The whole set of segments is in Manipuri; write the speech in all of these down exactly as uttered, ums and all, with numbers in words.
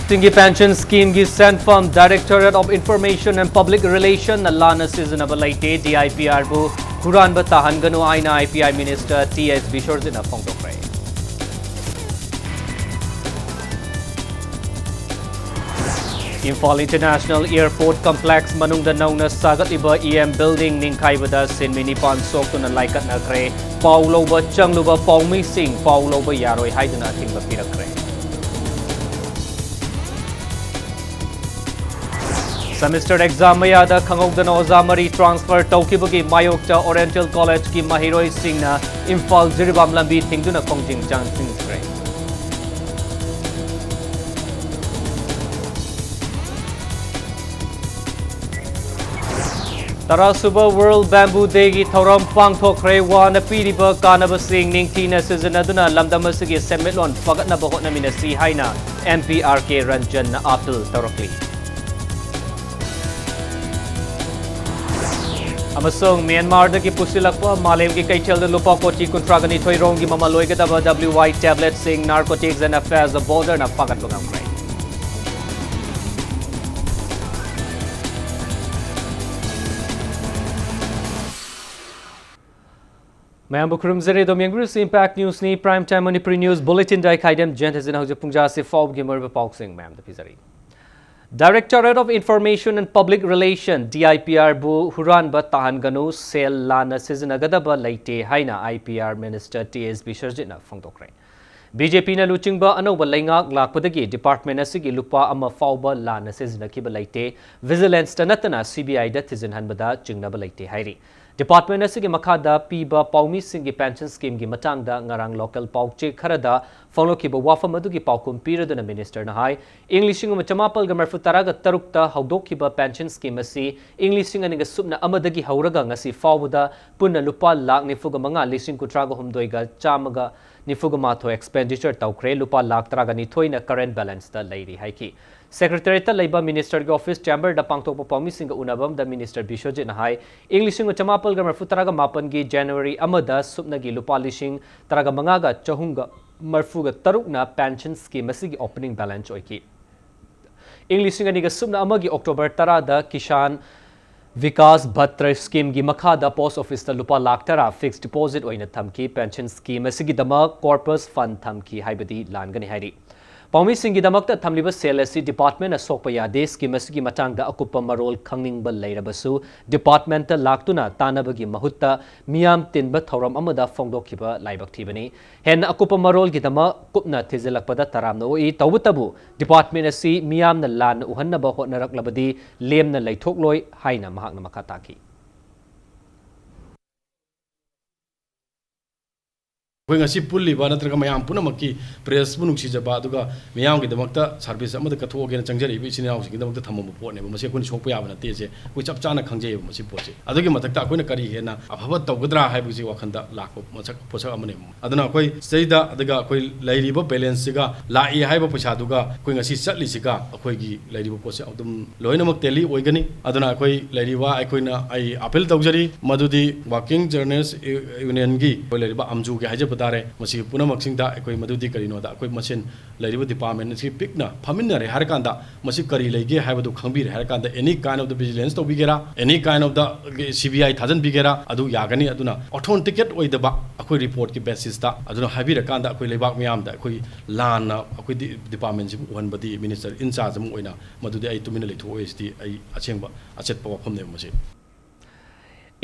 ꯁꯤꯡꯒꯤ ꯄꯦꯟꯁꯟ ꯁ꯭ꯀꯤꯝꯒꯤ ꯁꯦꯟꯐꯝ Directorate of Information and Public Relationꯅ ꯂꯥꯟꯅ ꯁꯤꯖꯤꯟꯅꯕ ꯂꯩꯇꯦ, DIPRꯕꯨ ꯍꯨꯔꯥꯟꯕ ꯇꯥꯍꯟꯒꯅꯨ ꯍꯥꯏꯅ IPI Minister TH ꯕꯤꯁ꯭ꯋꯔꯖꯤꯠꯅ ꯐꯣꯡꯗꯣꯛꯈ꯭ꯔꯦ꯫ Imphal International Airport Complex ꯃꯅꯨꯡꯗ ꯅꯧꯅ ꯁꯥꯒꯠꯂꯤꯕ EM building ꯅꯤꯡꯈꯥꯏꯕꯗ ꯁꯤꯟꯃꯤ ꯅꯤꯄꯥꯟ ꯁꯣꯛꯇꯨꯅ ꯂꯥꯏꯀꯠꯅꯈ꯭ꯔꯦ꯫ ꯄꯥꯎ ꯂꯧꯕ ꯆꯪꯂꯨꯕ ꯄꯥꯎꯃꯤꯁꯤꯡ ꯄꯥꯎ ꯂꯧꯕ ꯌꯥꯔꯣꯏ ꯍꯥꯏꯗꯨꯅ ꯑꯊꯤꯡꯕ ꯄꯤꯔꯛꯈ꯭ꯔꯦ꯫ Semester exam ꯃꯌꯥꯗ ꯈꯪꯍꯧꯗꯅ ꯑꯣꯖꯥ ꯃꯔꯤ transfer ꯇꯧꯈꯤꯕꯒꯤ ꯃꯥꯌꯣꯛꯇ Oriental Collegeꯀꯤ ꯃꯍꯩꯔꯣꯏꯁꯤꯡꯅ ꯏꯝꯐꯥꯜ ꯖꯤꯔꯤꯕꯥꯝ ꯂꯝꯕꯤ ꯊꯤꯡꯗꯨꯅ ꯈꯣꯡꯖꯪ ꯆꯪꯁꯤꯟꯈ꯭ꯔꯦ꯫ ꯇꯔꯥꯁꯨꯕ World Bamboo Dayꯒꯤ ꯊꯧꯔꯝ ꯄꯥꯡꯊꯣꯛꯈ꯭ꯔꯦ꯫ ꯋꯥꯅ ꯄꯤꯔꯤꯕ ꯀꯥꯟꯅꯕꯁꯤꯡ ꯅꯤꯡꯊꯤꯅ ꯁꯤꯖꯤꯟꯅꯗꯨꯅ ꯂꯝꯗꯝ ꯑꯁꯤꯒꯤ ꯁꯦꯟꯃꯤꯠꯂꯣꯟ ꯐꯒꯠꯅꯕ ꯍꯣꯠꯅꯃꯤꯟꯅꯁꯤ ꯍꯥꯏꯅ MP R K ꯔꯟꯖꯟꯅ appeal ꯇꯧꯔꯛꯂꯤ꯫ ꯑꯃꯁꯨꯡ ꯃ꯭ꯌꯥꯟꯃꯥꯔꯗꯒꯤ ꯄꯨꯁꯤꯜꯂꯛꯄ ꯃꯥꯂꯦꯝꯒꯤ ꯀꯩꯊꯦꯜꯗ ꯂꯨꯄꯥ ꯀꯣꯇꯤ ꯀꯨꯟꯊ꯭ꯔꯥꯒ ꯅꯤꯊꯣꯏ ꯔꯣꯝꯒꯤ ꯃꯃꯜ ꯑꯣꯏꯒꯗꯕ WY tabletꯁꯤꯡ Narcotics and Affairs of Borderꯅ ꯐꯥꯒꯠꯄ ꯉꯝꯈ꯭ꯔꯦ꯫ ꯃꯌꯥꯝꯕꯨ ꯈꯨꯔꯨꯝꯖꯔꯤ꯫ ꯑꯗꯣꯝ ꯌꯦꯡꯕꯤꯔꯤꯁꯤ Impact Newsꯅꯤ꯫ Prime Time Manipuri News Bulletinꯗ ꯑꯩ ꯈꯥꯏꯗꯦꯝ ꯖꯌꯟꯇꯁꯤꯅ ꯍꯧꯖꯤꯛ ꯄꯨꯡꯖꯥꯁꯤ ꯐꯥꯎꯕꯒꯤ ꯃꯔꯨꯑꯣꯏꯕ ꯄꯥꯎꯁꯤꯡ ꯃꯌꯥꯝꯗ ꯄꯤꯖꯔꯤ꯫ Directorate of Information and Public Relation, DIPRꯕꯨ ꯍꯨꯔꯥꯟꯕ ꯇꯥꯍꯟꯒꯅꯨ, ꯁꯦꯜ ꯂꯥꯟꯅ ꯁꯤꯖꯤꯟꯅꯒꯗꯕ ꯂꯩꯇꯦ ꯍꯥꯏꯅ IPR Minister TH ꯕꯤꯁ꯭ꯋꯔꯖꯤꯠꯅ ꯐꯣꯡꯗꯣꯛꯈ꯭ꯔꯦ꯫ BJPꯅ ꯂꯨꯆꯤꯡꯕ ꯑꯅꯧꯕ ꯂꯩꯉꯥꯛ ꯂꯥꯛꯄꯗꯒꯤ department ꯑꯁꯤꯒꯤ ꯂꯨꯄꯥ ꯑꯃ ꯐꯥꯎꯕ ꯂꯥꯟꯅ ꯁꯤꯖꯤꯟꯅꯈꯤꯕ ꯂꯩꯇꯦ꯫ Vigilanceꯇ ꯅꯠꯇꯅ CBIꯗ ꯊꯤꯖꯤꯟꯍꯟꯕꯗ ꯆꯤꯡꯅꯕ ꯂꯩꯇꯦ ꯍꯥꯏꯔꯤ꯫ Department ꯑꯁꯤꯒꯤ ꯃꯈꯥꯗ ꯄꯤꯕ ꯄꯥꯎꯃꯤꯁꯤꯡꯒꯤ pension schemeꯒꯤ ꯃꯇꯥꯡꯗ ꯉꯔꯥꯡ local ꯄꯥꯎꯆꯦ ꯈꯔꯗ ꯐꯣꯡꯂꯛꯈꯤꯕ ꯋꯥꯐꯝ ꯑꯗꯨꯒꯤ ꯄꯥꯎꯈꯨꯝ ꯄꯤꯔꯗꯨꯅ ministerꯅ ꯍꯥꯏ, ꯏꯪ ꯂꯤꯁꯤꯡ ꯑꯃ ꯆꯃꯥꯄꯜꯒ ꯃꯔꯤꯐꯨ ꯇꯔꯥꯒ ꯇꯔꯨꯛꯇ ꯍꯧꯗꯣꯛꯈꯤꯕ pension scheme ꯑꯁꯤ ꯏꯪ ꯂꯤꯁꯤꯡ ꯑꯅꯤꯒ ꯁꯨꯞꯅ ꯑꯃꯗꯒꯤ ꯍꯧꯔꯒ ꯉꯁꯤ ꯐꯥꯎꯕꯗ ꯄꯨꯟꯅ ꯂꯨꯄꯥ ꯂꯥꯈ ꯅꯤꯐꯨꯒ ꯃꯉꯥ ꯂꯤꯁꯤꯡ ꯀꯨꯟꯊ꯭ꯔꯥꯒ ꯍꯨꯝꯗꯣꯏꯒ ꯆꯥꯝꯃꯒ ꯅꯤꯐꯨꯒ ꯃꯥꯊꯣꯏ expenditure ꯇꯧꯈ꯭ꯔꯦ, ꯂꯨꯄꯥ ꯂꯥꯈ ꯇꯔꯥꯒ ꯅꯤꯊꯣꯏꯅ current balanceꯇ ꯂꯩꯔꯤ ꯍꯥꯏꯈꯤ꯫ Secretariatꯇ ꯂꯩꯕ ministerꯒꯤ office chamberꯗ ꯄꯥꯡꯊꯣꯛꯄ ꯄꯥꯎꯃꯤꯁꯤꯡꯒ ꯎꯅꯕ ꯑꯃꯗ minister ꯕꯤꯁ꯭ꯋꯖꯤꯠꯅ ꯍꯥꯏ, ꯏꯪ ꯂꯤꯁꯤꯡ ꯑꯃ ꯆꯃꯥꯄꯜꯒ ꯃꯔꯤꯐꯨ ꯇꯔꯥꯒ ꯃꯥꯄꯟꯒꯤ January ꯑꯃꯗ ꯁꯨꯞꯅꯒꯤ ꯂꯨꯄꯥ ꯂꯤꯁꯤꯡ ꯇꯔꯥꯒ ꯃꯉꯥꯒ ꯆꯍꯨꯝꯒ ꯃꯔꯤꯐꯨꯒ ꯇꯔꯨꯛꯅ pension scheme ꯑꯁꯤꯒꯤ opening balance ꯑꯣꯏꯈꯤ꯫ ꯏꯪ ꯂꯤꯁꯤꯡ ꯑꯅꯤꯒ ꯁꯨꯞꯅ ꯑꯃꯒꯤ ꯑꯣꯛꯇꯣꯕꯔ ꯇꯔꯥꯗ ꯀꯤꯁꯥꯟ ꯚꯤꯀꯥꯁ ꯚꯠꯇ꯭ꯔ ꯁ꯭ꯀꯤꯝꯒꯤ ꯃꯈꯥꯗ ꯄꯣꯁ ꯑꯣꯐꯤꯁꯇ ꯂꯨꯄꯥ ꯂꯥꯈ ꯇꯔꯥ ꯐꯤꯛꯁ ꯗꯤꯄꯣꯖꯤꯠ ꯑꯣꯏꯅ ꯊꯝꯈꯤ꯫ ꯄꯦꯟꯁꯟ ꯁ꯭ꯀꯤꯝ ꯑꯁꯤꯒꯤꯗꯃꯛ ꯀꯣꯔꯄꯁ ꯐꯟꯗ ꯊꯝꯈꯤ ꯍꯥꯏꯕꯗꯤ ꯂꯥꯟꯒꯅꯤ ꯍꯥꯏꯔꯤ꯫ ꯄꯥꯎꯃꯤꯁꯤꯡꯒꯤꯗꯃꯛꯇ ꯊꯝꯂꯤꯕ ꯁꯦꯜ ꯑꯁꯤ ꯗꯤꯄꯥꯔꯠꯃꯦꯟꯅ ꯁꯣꯛꯄ ꯌꯥꯗꯦ꯫ ꯁ꯭ꯀꯤꯝ ꯑꯁꯤꯒꯤ ꯃꯇꯥꯡꯗ ꯑꯀꯨꯞꯄ ꯃꯔꯣꯜ ꯈꯪꯅꯤꯡꯕ ꯂꯩꯔꯕꯁꯨ ꯗꯤꯄꯥꯔꯠꯃꯦꯟꯇ ꯂꯥꯛꯇꯨꯅ ꯇꯥꯟꯅꯕꯒꯤ ꯃꯍꯨꯠꯇ ꯃꯤꯌꯥꯝ ꯇꯤꯟꯕ ꯊꯧꯔꯝ ꯑꯃꯗ ꯐꯣꯡꯗꯣꯛꯈꯤꯕ ꯂꯥꯏꯕꯛ ꯊꯤꯕꯅꯤ꯫ ꯍꯦꯟꯅ ꯑꯀꯨꯞꯄ ꯃꯔꯣꯜꯒꯤꯗꯃꯛ ꯀꯨꯞꯅ ꯊꯤꯖꯤꯜꯂꯛꯄꯗ ꯇꯔꯥꯝꯅ ꯑꯣꯛꯏ꯫ ꯇꯧꯕꯇꯕꯨ ꯗꯤꯄꯥꯔꯠꯃꯦꯟ ꯑꯁꯤ ꯃꯤꯌꯥꯝꯅ ꯂꯥꯟꯅ ꯎꯍꯟꯅꯕ ꯍꯣꯠꯅꯔꯛꯂꯕꯗꯤ ꯂꯦꯝꯅ ꯂꯩꯊꯣꯛꯂꯣꯏ ꯍꯥꯏꯅ ꯃꯍꯥꯛꯅ ꯃꯈꯥ ꯇꯥꯈꯤ꯫ ꯑꯩꯈꯣꯏ ꯉꯁꯤ ꯄꯨꯜꯂꯤꯕ ꯅꯠꯇ꯭ꯔꯒ ꯃꯌꯥꯝ ꯄꯨꯝꯅꯃꯛꯀꯤ ꯄ꯭ꯔꯦꯁꯄꯨ ꯅꯨꯡꯁꯤꯖꯕ ꯑꯗꯨꯒ ꯃꯤꯌꯥꯝꯒꯤꯗꯃꯛꯇ ꯁꯥꯔꯚꯤꯁ ꯑꯃꯗ ꯀꯠꯊꯣꯛꯑꯒꯦꯅ ꯆꯪꯖꯔꯛꯏꯕ ꯏꯆꯤꯟ ꯏꯅꯥꯎꯁꯤꯡꯒꯤꯗꯃꯛꯇ ꯊꯝꯃꯝꯕ ꯄꯣꯠꯅꯦꯕ꯫ ꯃꯁꯤ ꯑꯩꯈꯣꯏꯅ ꯁꯣꯛꯄ ꯌꯥꯕ ꯅꯠꯇꯦꯁꯦ ꯑꯩꯈꯣꯏ ꯆꯞ ꯆꯥꯅ ꯈꯪꯖꯩꯌꯦꯕ ꯃꯁꯤ ꯄꯣꯠꯁꯦ꯫ ꯑꯗꯨꯒꯤ ꯃꯊꯛꯇ ꯑꯩꯈꯣꯏꯅ ꯀꯔꯤ ꯍꯦꯟꯅ ꯑꯐꯕ ꯇꯧꯒꯗ꯭ꯔꯥ ꯍꯥꯏꯕꯒꯤ ꯋꯥꯈꯜꯗ ꯂꯥꯛꯄ ꯃꯁꯛ ꯄꯣꯠꯁꯛ ꯑꯃꯅꯦꯕ꯫ ꯑꯗꯨꯅ ꯑꯩꯈꯣꯏ ꯁꯤꯗꯩꯗ ꯑꯗꯨꯒ ꯑꯩꯈꯣꯏ ꯂꯩꯔꯤꯕ ꯕꯦꯂꯦꯟꯁꯁꯤꯒ ꯂꯥꯛꯏ ꯍꯥꯏꯕ ꯄꯩꯁꯥꯗꯨꯒ ꯑꯩꯈꯣꯏ ꯉꯁꯤ ꯆꯠꯂꯤꯁꯤꯒ ꯑꯩꯈꯣꯏꯒꯤ ꯂꯩꯔꯤꯕ ꯄꯣꯠꯁꯦ ꯑꯗꯨꯝ ꯂꯣꯏꯅꯃꯛ ꯇꯦꯂꯤ ꯑꯣꯏꯒꯅꯤ꯫ ꯑꯗꯨꯅ ꯑꯩꯈꯣꯏ ꯂꯩꯔꯤꯕ ꯑꯩꯈꯣꯏꯅ ꯑꯩ ꯑꯄꯤꯜ ꯇꯧꯖꯔꯤ ꯃꯗꯨꯗꯤ ꯋꯥꯔꯀꯤꯡ ꯖꯔꯅꯦꯂꯤꯁ ꯌꯨꯅꯤꯌꯟꯒꯤ ꯑꯩꯈꯣꯏ ꯂꯩꯔꯤꯕ ꯑꯝꯖꯨꯒꯤ ꯍꯥꯏꯖꯕ ꯇꯥꯔꯦ, ꯃꯁꯤ ꯄꯨꯝꯅꯃꯛꯁꯤꯡꯗ ꯑꯩꯈꯣꯏ ꯃꯗꯨꯗꯤ ꯀꯔꯤꯅꯣꯗ ꯑꯩꯈꯣꯏ ꯃꯁꯦꯟ ꯂꯩꯔꯤꯕ ꯗꯤꯄꯥꯔꯠꯃꯦꯟ ꯑꯁꯤ ꯄꯤꯛꯅ ꯐꯝꯃꯤꯟꯅꯔꯦ ꯍꯥꯏꯔꯀꯥꯟꯗ ꯃꯁꯤ ꯀꯔꯤ ꯂꯩꯒꯦ ꯍꯥꯏꯕꯗꯨ ꯈꯪꯕꯤꯔꯦ ꯍꯥꯏꯔꯀꯥꯟꯗ any kind of the vigilance ꯇꯧꯕꯤꯒꯦꯔꯥ, any kind of the C B I ꯊꯥꯖꯤꯟꯕꯤꯒꯦꯔꯥ ꯑꯗꯨ ꯌꯥꯒꯅꯤ꯫ ꯑꯗꯨꯅ ꯑꯣꯊꯦꯟꯇꯤꯀꯦꯠ ꯑꯣꯏꯗꯕ ꯑꯩꯈꯣꯏ ꯔꯤꯄꯣꯔꯠꯀꯤ ꯕꯦꯁꯤꯁꯇ ꯑꯗꯨꯅ ꯍꯥꯏꯕꯤꯔꯀꯥꯟꯗ ꯑꯩꯈꯣꯏ ꯂꯩꯕꯥꯛ ꯃꯤꯌꯥꯝꯗ ꯑꯩꯈꯣꯏ ꯂꯥꯟꯅ ꯑꯩꯈꯣꯏ ꯗꯤꯄꯥꯔꯠꯃꯦꯟꯁꯤꯕꯨ ꯎꯍꯟꯕꯗꯤ ꯃꯤꯅꯤꯁꯇꯔ ꯏꯟ ꯆꯥꯔꯖ ꯑꯃ ꯑꯣꯏꯅ ꯃꯗꯨꯗꯤ ꯑꯩ ꯇꯨꯃꯤꯟꯅ ꯂꯩꯊꯣꯛꯑꯣꯏ꯫ ꯁꯤꯗꯤ ꯑꯩ ꯑꯆꯦꯡꯕ ꯑꯆꯦꯠꯄ ꯋꯥꯐꯝꯅꯦꯕ ꯃꯁꯤ꯫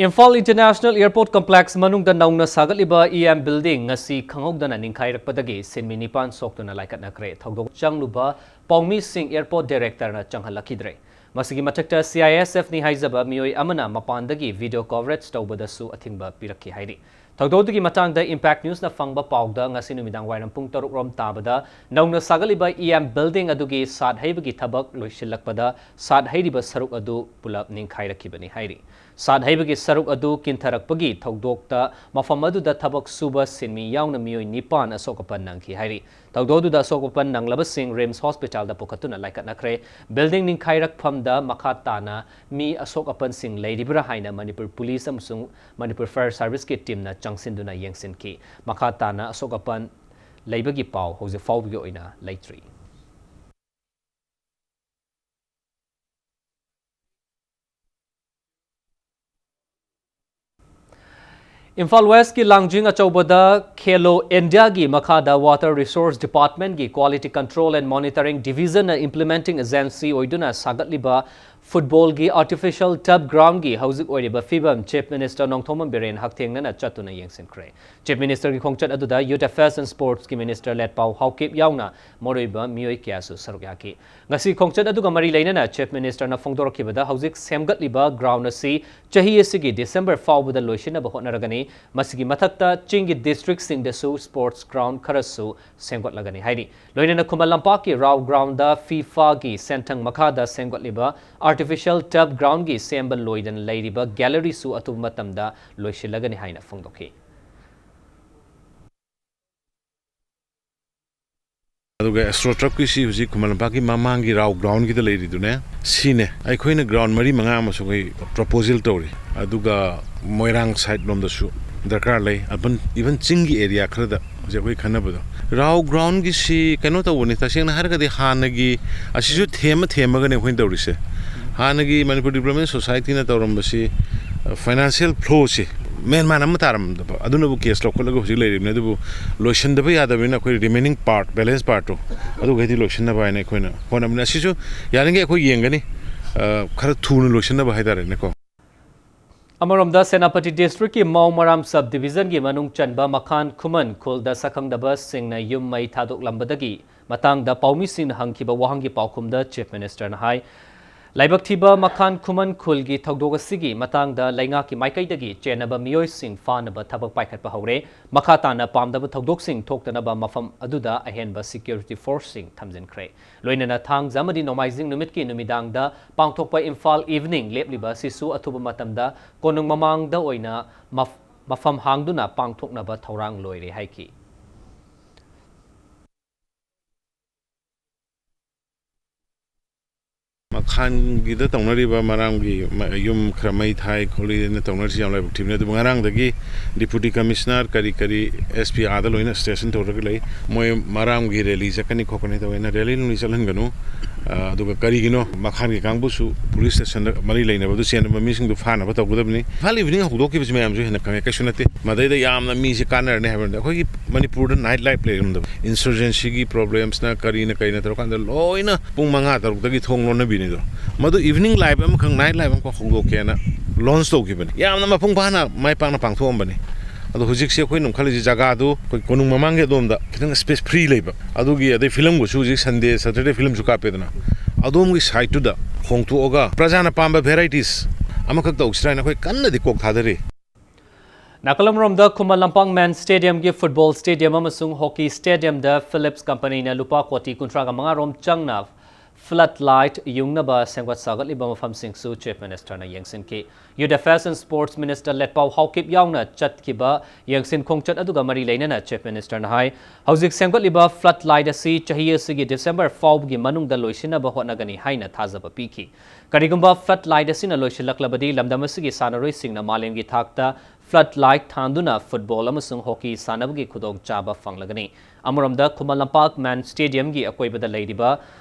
ꯏꯝꯐꯥꯜ ꯏꯟꯇꯔꯅꯦꯁꯅꯦꯜ ꯑꯦꯌꯔꯄꯣꯔꯠ ꯀꯝꯄ꯭ꯂꯦꯛꯁ ꯃꯅꯨꯡꯗ ꯅꯧꯅ ꯁꯥꯒꯠꯂꯤꯕ ꯏ ꯑꯦꯝ ꯕꯤꯜꯗꯤꯡ ꯉꯁꯤ ꯈꯪꯍꯧꯗꯅ ꯅꯤꯡꯈꯥꯏꯔꯛꯄꯗꯒꯤ ꯁꯤꯟꯃꯤ ꯅꯤꯄꯥꯟ ꯁꯣꯛꯇꯨꯅ ꯂꯥꯏꯀꯠꯅꯈ꯭ꯔꯦ꯫ ꯊꯧꯗꯣꯛ ꯆꯪꯂꯨꯕ ꯄꯥꯎꯃꯤꯁꯤꯡ ꯑꯦꯌꯔꯄꯣꯔꯠ ꯗꯥꯏꯔꯦꯛꯇꯔꯅ ꯆꯪꯍꯜꯂꯛꯈꯤꯗ꯭ꯔꯦ꯫ ꯃꯁꯤꯒꯤ ꯃꯊꯛꯇ C I S F ꯅꯤ ꯍꯥꯏꯖꯕ ꯃꯤꯑꯣꯏ ꯑꯃꯅ ꯃꯄꯥꯟꯗꯒꯤ ꯚꯤꯗꯤꯑꯣ ꯀꯣꯚꯔꯦꯖ ꯇꯧꯕꯗꯁꯨ ꯑꯊꯤꯡꯕ ꯄꯤꯔꯛꯈꯤ ꯍꯥꯏꯔꯤ꯫ ꯊꯧꯗꯣꯛꯇꯨꯒꯤ ꯃꯇꯥꯡꯗ ꯏꯝꯄꯦꯛ ꯅ꯭ꯌꯨꯁꯅ ꯐꯪꯕ ꯄꯥꯎꯗ ꯉꯁꯤ ꯅꯨꯃꯤꯗꯥꯡ ꯋꯥꯏꯔꯝ ꯄꯨꯡ ꯇꯔꯨꯛ ꯔꯣꯝ ꯇꯥꯕꯗ ꯅꯧꯅ ꯁꯥꯒꯠꯂꯤꯕ ꯏ ꯑꯦꯝ ꯕꯤꯜꯗꯤꯡ ꯑꯗꯨꯒꯤ ꯁꯥꯠ ꯍꯩꯕꯒꯤ ꯊꯕꯛ ꯂꯣꯏꯁꯤꯜꯂꯛꯄꯗ ꯁꯥꯠ ꯍꯩꯔꯤꯕ ꯁꯔꯨꯛ ꯑꯗꯨ ꯄꯨꯂꯞ ꯅꯤꯡꯈꯥꯏꯔꯛꯈꯤꯕꯅꯤ ꯍꯥꯏꯔꯤ꯫ ꯁꯥꯠ ꯍꯩꯕꯒꯤ ꯁꯔꯨꯛ ꯑꯗꯨ ꯀꯤꯟꯊꯔꯛꯄꯒꯤ ꯊꯧꯗꯣꯛꯇ ꯃꯐꯝ ꯑꯗꯨꯗ ꯊꯕꯛ ꯁꯨꯕ ꯁꯤꯟꯃꯤ ꯌꯥꯎꯅ ꯃꯤꯑꯣꯏ ꯅꯤꯄꯥꯟ ꯑꯁꯣꯛ ꯑꯄꯟ ꯅꯪꯈꯤ ꯍꯥꯏꯔꯤ꯫ ꯊꯧꯗꯣꯛ ꯑꯗꯨꯗ ꯑꯁꯣꯛ ꯑꯄꯟ ꯅꯪꯂꯕꯁꯤꯡ ꯔꯤꯝꯁ ꯍꯣꯁꯄꯤꯇꯥꯜꯗ ꯄꯨꯈꯠꯇꯨꯅ ꯂꯥꯏꯀꯠꯅꯈ꯭ꯔꯦ꯫ ꯕꯤꯜꯗꯤꯡ ꯅꯤꯡꯈꯥꯏꯔꯛꯐꯝꯗ ꯃꯈꯥ ꯇꯥꯅ ꯃꯤ ꯑꯁꯣꯛ ꯑꯄꯟꯁꯤꯡ ꯂꯩꯔꯤꯕ꯭ꯔꯥ ꯍꯥꯏꯅ ꯃꯅꯤꯄꯨꯔ ꯄꯨꯂꯤꯁ ꯑꯃꯁꯨꯡ ꯃꯅꯤꯄꯨꯔ ꯐꯥꯌꯔ ꯁꯥꯔꯚꯤꯁꯀꯤ ꯇꯤꯝꯅ ꯆꯪꯁꯤꯟꯗꯨꯅ ꯌꯦꯡꯁꯤꯟꯈꯤ꯫ ꯃꯈꯥ ꯇꯥꯅ ꯑꯁꯣꯛ ꯑꯄꯟ ꯂꯩꯕꯒꯤ ꯄꯥꯎ ꯍꯧꯖꯤꯛ ꯐꯥꯎꯕꯒꯤ ꯑꯣꯏꯅ ꯂꯩꯇ꯭ꯔꯤ꯫ ꯏꯝꯐꯥꯜ ꯋꯦꯁꯀꯤ ꯂꯥꯡꯖꯤꯡ ꯑꯆꯧꯕꯗ ꯈꯦꯂꯣ ꯏꯟꯗꯤꯌꯥꯒꯤ ꯃꯈꯥꯗ Water Resource Departmentꯀꯤ Quality Control and Monitoring Divisionꯅ implementing agency ꯑꯣꯏꯗꯨꯅ ꯁꯥꯒꯠꯂꯤꯕ ꯐꯨꯠꯕꯣꯜꯒꯤ artificial turf groundꯀꯤ ꯍꯧꯖꯤꯛ ꯑꯣꯏꯔꯤꯕ ꯐꯤꯕꯝ Chief Minister ꯅꯣꯡꯊꯣꯝꯕꯝ ꯕꯤꯔꯦꯟ ꯍꯛꯊꯦꯡꯅꯅ ꯆꯠꯇꯨꯅ ꯌꯦꯡꯁꯤꯟꯈ꯭ꯔꯦ꯫ Chief Ministerꯒꯤ ꯈꯣꯡꯆꯠ ꯑꯗꯨꯗ Youth Affairs and Sportsꯀꯤ Minister ꯂꯦꯠꯄꯥꯎ Haokip ꯌꯥꯎꯅ ꯃꯔꯨꯑꯣꯏꯕ ꯃꯤꯑꯣꯏ ꯀꯌꯥꯁꯨ ꯁꯔꯨꯛ ꯌꯥꯈꯤ꯫ ꯉꯁꯤ ꯈꯣꯡꯆꯠ ꯑꯗꯨꯒ ꯃꯔꯤ ꯂꯩꯅꯅ Chief Ministerꯅ ꯐꯣꯡꯗꯣꯔꯛꯈꯤꯕꯗ ꯍꯧꯖꯤꯛ ꯁꯦꯝꯒꯠꯂꯤꯕ ground ꯑꯁꯤ ꯆꯍꯤ ꯑꯁꯤꯒꯤ December ꯐꯥꯎꯕꯗ ꯂꯣꯏꯁꯤꯟꯅꯕ ꯍꯣꯠꯅꯔꯒꯅꯤ꯫ ꯃꯁꯤꯒꯤ ꯃꯊꯛꯇ ꯆꯤꯡꯒꯤ districtꯁꯤꯡꯗꯁꯨ sports ground ꯈꯔꯁꯨ ꯁꯦꯝꯒꯠꯂꯒꯅꯤ ꯍꯥꯏꯔꯤ꯫ ꯂꯣꯏꯅꯅ ꯈꯨꯃꯟ ꯂꯝꯄꯥꯛꯀꯤ ꯔꯥꯎ groundꯗ FIFAꯒꯤ ꯁꯦꯟꯊꯪ ꯃꯈꯥꯗ ꯁꯦꯝꯒꯠꯂꯤꯕ artificial turf groundꯀꯤ ꯁꯦꯝꯕ ꯂꯣꯏꯗꯅ ꯂꯩꯔꯤꯕ galleryꯁꯨ ꯑꯊꯨꯕ ꯃꯇꯝꯗ ꯂꯣꯏꯁꯤꯜꯂꯒꯅꯤ ꯍꯥꯏꯅ ꯐꯣꯡꯗꯣꯛꯈꯤ꯫ ꯑꯗꯨꯒ AstroTurfꯀꯤꯁꯤ ꯍꯧꯖꯤꯛ ꯈꯨꯃꯟ ꯂꯝꯄꯥꯛꯀꯤ ꯃꯃꯥꯡꯒꯤ ꯔꯥꯎ groundꯒꯤꯗ ꯂꯩꯔꯤꯗꯨꯅꯦ꯫ ꯁꯤꯅꯦ꯫ ꯑꯩꯈꯣꯏꯅ ground ꯃꯔꯤ ꯃꯉꯥ ꯑꯃꯁꯨ ꯑꯩꯈꯣꯏ proposal ꯇꯧꯔꯤ꯫ ꯑꯗꯨꯒ ꯃꯣꯏꯔꯥꯡ side ꯂꯣꯝꯗꯁꯨ ꯗꯔꯀꯥꯔ ꯂꯩ꯫ Even, even ꯆꯤꯡꯒꯤ area ꯈꯔꯗ ꯍꯧꯖꯤꯛ ꯑꯩꯈꯣꯏ ꯈꯟꯅꯕꯗꯣ꯫ ꯔꯥꯎ groundꯒꯤꯁꯤ ꯀꯩꯅꯣ ꯇꯧꯕꯅꯤ, ꯇꯁꯦꯡꯅ ꯍꯥꯏꯔꯒꯗꯤ ꯍꯥꯟꯅꯒꯤ ꯑꯁꯤꯁꯨ ꯊꯦꯝꯃ ꯊꯦꯝꯃꯒꯅꯦ ꯑꯩꯈꯣꯏꯅ ꯇꯧꯔꯤꯁꯦ꯫ ꯍꯥꯟꯅꯒꯤ ꯃꯅꯤꯄꯨꯔ Development Societyꯅ ꯇꯧꯔꯝꯕꯁꯤ, ꯑ, financial flowꯁꯤ ꯃꯦꯟ ꯃꯥꯟ ꯑꯃ ꯇꯥꯔꯝꯗꯕ, ꯑꯗꯨꯅꯕꯨ case ꯂꯧꯈꯠꯂꯒ ꯍꯧꯖꯤꯛ ꯂꯩꯔꯤꯕꯅꯤ꯫ ꯑꯗꯨꯕꯨ ꯂꯣꯏꯁꯤꯟꯗꯕ ꯌꯥꯗꯕꯅꯤꯅ ꯑꯩꯈꯣꯏ remaining part, balance partꯇꯣ ꯑꯗꯨꯈꯩꯗꯤ ꯂꯣꯏꯁꯤꯟꯅꯕ ꯍꯥꯏꯅ ꯑꯩꯈꯣꯏꯅ ꯍꯣꯠꯅꯕꯅꯤ꯫ ꯑꯁꯤꯁꯨ ꯌꯥꯔꯤꯉꯩ ꯑꯩꯈꯣꯏ ꯌꯦꯡꯒꯅꯤ, ꯑ, ꯈꯔ ꯊꯨꯅ ꯂꯣꯏꯁꯤꯟꯅꯕ ꯍꯥꯏꯇꯥꯔꯦꯅꯦꯀꯣ꯫ ꯑꯃꯔꯣꯝꯗ ꯁꯦꯅꯥꯄꯇꯤ districtꯀꯤ ꯃꯥꯎ ꯃꯔꯥꯝ sub divisionꯒꯤ ꯃꯅꯨꯡ ꯆꯟꯕ ꯃꯈꯥꯟ ꯈꯨꯃꯟ ꯈꯨꯜꯗ ꯁꯛꯈꯪꯗꯕꯁꯤꯡꯅ ꯌꯨꯝ ꯃꯩ ꯊꯥꯗꯣꯛꯂꯝꯕꯗꯒꯤ ꯃꯇꯥꯡꯗ ꯄꯥꯎꯃꯤꯁꯤꯡꯅ ꯍꯪꯈꯤꯕ ꯋꯥꯍꯪꯒꯤ ꯄꯥꯎꯈꯨꯝꯗ Chief Ministerꯅ ꯍꯥꯏ, ꯂꯥꯏꯕꯛ ꯊꯤꯕ ꯃꯈꯥꯟ ꯈꯨꯃꯟ ꯈꯨꯜꯒꯤ ꯊꯧꯗꯣꯛ ꯑꯁꯤꯒꯤ ꯃꯇꯥꯡꯗ ꯂꯩꯉꯥꯛꯀꯤ ꯃꯥꯏꯀꯩꯗꯒꯤ ꯆꯦꯟꯅꯕ ꯃꯤꯑꯣꯏꯁꯤꯡ ꯐꯥꯅꯕ ꯊꯕꯛ ꯄꯥꯏꯈꯠꯄ ꯍꯧꯔꯦ꯫ ꯃꯈꯥ ꯇꯥꯅ ꯄꯥꯝꯗꯕ ꯊꯧꯗꯣꯛꯁꯤꯡ ꯊꯣꯛꯇꯅꯕ ꯃꯐꯝ ꯑꯗꯨꯗ ꯑꯍꯦꯟꯕ security forceꯁꯤꯡ ꯊꯝꯖꯤꯟꯈ꯭ꯔꯦ꯫ ꯂꯣꯏꯅꯅ ꯊꯥꯡꯖ ꯑꯃꯗꯤ ꯅꯣꯡꯃꯥꯏꯖꯤꯡ ꯅꯨꯃꯤꯠꯀꯤ ꯅꯨꯃꯤꯗꯥꯡꯗ ꯄꯥꯡꯊꯣꯛꯄ Imphal Evening ꯂꯦꯞꯂꯤꯕ ꯑꯁꯤꯁꯨ ꯑꯊꯨꯕ ꯃꯇꯝꯗ ꯀꯣꯅꯨꯡ ꯃꯃꯥꯡꯗ ꯑꯣꯏꯅ ꯃꯐ-, ꯃꯐꯝ ꯍꯥꯡꯗꯨꯅ ꯄꯥꯡꯊꯣꯛꯅꯕ ꯊꯧꯔꯥꯡ ꯂꯣꯏꯔꯦ ꯍꯥꯏꯈꯤ꯫ ꯃꯈꯥꯟꯒꯤꯗ ꯇꯧꯅꯔꯤꯕ ꯃꯔꯥꯝꯒꯤ ꯃ-, ꯌꯨꯝ ꯈꯔ ꯃꯩ ꯊꯥꯏ ꯈꯣꯠꯂꯤꯅ ꯇꯧꯅꯔꯤꯁꯤ ꯌꯥꯝ ꯂꯥꯏꯕꯛ ꯊꯤꯕꯅꯤ꯫ ꯑꯗꯨꯕꯨ ꯉꯔꯥꯡꯗꯒꯤ Deputy Commissioner ꯀꯔꯤ ꯀꯔꯤ, SP ꯑꯥꯗ ꯂꯣꯏꯅ station ꯇꯧꯔꯒ ꯂꯩ꯫ ꯃꯣꯏ ꯃꯔꯥꯝꯒꯤ rally ꯆꯠꯀꯅꯤ ꯈꯣꯠꯀꯅꯤ ꯇꯧꯋꯦꯅ, rally ꯅꯨꯡꯂꯤ ꯆꯠꯍꯟꯒꯅꯨ꯫ ꯑ, ꯑꯗꯨꯒ ꯀꯔꯤꯒꯤꯅꯣ ꯃꯈꯥꯒꯤ ꯀꯥꯡꯕꯨꯁꯨ ꯄꯨꯂꯤꯁ ꯁ꯭ꯇꯦꯁꯟꯗ ꯃꯔꯤ ꯂꯩꯅꯕꯗꯨ ꯆꯦꯟꯅꯕ ꯃꯤꯁꯤꯡꯗꯨ ꯐꯥꯅꯕ ꯇꯧꯒꯗꯕꯅꯤ꯫ ꯏꯝꯐꯥꯜ ꯏꯚꯤꯅꯤꯡ ꯍꯧꯗꯣꯛꯈꯤꯕꯁꯤ ꯃꯌꯥꯝꯁꯨ ꯍꯦꯟꯅ ꯈꯪꯉꯦ, ꯀꯩꯁꯨ ꯅꯠꯇꯦ꯫ ꯃꯗꯩꯗ ꯌꯥꯝꯅ ꯃꯤꯁꯦ ꯀꯥꯟꯅꯔꯅꯤ ꯍꯥꯏꯕ ꯅꯠꯇꯦ꯫ ꯑꯩꯈꯣꯏꯒꯤ ꯃꯅꯤꯄꯨꯔꯗ ꯅꯥꯏꯠ ꯂꯥꯏꯐ ꯂꯩꯔꯝꯗꯕ, ꯏꯟꯁꯔꯖꯦꯟꯁꯤꯒꯤ ꯄ꯭ꯔꯣꯕ꯭ꯂꯦꯝꯁꯅ ꯀꯔꯤꯅ ꯀꯔꯤꯅ ꯇꯧꯔꯀꯥꯟꯗ ꯂꯣꯏꯅ ꯄꯨꯡ ꯃꯉꯥ ꯇꯔꯨꯛꯇꯒꯤ ꯊꯣꯡ ꯂꯣꯟꯅꯕꯤꯅꯤꯗꯣ꯫ ꯃꯗꯨ ꯏꯚꯤꯅꯤꯡ ꯂꯥꯏꯐ ꯑꯃꯈꯛ, ꯅꯥꯏꯠ ꯂꯥꯏꯐ ꯑꯃꯈꯛ ꯍꯧꯗꯣꯛꯀꯦꯅ ꯂꯣꯟꯆ ꯇꯧꯈꯤꯕꯅꯤ꯫ ꯌꯥꯝꯅ ꯃꯄꯨꯡ ꯐꯥꯅ ꯃꯥꯏ ꯄꯥꯛꯅ ꯄꯥꯡꯊꯣꯛꯑꯝꯕꯅꯤ꯫ ꯑꯗꯣ ꯍꯧꯖꯤꯛꯁꯦ ꯑꯩꯈꯣꯏꯅ ꯑꯃꯨꯛ ꯈꯜꯂꯤꯁꯤ ꯖꯒꯥꯗꯨ ꯑꯩꯈꯣꯏ ꯀꯣꯅꯨꯡ ꯃꯃꯥꯡꯒꯤ ꯑꯗꯣꯝꯗ ꯈꯤꯇꯪ ꯁ꯭ꯄꯦꯁ ꯐ꯭ꯔꯤ ꯂꯩꯕ꯫ ꯑꯗꯨꯒꯤ, ꯑꯗꯩ ꯐꯤꯂꯝꯕꯨꯁꯨ ꯍꯧꯖꯤꯛ ꯁꯟꯗꯦ, ꯁꯇꯔꯗꯦ ꯐꯤꯂꯝꯁꯨ ꯀꯥꯞꯄꯦꯗꯅ꯫ ꯑꯗꯣꯝꯒꯤ ꯁꯥꯏꯠꯇꯨꯗ ꯍꯣꯡꯊꯣꯛꯑꯒ ꯄ꯭ꯔꯖꯥꯅ ꯄꯥꯝꯕ ꯚꯦꯔꯥꯏꯇꯤꯁ ꯑꯃꯈꯛ ꯇꯧꯁꯤꯔꯥ ꯍꯥꯏꯅ ꯑꯩꯈꯣꯏ ꯀꯟꯅꯗꯤ ꯀꯣꯛ ꯊꯥꯗꯔꯤ꯫ ꯅꯥꯀꯜ ꯑꯃꯔꯣꯝꯗ ꯈꯨꯃꯟ ꯂꯝꯄꯥꯛ ꯃꯦꯟ ꯁ꯭ꯇꯦꯗꯤꯌꯝꯒꯤ ꯐꯨꯠꯕꯣꯜ ꯁ꯭ꯇꯦꯗꯤꯌꯝ ꯑꯃꯁꯨꯡ ꯍꯣꯀꯤ ꯁ꯭ꯇꯦꯗꯤꯌꯝꯗ ꯐꯤꯂꯤꯞꯁ ꯀꯝꯄꯅꯤꯅ ꯂꯨꯄꯥ ꯀꯣꯇꯤ ꯀꯨꯟꯊ꯭ꯔꯥꯒ ꯃꯉꯥ ꯔꯣꯝ ꯆꯪꯅ ꯐ꯭ꯂꯠ ꯂꯥꯏꯠ ꯌꯨꯡꯅꯕ ꯁꯦꯝꯒꯠ ꯁꯥꯒꯠꯂꯤꯕ ꯃꯐꯝꯁꯤꯡꯁꯨ ꯆꯤꯐ ꯃꯤꯅꯤꯁꯇꯔꯅ ꯌꯦꯡꯁꯤꯟꯈꯤ꯫ Youth affairs and sports minister Letpao Haokip ꯌꯥꯎꯅ ꯆꯠꯈꯤꯕ ꯌꯦꯡꯁꯤꯟ ꯈꯣꯡꯆꯠ ꯑꯗꯨꯒ ꯃꯔꯤ ꯂꯩꯅꯅ ꯆꯤꯐ ꯃꯤꯅꯤꯁꯇꯔꯅ ꯍꯥꯏ, ꯍꯧꯖꯤꯛ ꯁꯦꯝꯒꯠꯂꯤꯕ ꯐ꯭ꯂꯠ ꯂꯥꯏꯠ ꯑꯁꯤ ꯆꯍꯤ ꯑꯁꯤꯒꯤ ꯗꯤꯁꯦꯝꯕꯔ ꯐꯥꯎꯕꯒꯤ ꯃꯅꯨꯡꯗ ꯂꯣꯏꯁꯤꯟꯅꯕ ꯍꯣꯠꯅꯒꯅꯤ ꯍꯥꯏꯅ ꯊꯥꯖꯕ ꯄꯤꯈꯤ꯫ ꯀꯔꯤꯒꯨꯝꯕ ꯐ꯭ꯂꯠ ꯂꯥꯏꯠ ꯑꯁꯤꯅ ꯂꯣꯏꯁꯤꯜꯂꯛꯂꯕꯗꯤ ꯂꯝꯗꯝ ꯑꯁꯤꯒꯤ ꯁꯥꯟꯅꯔꯣꯏꯁꯤꯡꯅ ꯃꯥꯂꯦꯝꯒꯤ ꯊꯥꯛꯇ ꯐ꯭ꯂꯠ ꯂꯥꯏꯠ ꯊꯥꯟꯗꯨꯅ ꯐꯨꯠꯕꯣꯜ ꯑꯃꯁꯨꯡ ꯍꯣꯀꯤ ꯁꯥꯟꯅꯕꯒꯤ ꯈꯨꯗꯣꯡꯆꯥꯕ ꯐꯪꯂꯒꯅꯤ꯫ ꯑꯃꯔꯣꯝꯗ ꯈꯨꯃꯟ ꯂꯝꯄꯥꯛ ꯃꯦꯟ ꯁ꯭ꯇꯦꯗꯤꯌꯝꯒꯤ ꯑꯀꯣꯏꯕꯗ ꯂꯩꯔꯤꯕ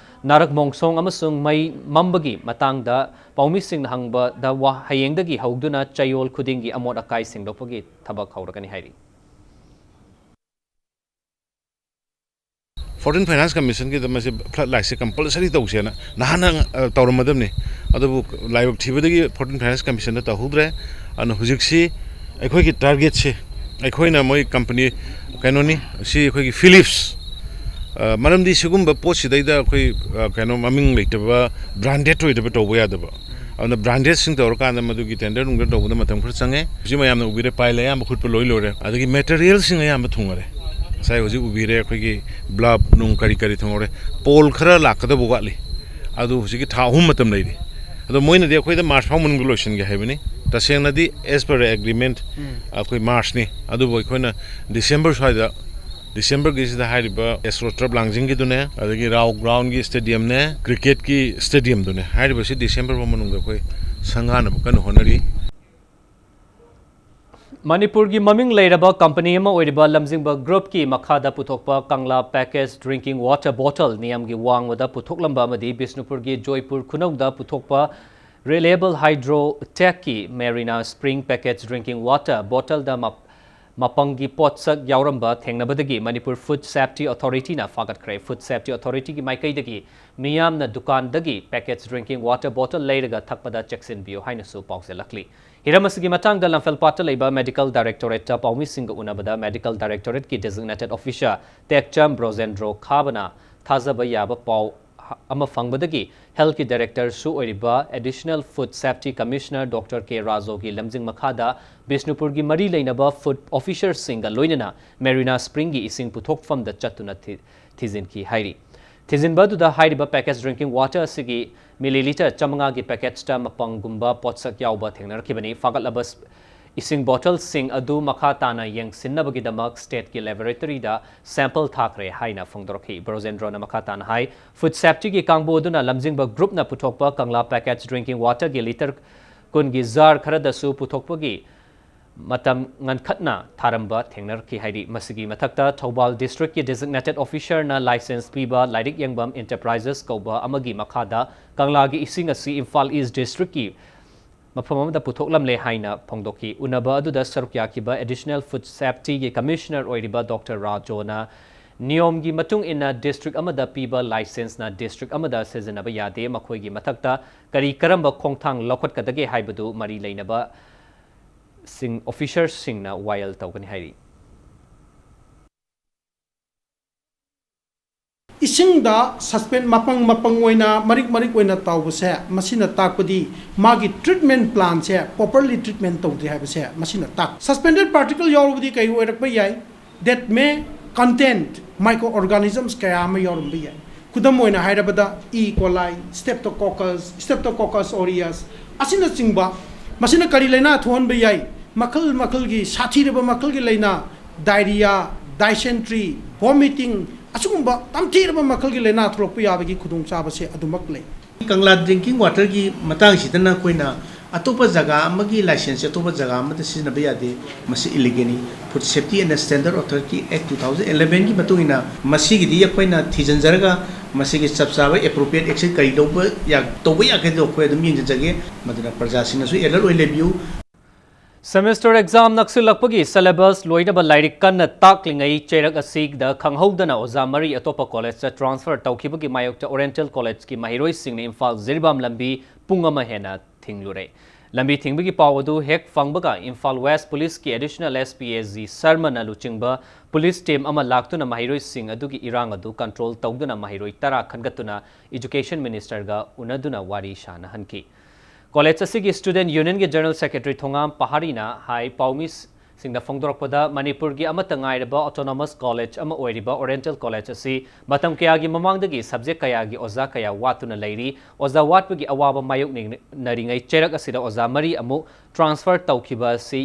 ꯅꯥꯔꯛ ꯃꯣꯡꯁꯣꯡ ꯑꯃꯁꯨꯡ ꯃꯩ ꯃꯝꯕꯒꯤ ꯃꯇꯥꯡꯗ ꯄꯥꯎꯃꯤꯁꯤꯡꯅ ꯍꯪꯕꯗ ꯋꯥ-, ꯍꯌꯦꯡꯗꯒꯤ ꯍꯧꯗꯨꯅ ꯆꯌꯣꯜ ꯈꯨꯗꯤꯡꯒꯤ ꯑꯃꯣꯠ ꯑꯀꯥꯏ ꯁꯦꯡꯗꯣꯛꯄꯒꯤ ꯊꯕꯛ ꯍꯧꯔꯒꯅꯤ ꯍꯥꯏꯔꯤ꯫ ꯐꯣꯔꯇꯤꯟ ꯐꯥꯏꯅꯥꯟꯁ ꯀꯃꯤꯁꯟꯒꯤꯗ ꯃꯁꯤ ꯐ꯭ꯂꯠ ꯂꯥꯏꯠꯁꯦ ꯀꯝꯄꯜꯁꯔꯤ ꯇꯧꯁꯦꯅ ꯅꯍꯥꯟꯅ, ꯑ, ꯇꯧꯔꯝꯃꯗꯕꯅꯤ꯫ ꯑꯗꯨꯕꯨ ꯂꯥꯏꯕꯛ ꯊꯤꯕꯗꯒꯤ ꯐꯣꯔꯇꯤꯟ ꯐꯥꯏꯅꯥꯟꯁ ꯀꯃꯤꯁꯟꯗ ꯇꯧꯍꯧꯗ꯭ꯔꯦ꯫ ꯑꯗꯨꯅ ꯍꯧꯖꯤꯛꯁꯤ ꯑꯩꯈꯣꯏꯒꯤ ꯇꯥꯔꯒꯦꯠꯁꯦ, ꯑꯩꯈꯣꯏꯅ ꯃꯣꯏ ꯀꯝꯄꯅꯤ ꯀꯩꯅꯣꯅꯤ, ꯁꯤ ꯑꯩꯈꯣꯏꯒꯤ ꯐꯤꯂꯤꯞꯁ, ꯑ, ꯃꯔꯝꯗꯤ ꯁꯤꯒꯨꯝꯕ ꯄꯣꯠꯁꯤꯗꯩꯗ ꯑꯩꯈꯣꯏ, ꯑ, ꯀꯩꯅꯣ ꯃꯃꯤꯡ ꯂꯩꯇꯕ, ꯕ꯭ꯔꯥꯟꯗꯦꯗ ꯑꯣꯏꯗꯕ ꯇꯧꯕ ꯌꯥꯗꯕ꯫ ꯑꯗꯨꯅ ꯕ꯭ꯔꯥꯟꯗꯦꯗꯁꯤꯡ ꯇꯧꯔꯀꯥꯟꯗ ꯃꯗꯨꯒꯤ ꯇꯦꯟꯗꯔ ꯅꯨꯡꯗꯔ ꯇꯧꯕꯗ ꯃꯇꯝ ꯈꯔ ꯆꯪꯉꯦ꯫ ꯍꯧꯖꯤꯛ ꯃꯌꯥꯝꯅ ꯎꯕꯤꯔꯦ, ꯄꯥꯏꯜ ꯑꯌꯥꯝꯕ ꯍꯨꯠꯄ ꯂꯣꯏ ꯂꯣꯏꯔꯦ꯫ ꯑꯗꯒꯤ ꯃꯦꯇꯔꯤꯌꯦꯜꯁꯤꯡ ꯑꯌꯥꯝꯕ ꯊꯨꯡꯉꯔꯦ꯫ ꯉꯁꯥꯏ ꯍꯧꯖꯤꯛ ꯎꯕꯤꯔꯦ, ꯑꯩꯈꯣꯏꯒꯤ ꯕ꯭ꯂꯕ ꯅꯨꯡ ꯀꯔꯤ ꯀꯔꯤ ꯊꯨꯡꯉꯔꯦ꯫ ꯄꯣꯜ ꯈꯔ ꯂꯥꯛꯀꯗꯕ ꯋꯥꯠꯂꯤ꯫ ꯑꯗꯨ ꯍꯧꯖꯤꯛꯀꯤ ꯊꯥ ꯑꯍꯨꯝ ꯃꯇꯝ ꯂꯩꯔꯤ꯫ ꯑꯗꯣ ꯃꯣꯏꯅꯗꯤ ꯑꯩꯈꯣꯏꯗ ꯃꯥꯔꯆ ꯐꯥꯎ ꯃꯅꯨꯡꯗ ꯂꯣꯏꯁꯤꯟꯒꯦ ꯍꯥꯏꯕꯅꯤ꯫ ꯇꯁꯦꯡꯅꯗꯤ, as per agreement, ꯎꯝ꯫ ꯑꯩꯈꯣꯏ ꯃꯥꯔꯆꯅꯤ꯫ ꯑꯗꯨꯕꯨ ꯑꯩꯈꯣꯏꯅ ꯗꯤꯁꯦꯝꯕꯔ ꯁ꯭ꯋꯥꯏꯗ, ꯗꯤꯁꯦꯝꯕꯔꯒꯤꯁꯤꯗ ꯍꯥꯏꯔꯤꯕ ꯑꯦꯁꯇ꯭ꯔꯣ ꯇꯔꯐ ꯂꯥꯡꯖꯤꯡꯒꯤꯗꯨꯅꯦ, ꯑꯗꯒꯤ ꯔꯥꯎ ꯒ꯭ꯔꯥꯎꯟꯒꯤ ꯁ꯭ꯇꯦꯗꯤꯌꯝꯅꯦ, ꯀ꯭ꯔꯤꯀꯦꯠꯀꯤ ꯁ꯭ꯇꯦꯗꯤꯌꯝꯗꯨꯅꯦ, ꯍꯥꯏꯔꯤꯕꯁꯤ ꯗꯤꯁꯦꯝꯕꯔ ꯐꯥꯎ ꯃꯅꯨꯡꯗ ꯑꯩꯈꯣꯏ ꯁꯪꯒꯥꯅꯕ ꯀꯟꯅ ꯍꯣꯠꯅꯔꯤ꯫ ꯃꯅꯤꯄꯨꯔꯒꯤ ꯃꯃꯤꯡ ꯂꯩꯔꯕ ꯀꯝꯄꯅꯤ ꯑꯃ ꯑꯣꯏꯔꯤꯕ ꯂꯝꯖꯤꯡꯕ ꯒ꯭ꯔꯨꯞꯀꯤ ꯃꯈꯥꯗ ꯄꯨꯊꯣꯛꯄ Kangla packaged drinking water bottle ꯅꯤꯌꯝꯒꯤ ꯋꯥꯡꯃꯗ ꯄꯨꯊꯣꯛꯂꯝꯕ ꯑꯃꯗꯤ ꯕꯤꯁꯅꯨꯄꯨꯔꯒꯤ ꯖꯣꯏꯄꯨꯔ ꯈꯨꯅꯧꯗ ꯄꯨꯊꯣꯛꯄ ꯔꯤꯂꯦꯕꯜ ꯍꯥꯏꯗ꯭ꯔꯣ ꯇꯦꯛꯀꯤ ꯃꯦꯔꯤꯅꯥ ꯁ꯭ꯄ꯭ꯔꯤꯡ ꯄꯦꯀꯦꯖ ꯗ꯭ꯔꯤꯡꯀꯤꯡ ꯋꯥꯇꯔ ꯕꯣꯇꯜꯗ ꯃꯞ-, ꯃꯄꯪꯒꯤ ꯄꯣꯠꯁꯛ ꯌꯥꯎꯔꯝꯕ ꯊꯦꯡꯅꯕꯗꯒꯤ ꯃꯅꯤꯄꯨꯔ ꯐꯨꯗ ꯁꯦꯐꯇꯤ ꯑꯣꯊꯣꯔꯤꯇꯤꯅ ꯐꯥꯒꯠꯈ꯭ꯔꯦ꯫ ꯐꯨꯗ ꯁꯦꯐꯇꯤ ꯑꯣꯊꯣꯔꯤꯇꯤꯒꯤ ꯃꯥꯏꯀꯩꯗꯒꯤ ꯃꯤꯌꯥꯝꯅ ꯗꯨꯀꯥꯟꯗꯒꯤ ꯄꯦꯀꯦꯖ ꯗ꯭ꯔꯤꯡꯀꯤꯡ ꯋꯥꯇꯔ ꯕꯣꯇꯜ ꯂꯩꯔꯒ ꯊꯛꯄꯗ ꯆꯦꯛꯁꯤꯟꯕꯤꯌꯨ ꯍꯥꯏꯅꯁꯨ ꯄꯥꯎꯖꯦꯜꯂꯛꯂꯤ꯫ ꯍꯤꯔꯝ ꯑꯁꯤꯒꯤ ꯃꯇꯥꯡꯗ ꯂꯝꯐꯦꯜꯄꯥꯠꯇ ꯂꯩꯕ ꯃꯦꯗꯤꯀꯦꯜ ꯗꯥꯏꯔꯦꯛꯇꯣꯔꯦꯠꯇ ꯄꯥꯎꯃꯤꯁꯤꯡꯒ ꯎꯅꯕꯗ ꯃꯦꯗꯤꯀꯦꯜ ꯗꯥꯏꯔꯦꯛꯇꯣꯔꯦꯠꯀꯤ ꯗꯤꯖꯤꯒꯅꯦꯇꯦꯗ ꯑꯣꯐꯤꯁꯔ ꯇꯦꯛꯆꯝ ꯕ꯭ꯔꯣꯖꯦꯟꯗ꯭ꯔꯣ ꯈꯥꯕꯅ ꯊꯥꯖꯕ ꯌꯥꯕ ꯄꯥꯎ ꯑꯃ ꯐꯪꯕꯗꯒꯤ ꯍꯦꯜꯊꯀꯤ ꯗꯥꯏꯔꯦꯛꯇꯔꯁꯨ ꯑꯣꯏꯔꯤꯕ additional food safety commissioner doctor K ꯔꯥꯖꯣꯒꯤ ꯂꯝꯖꯤꯡ ꯃꯈꯥꯗ ꯕꯤꯁꯅꯨꯄꯨꯔꯒꯤ ꯃꯔꯤ ꯂꯩꯅꯕ ꯐꯨꯗ ꯑꯣꯐꯤꯁꯔꯁꯤꯡꯒ ꯂꯣꯏꯅꯅ ꯃꯦꯔꯤꯅꯥ ꯁ꯭ꯄ꯭ꯔꯤꯡꯒꯤ ꯏꯁꯤꯡ ꯄꯨꯊꯣꯛꯐꯝꯗ ꯆꯠꯇꯨꯅ ꯊꯤ-, ꯊꯤꯖꯤꯟꯈꯤ ꯍꯥꯏꯔꯤ꯫ ꯊꯤꯖꯤꯟꯕ ꯑꯗꯨꯗ ꯍꯥꯏꯔꯤꯕ ꯄꯦꯀꯦꯖ ꯗ꯭ꯔꯤꯡꯀꯤꯡ ꯋꯥꯇꯔ ꯑꯁꯤꯒꯤ ꯃꯤꯂꯤꯂꯤꯇꯔ ꯆꯥꯃꯉꯥꯒꯤ ꯄꯦꯀꯦꯠꯁꯇ ꯃꯄꯪꯒꯨꯝꯕ ꯄꯣꯠꯁꯛ ꯌꯥꯎꯕ ꯊꯦꯡꯅꯔꯛꯈꯤꯕꯅꯤ꯫ ꯐꯥꯒꯠꯂꯕ ꯏꯁ-, ꯏꯁꯤꯡ ꯕꯣꯇꯜꯁꯤꯡ ꯑꯗꯨ ꯃꯈꯥ ꯇꯥꯅ ꯌꯦꯡꯁꯤꯟꯅꯕꯒꯤꯗꯃꯛ ꯁ꯭ꯇꯦꯠꯀꯤ ꯂꯦꯕꯣꯔꯦꯇꯔꯤꯗ ꯁꯦꯝꯄꯜ ꯊꯥꯈ꯭ꯔꯦ ꯍꯥꯏꯅ ꯐꯣꯡꯗꯣꯔꯛꯈꯤ꯫ ꯕ꯭ꯔꯣꯖꯦꯟꯗ꯭ꯔꯣꯅ ꯃꯈꯥ ꯇꯥꯅ ꯍꯥꯏ, ꯐꯨꯗ ꯁꯦꯐꯇꯤꯒꯤ ꯀꯥꯡꯕꯨ ꯑꯗꯨꯅ ꯂꯝꯖꯤꯡꯕ ꯒ꯭ꯔꯨꯞꯅ ꯄꯨꯊꯣꯛꯄ ꯀꯪꯂꯥ ꯄꯦꯀꯦꯖ ꯗ꯭ꯔꯤꯡꯀꯤꯡ ꯋꯥꯇꯔꯒꯤ ꯂꯤꯇꯔ ꯀꯨꯟꯒꯤ ꯖꯥꯔ ꯈꯔꯗꯁꯨ ꯄꯨꯊꯣꯛꯄꯒꯤ ꯃꯇꯝ ꯉꯟꯈꯠꯅ ꯊꯥꯔꯝꯕ ꯊꯦꯡꯅꯔꯛꯈꯤ ꯍꯥꯏꯔꯤ꯫ ꯃꯁꯤꯒꯤ ꯃꯊꯛꯇ ꯊꯧꯕꯥꯜ ꯗꯤꯁꯇ꯭ꯔꯤꯛꯀꯤ ꯗꯤꯖꯤꯒꯅꯦꯇꯦꯗ ꯑꯣꯐꯤꯁꯔꯅ ꯂꯥꯏꯁꯦꯟꯁ ꯄꯤꯕ ꯂꯥꯏꯔꯤꯛ ꯌꯦꯡꯕꯝ ꯑꯦꯟꯇꯔꯄ꯭ꯔꯥꯏꯖꯦꯁ ꯀꯧꯕ ꯑꯃꯒꯤ ꯃꯈꯥꯗ ꯀꯪꯂꯥꯒꯤ ꯏꯁꯤꯡ ꯑꯁꯤ ꯏꯝꯐꯥꯜ ꯏꯁ ꯗꯤꯁꯇ꯭ꯔꯤꯛꯀꯤ ꯃꯐꯝ ꯑꯃꯗ ꯄꯨꯊꯣꯛꯂꯝꯂꯦ ꯍꯥꯏꯅ ꯐꯣꯡꯗꯣꯛꯈꯤ꯫ ꯎꯅꯕ ꯑꯗꯨꯗ ꯁꯔꯨꯛ ꯌꯥꯈꯤꯕ ꯑꯦꯗꯤꯁꯅꯦꯜ ꯐꯨꯗ ꯁꯦꯐꯇꯤꯒꯤ ꯀꯃꯤꯁꯅꯔ ꯑꯣꯏꯔꯤꯕ ꯗꯣꯛꯇꯔ ꯔꯥꯖꯣꯅ ꯅꯤꯌꯣꯝꯒꯤ ꯃꯇꯨꯡ ꯏꯟꯅ ꯗꯤꯁꯇ꯭ꯔꯤꯛ ꯑꯃꯗ ꯄꯤꯕ ꯂꯥꯏꯁꯦꯟꯁꯅ ꯗꯤꯁꯇ꯭ꯔꯤꯛ ꯑꯃꯗ ꯁꯤꯖꯤꯟꯅꯕ ꯌꯥꯗꯦ꯫ ꯃꯈꯣꯏꯒꯤ ꯃꯊꯛꯇ ꯀꯔꯤ ꯀꯔꯝꯕ ꯈꯣꯡꯊꯥꯡ ꯂꯧꯈꯠꯀꯗꯒꯦ ꯍꯥꯏꯕꯗꯨ ꯃꯔꯤ ꯂꯩꯅꯕ ꯁꯤꯡ, ꯑꯣꯐꯤꯁꯔꯁꯤꯡꯅ ꯋꯥꯌꯦꯜ ꯇꯧꯒꯅꯤ ꯍꯥꯏꯔꯤ꯫ ꯏꯁꯤꯡꯗ ꯁꯁꯄꯦꯟ ꯃꯄꯪ ꯃꯄꯪ ꯑꯣꯏꯅ ꯃꯔꯤꯛ ꯃꯔꯤꯛ ꯑꯣꯏꯅ ꯇꯥꯎꯕꯁꯦ, ꯃꯁꯤꯅ ꯇꯥꯛꯄꯗꯤ ꯃꯥꯒꯤ ꯇ꯭ꯔꯤꯠꯃꯦꯟ ꯄ꯭ꯂꯥꯟꯁꯦ ꯄ꯭ꯔꯣꯄꯔꯂꯤ ꯇ꯭ꯔꯤꯠꯃꯦꯟ ꯇꯧꯗꯦ ꯍꯥꯏꯕꯁꯦ ꯃꯁꯤꯅ ꯇꯥꯛ꯫ ꯁꯁꯄꯦꯟꯗꯦꯗ ꯄꯥꯔꯇꯤꯀꯜ ꯌꯥꯎꯔꯕꯗꯤ ꯀꯩ ꯑꯣꯏꯔꯛꯄ ꯌꯥꯏ? That may contain microorganisms ꯀꯌꯥ ꯑꯃ ꯌꯥꯎꯔꯝꯕ ꯌꯥꯏ꯫ ꯈꯨꯗꯝ ꯑꯣꯏꯅ ꯍꯥꯏꯔꯕꯗ E. coli, Streptococcus, Streptococcus aureus ꯑꯁꯤꯅꯆꯤꯡꯕ꯫ ꯃꯁꯤꯅ ꯀꯔꯤ ꯂꯥꯏꯅꯥ ꯊꯣꯛꯍꯟꯕ ꯌꯥꯏ? ꯃꯈꯜ ꯃꯈꯜꯒꯤ ꯁꯥꯊꯤꯔꯕ ꯃꯈꯜꯒꯤ ꯂꯥꯏꯅꯥ, diarrhea, dysentery, vomiting, ꯑꯁꯤꯒꯨꯝꯕ ꯇꯝꯊꯤꯔꯕ ꯃꯈꯜꯒꯤ ꯂꯥꯏꯅꯥ ꯊꯣꯛꯂꯛꯄ ꯌꯥꯕꯒꯤ ꯈꯨꯗꯣꯡꯆꯥꯕꯁꯦ ꯑꯗꯨꯃꯛ ꯂꯩ꯫ ꯀꯪꯂꯥ ꯗ꯭ꯔꯤꯡꯀꯤꯡ ꯋꯥꯇꯔꯒꯤ ꯃꯇꯥꯡꯁꯤꯗꯅ ꯑꯩꯈꯣꯏꯅ ꯑꯇꯣꯞꯄ ꯖꯒꯥ ꯑꯃꯒꯤ ꯂꯥꯏꯁꯦꯟꯁꯁꯦ ꯑꯇꯣꯞꯄ ꯖꯒꯥ ꯑꯃꯗ ꯁꯤꯖꯤꯟꯅꯕ ꯌꯥꯗꯦ꯫ ꯃꯁꯤ ꯏꯂꯤꯒꯦꯜꯅꯤ꯫ Food Safety and Standard Authority Act two thousand eleven ꯒꯤ ꯃꯇꯨꯡ ꯏꯟꯅ ꯃꯁꯤꯒꯤꯗꯤ ꯑꯩꯈꯣꯏꯅ ꯊꯤꯖꯤꯟꯖꯔꯒ ꯃꯁꯤꯒꯤ ꯆꯞ ꯆꯥꯕ appropriate action ꯀꯔꯤ ꯂꯧꯕ ꯌꯥ-, ꯇꯧꯕ ꯌꯥꯒꯦꯗꯣ ꯑꯩꯈꯣꯏ ꯑꯗꯨꯝ ꯌꯦꯡꯖꯒꯦ꯫ ꯃꯗꯨꯅ ꯄ꯭ꯔꯖꯥꯁꯤꯡꯅꯁꯨ alert ꯑꯣꯏ ꯂꯩꯕꯤꯌꯨ꯫ Semester exam ꯅꯛꯁꯤꯜꯂꯛꯄꯒꯤ syllabus ꯂꯣꯏꯅꯕ ꯂꯥꯏꯔꯤꯛ ꯀꯟꯅ ꯇꯥꯛꯂꯤꯉꯩ ꯆꯩꯔꯛ ꯑꯁꯤꯗ ꯈꯪꯍꯧꯗꯅ ꯑꯣꯖꯥ ꯃꯔꯤ ꯑꯇꯣꯞꯄ ꯀꯣꯂꯦꯖꯇ transfer ꯇꯧꯈꯤꯕꯒꯤ ꯃꯥꯌꯣꯛꯇ Oriental College ꯀꯤ ꯃꯍꯩꯔꯣꯏꯁꯤꯡꯅ ꯏꯝꯐꯥꯜ ꯖꯤꯔꯤꯕꯥꯝ ꯂꯝꯕꯤ ꯄꯨꯡ ꯑꯃ ꯍꯦꯟꯅ ꯊꯤꯡꯂꯨꯔꯦ꯫ ꯂꯝꯕꯤ ꯊꯤꯡꯕꯒꯤ ꯄꯥꯎ ꯑꯗꯨ ꯍꯦꯛ ꯐꯪꯕꯒ ꯏꯝꯐꯥꯜ West Police ꯀꯤ Additional S P A G ꯁꯔꯃꯅ ꯂꯨꯆꯤꯡꯕ police team ꯑꯃ ꯂꯥꯛꯇꯨꯅ ꯃꯍꯩꯔꯣꯏꯁꯤꯡ ꯑꯗꯨꯒꯤ ꯏꯔꯥꯡ ꯑꯗꯨ control ꯇꯧꯗꯨꯅ ꯃꯍꯩꯔꯣꯏ ꯇꯔꯥ ꯈꯟꯒꯠꯇꯨꯅ Education Minister ꯒ ꯎꯅꯗꯨꯅ ꯋꯥꯔꯤ ꯁꯥꯅꯍꯟꯈꯤ꯫ College ꯑꯁꯤꯒꯤ Student Union ꯒꯤ General Secretary ꯊꯣꯉꯥꯝ ꯄꯍꯥꯔꯤꯅ ꯍꯥꯏ, ꯄꯥꯎꯃꯤꯁꯤꯡꯗ ꯐꯣꯡꯗꯣꯔꯛꯄꯗ ꯃꯅꯤꯄꯨꯔꯒꯤ ꯑꯃꯠꯇ ꯉꯥꯏꯔꯕ autonomous college ꯑꯃ ꯑꯣꯏꯔꯤꯕ Oriental College ꯑꯁꯤ ꯃꯇꯝ ꯀꯌꯥꯒꯤ ꯃꯃꯥꯡꯗꯒꯤ subject ꯀꯌꯥꯒꯤ ꯑꯣꯖꯥ ꯀꯌꯥ ꯋꯥꯠꯇꯨꯅ ꯂꯩꯔꯤ꯫ ꯑꯣꯖꯥ ꯋꯥꯠꯄꯒꯤ ꯑꯋꯥꯕ ꯃꯥꯌꯣꯛꯅꯔꯤꯉꯩ ꯆꯩꯔꯛ ꯑꯁꯤꯗ ꯑꯣꯖꯥ ꯃꯔꯤ ꯑꯃꯨꯛ transfer ꯇꯧꯈꯤꯕ ꯑꯁꯤ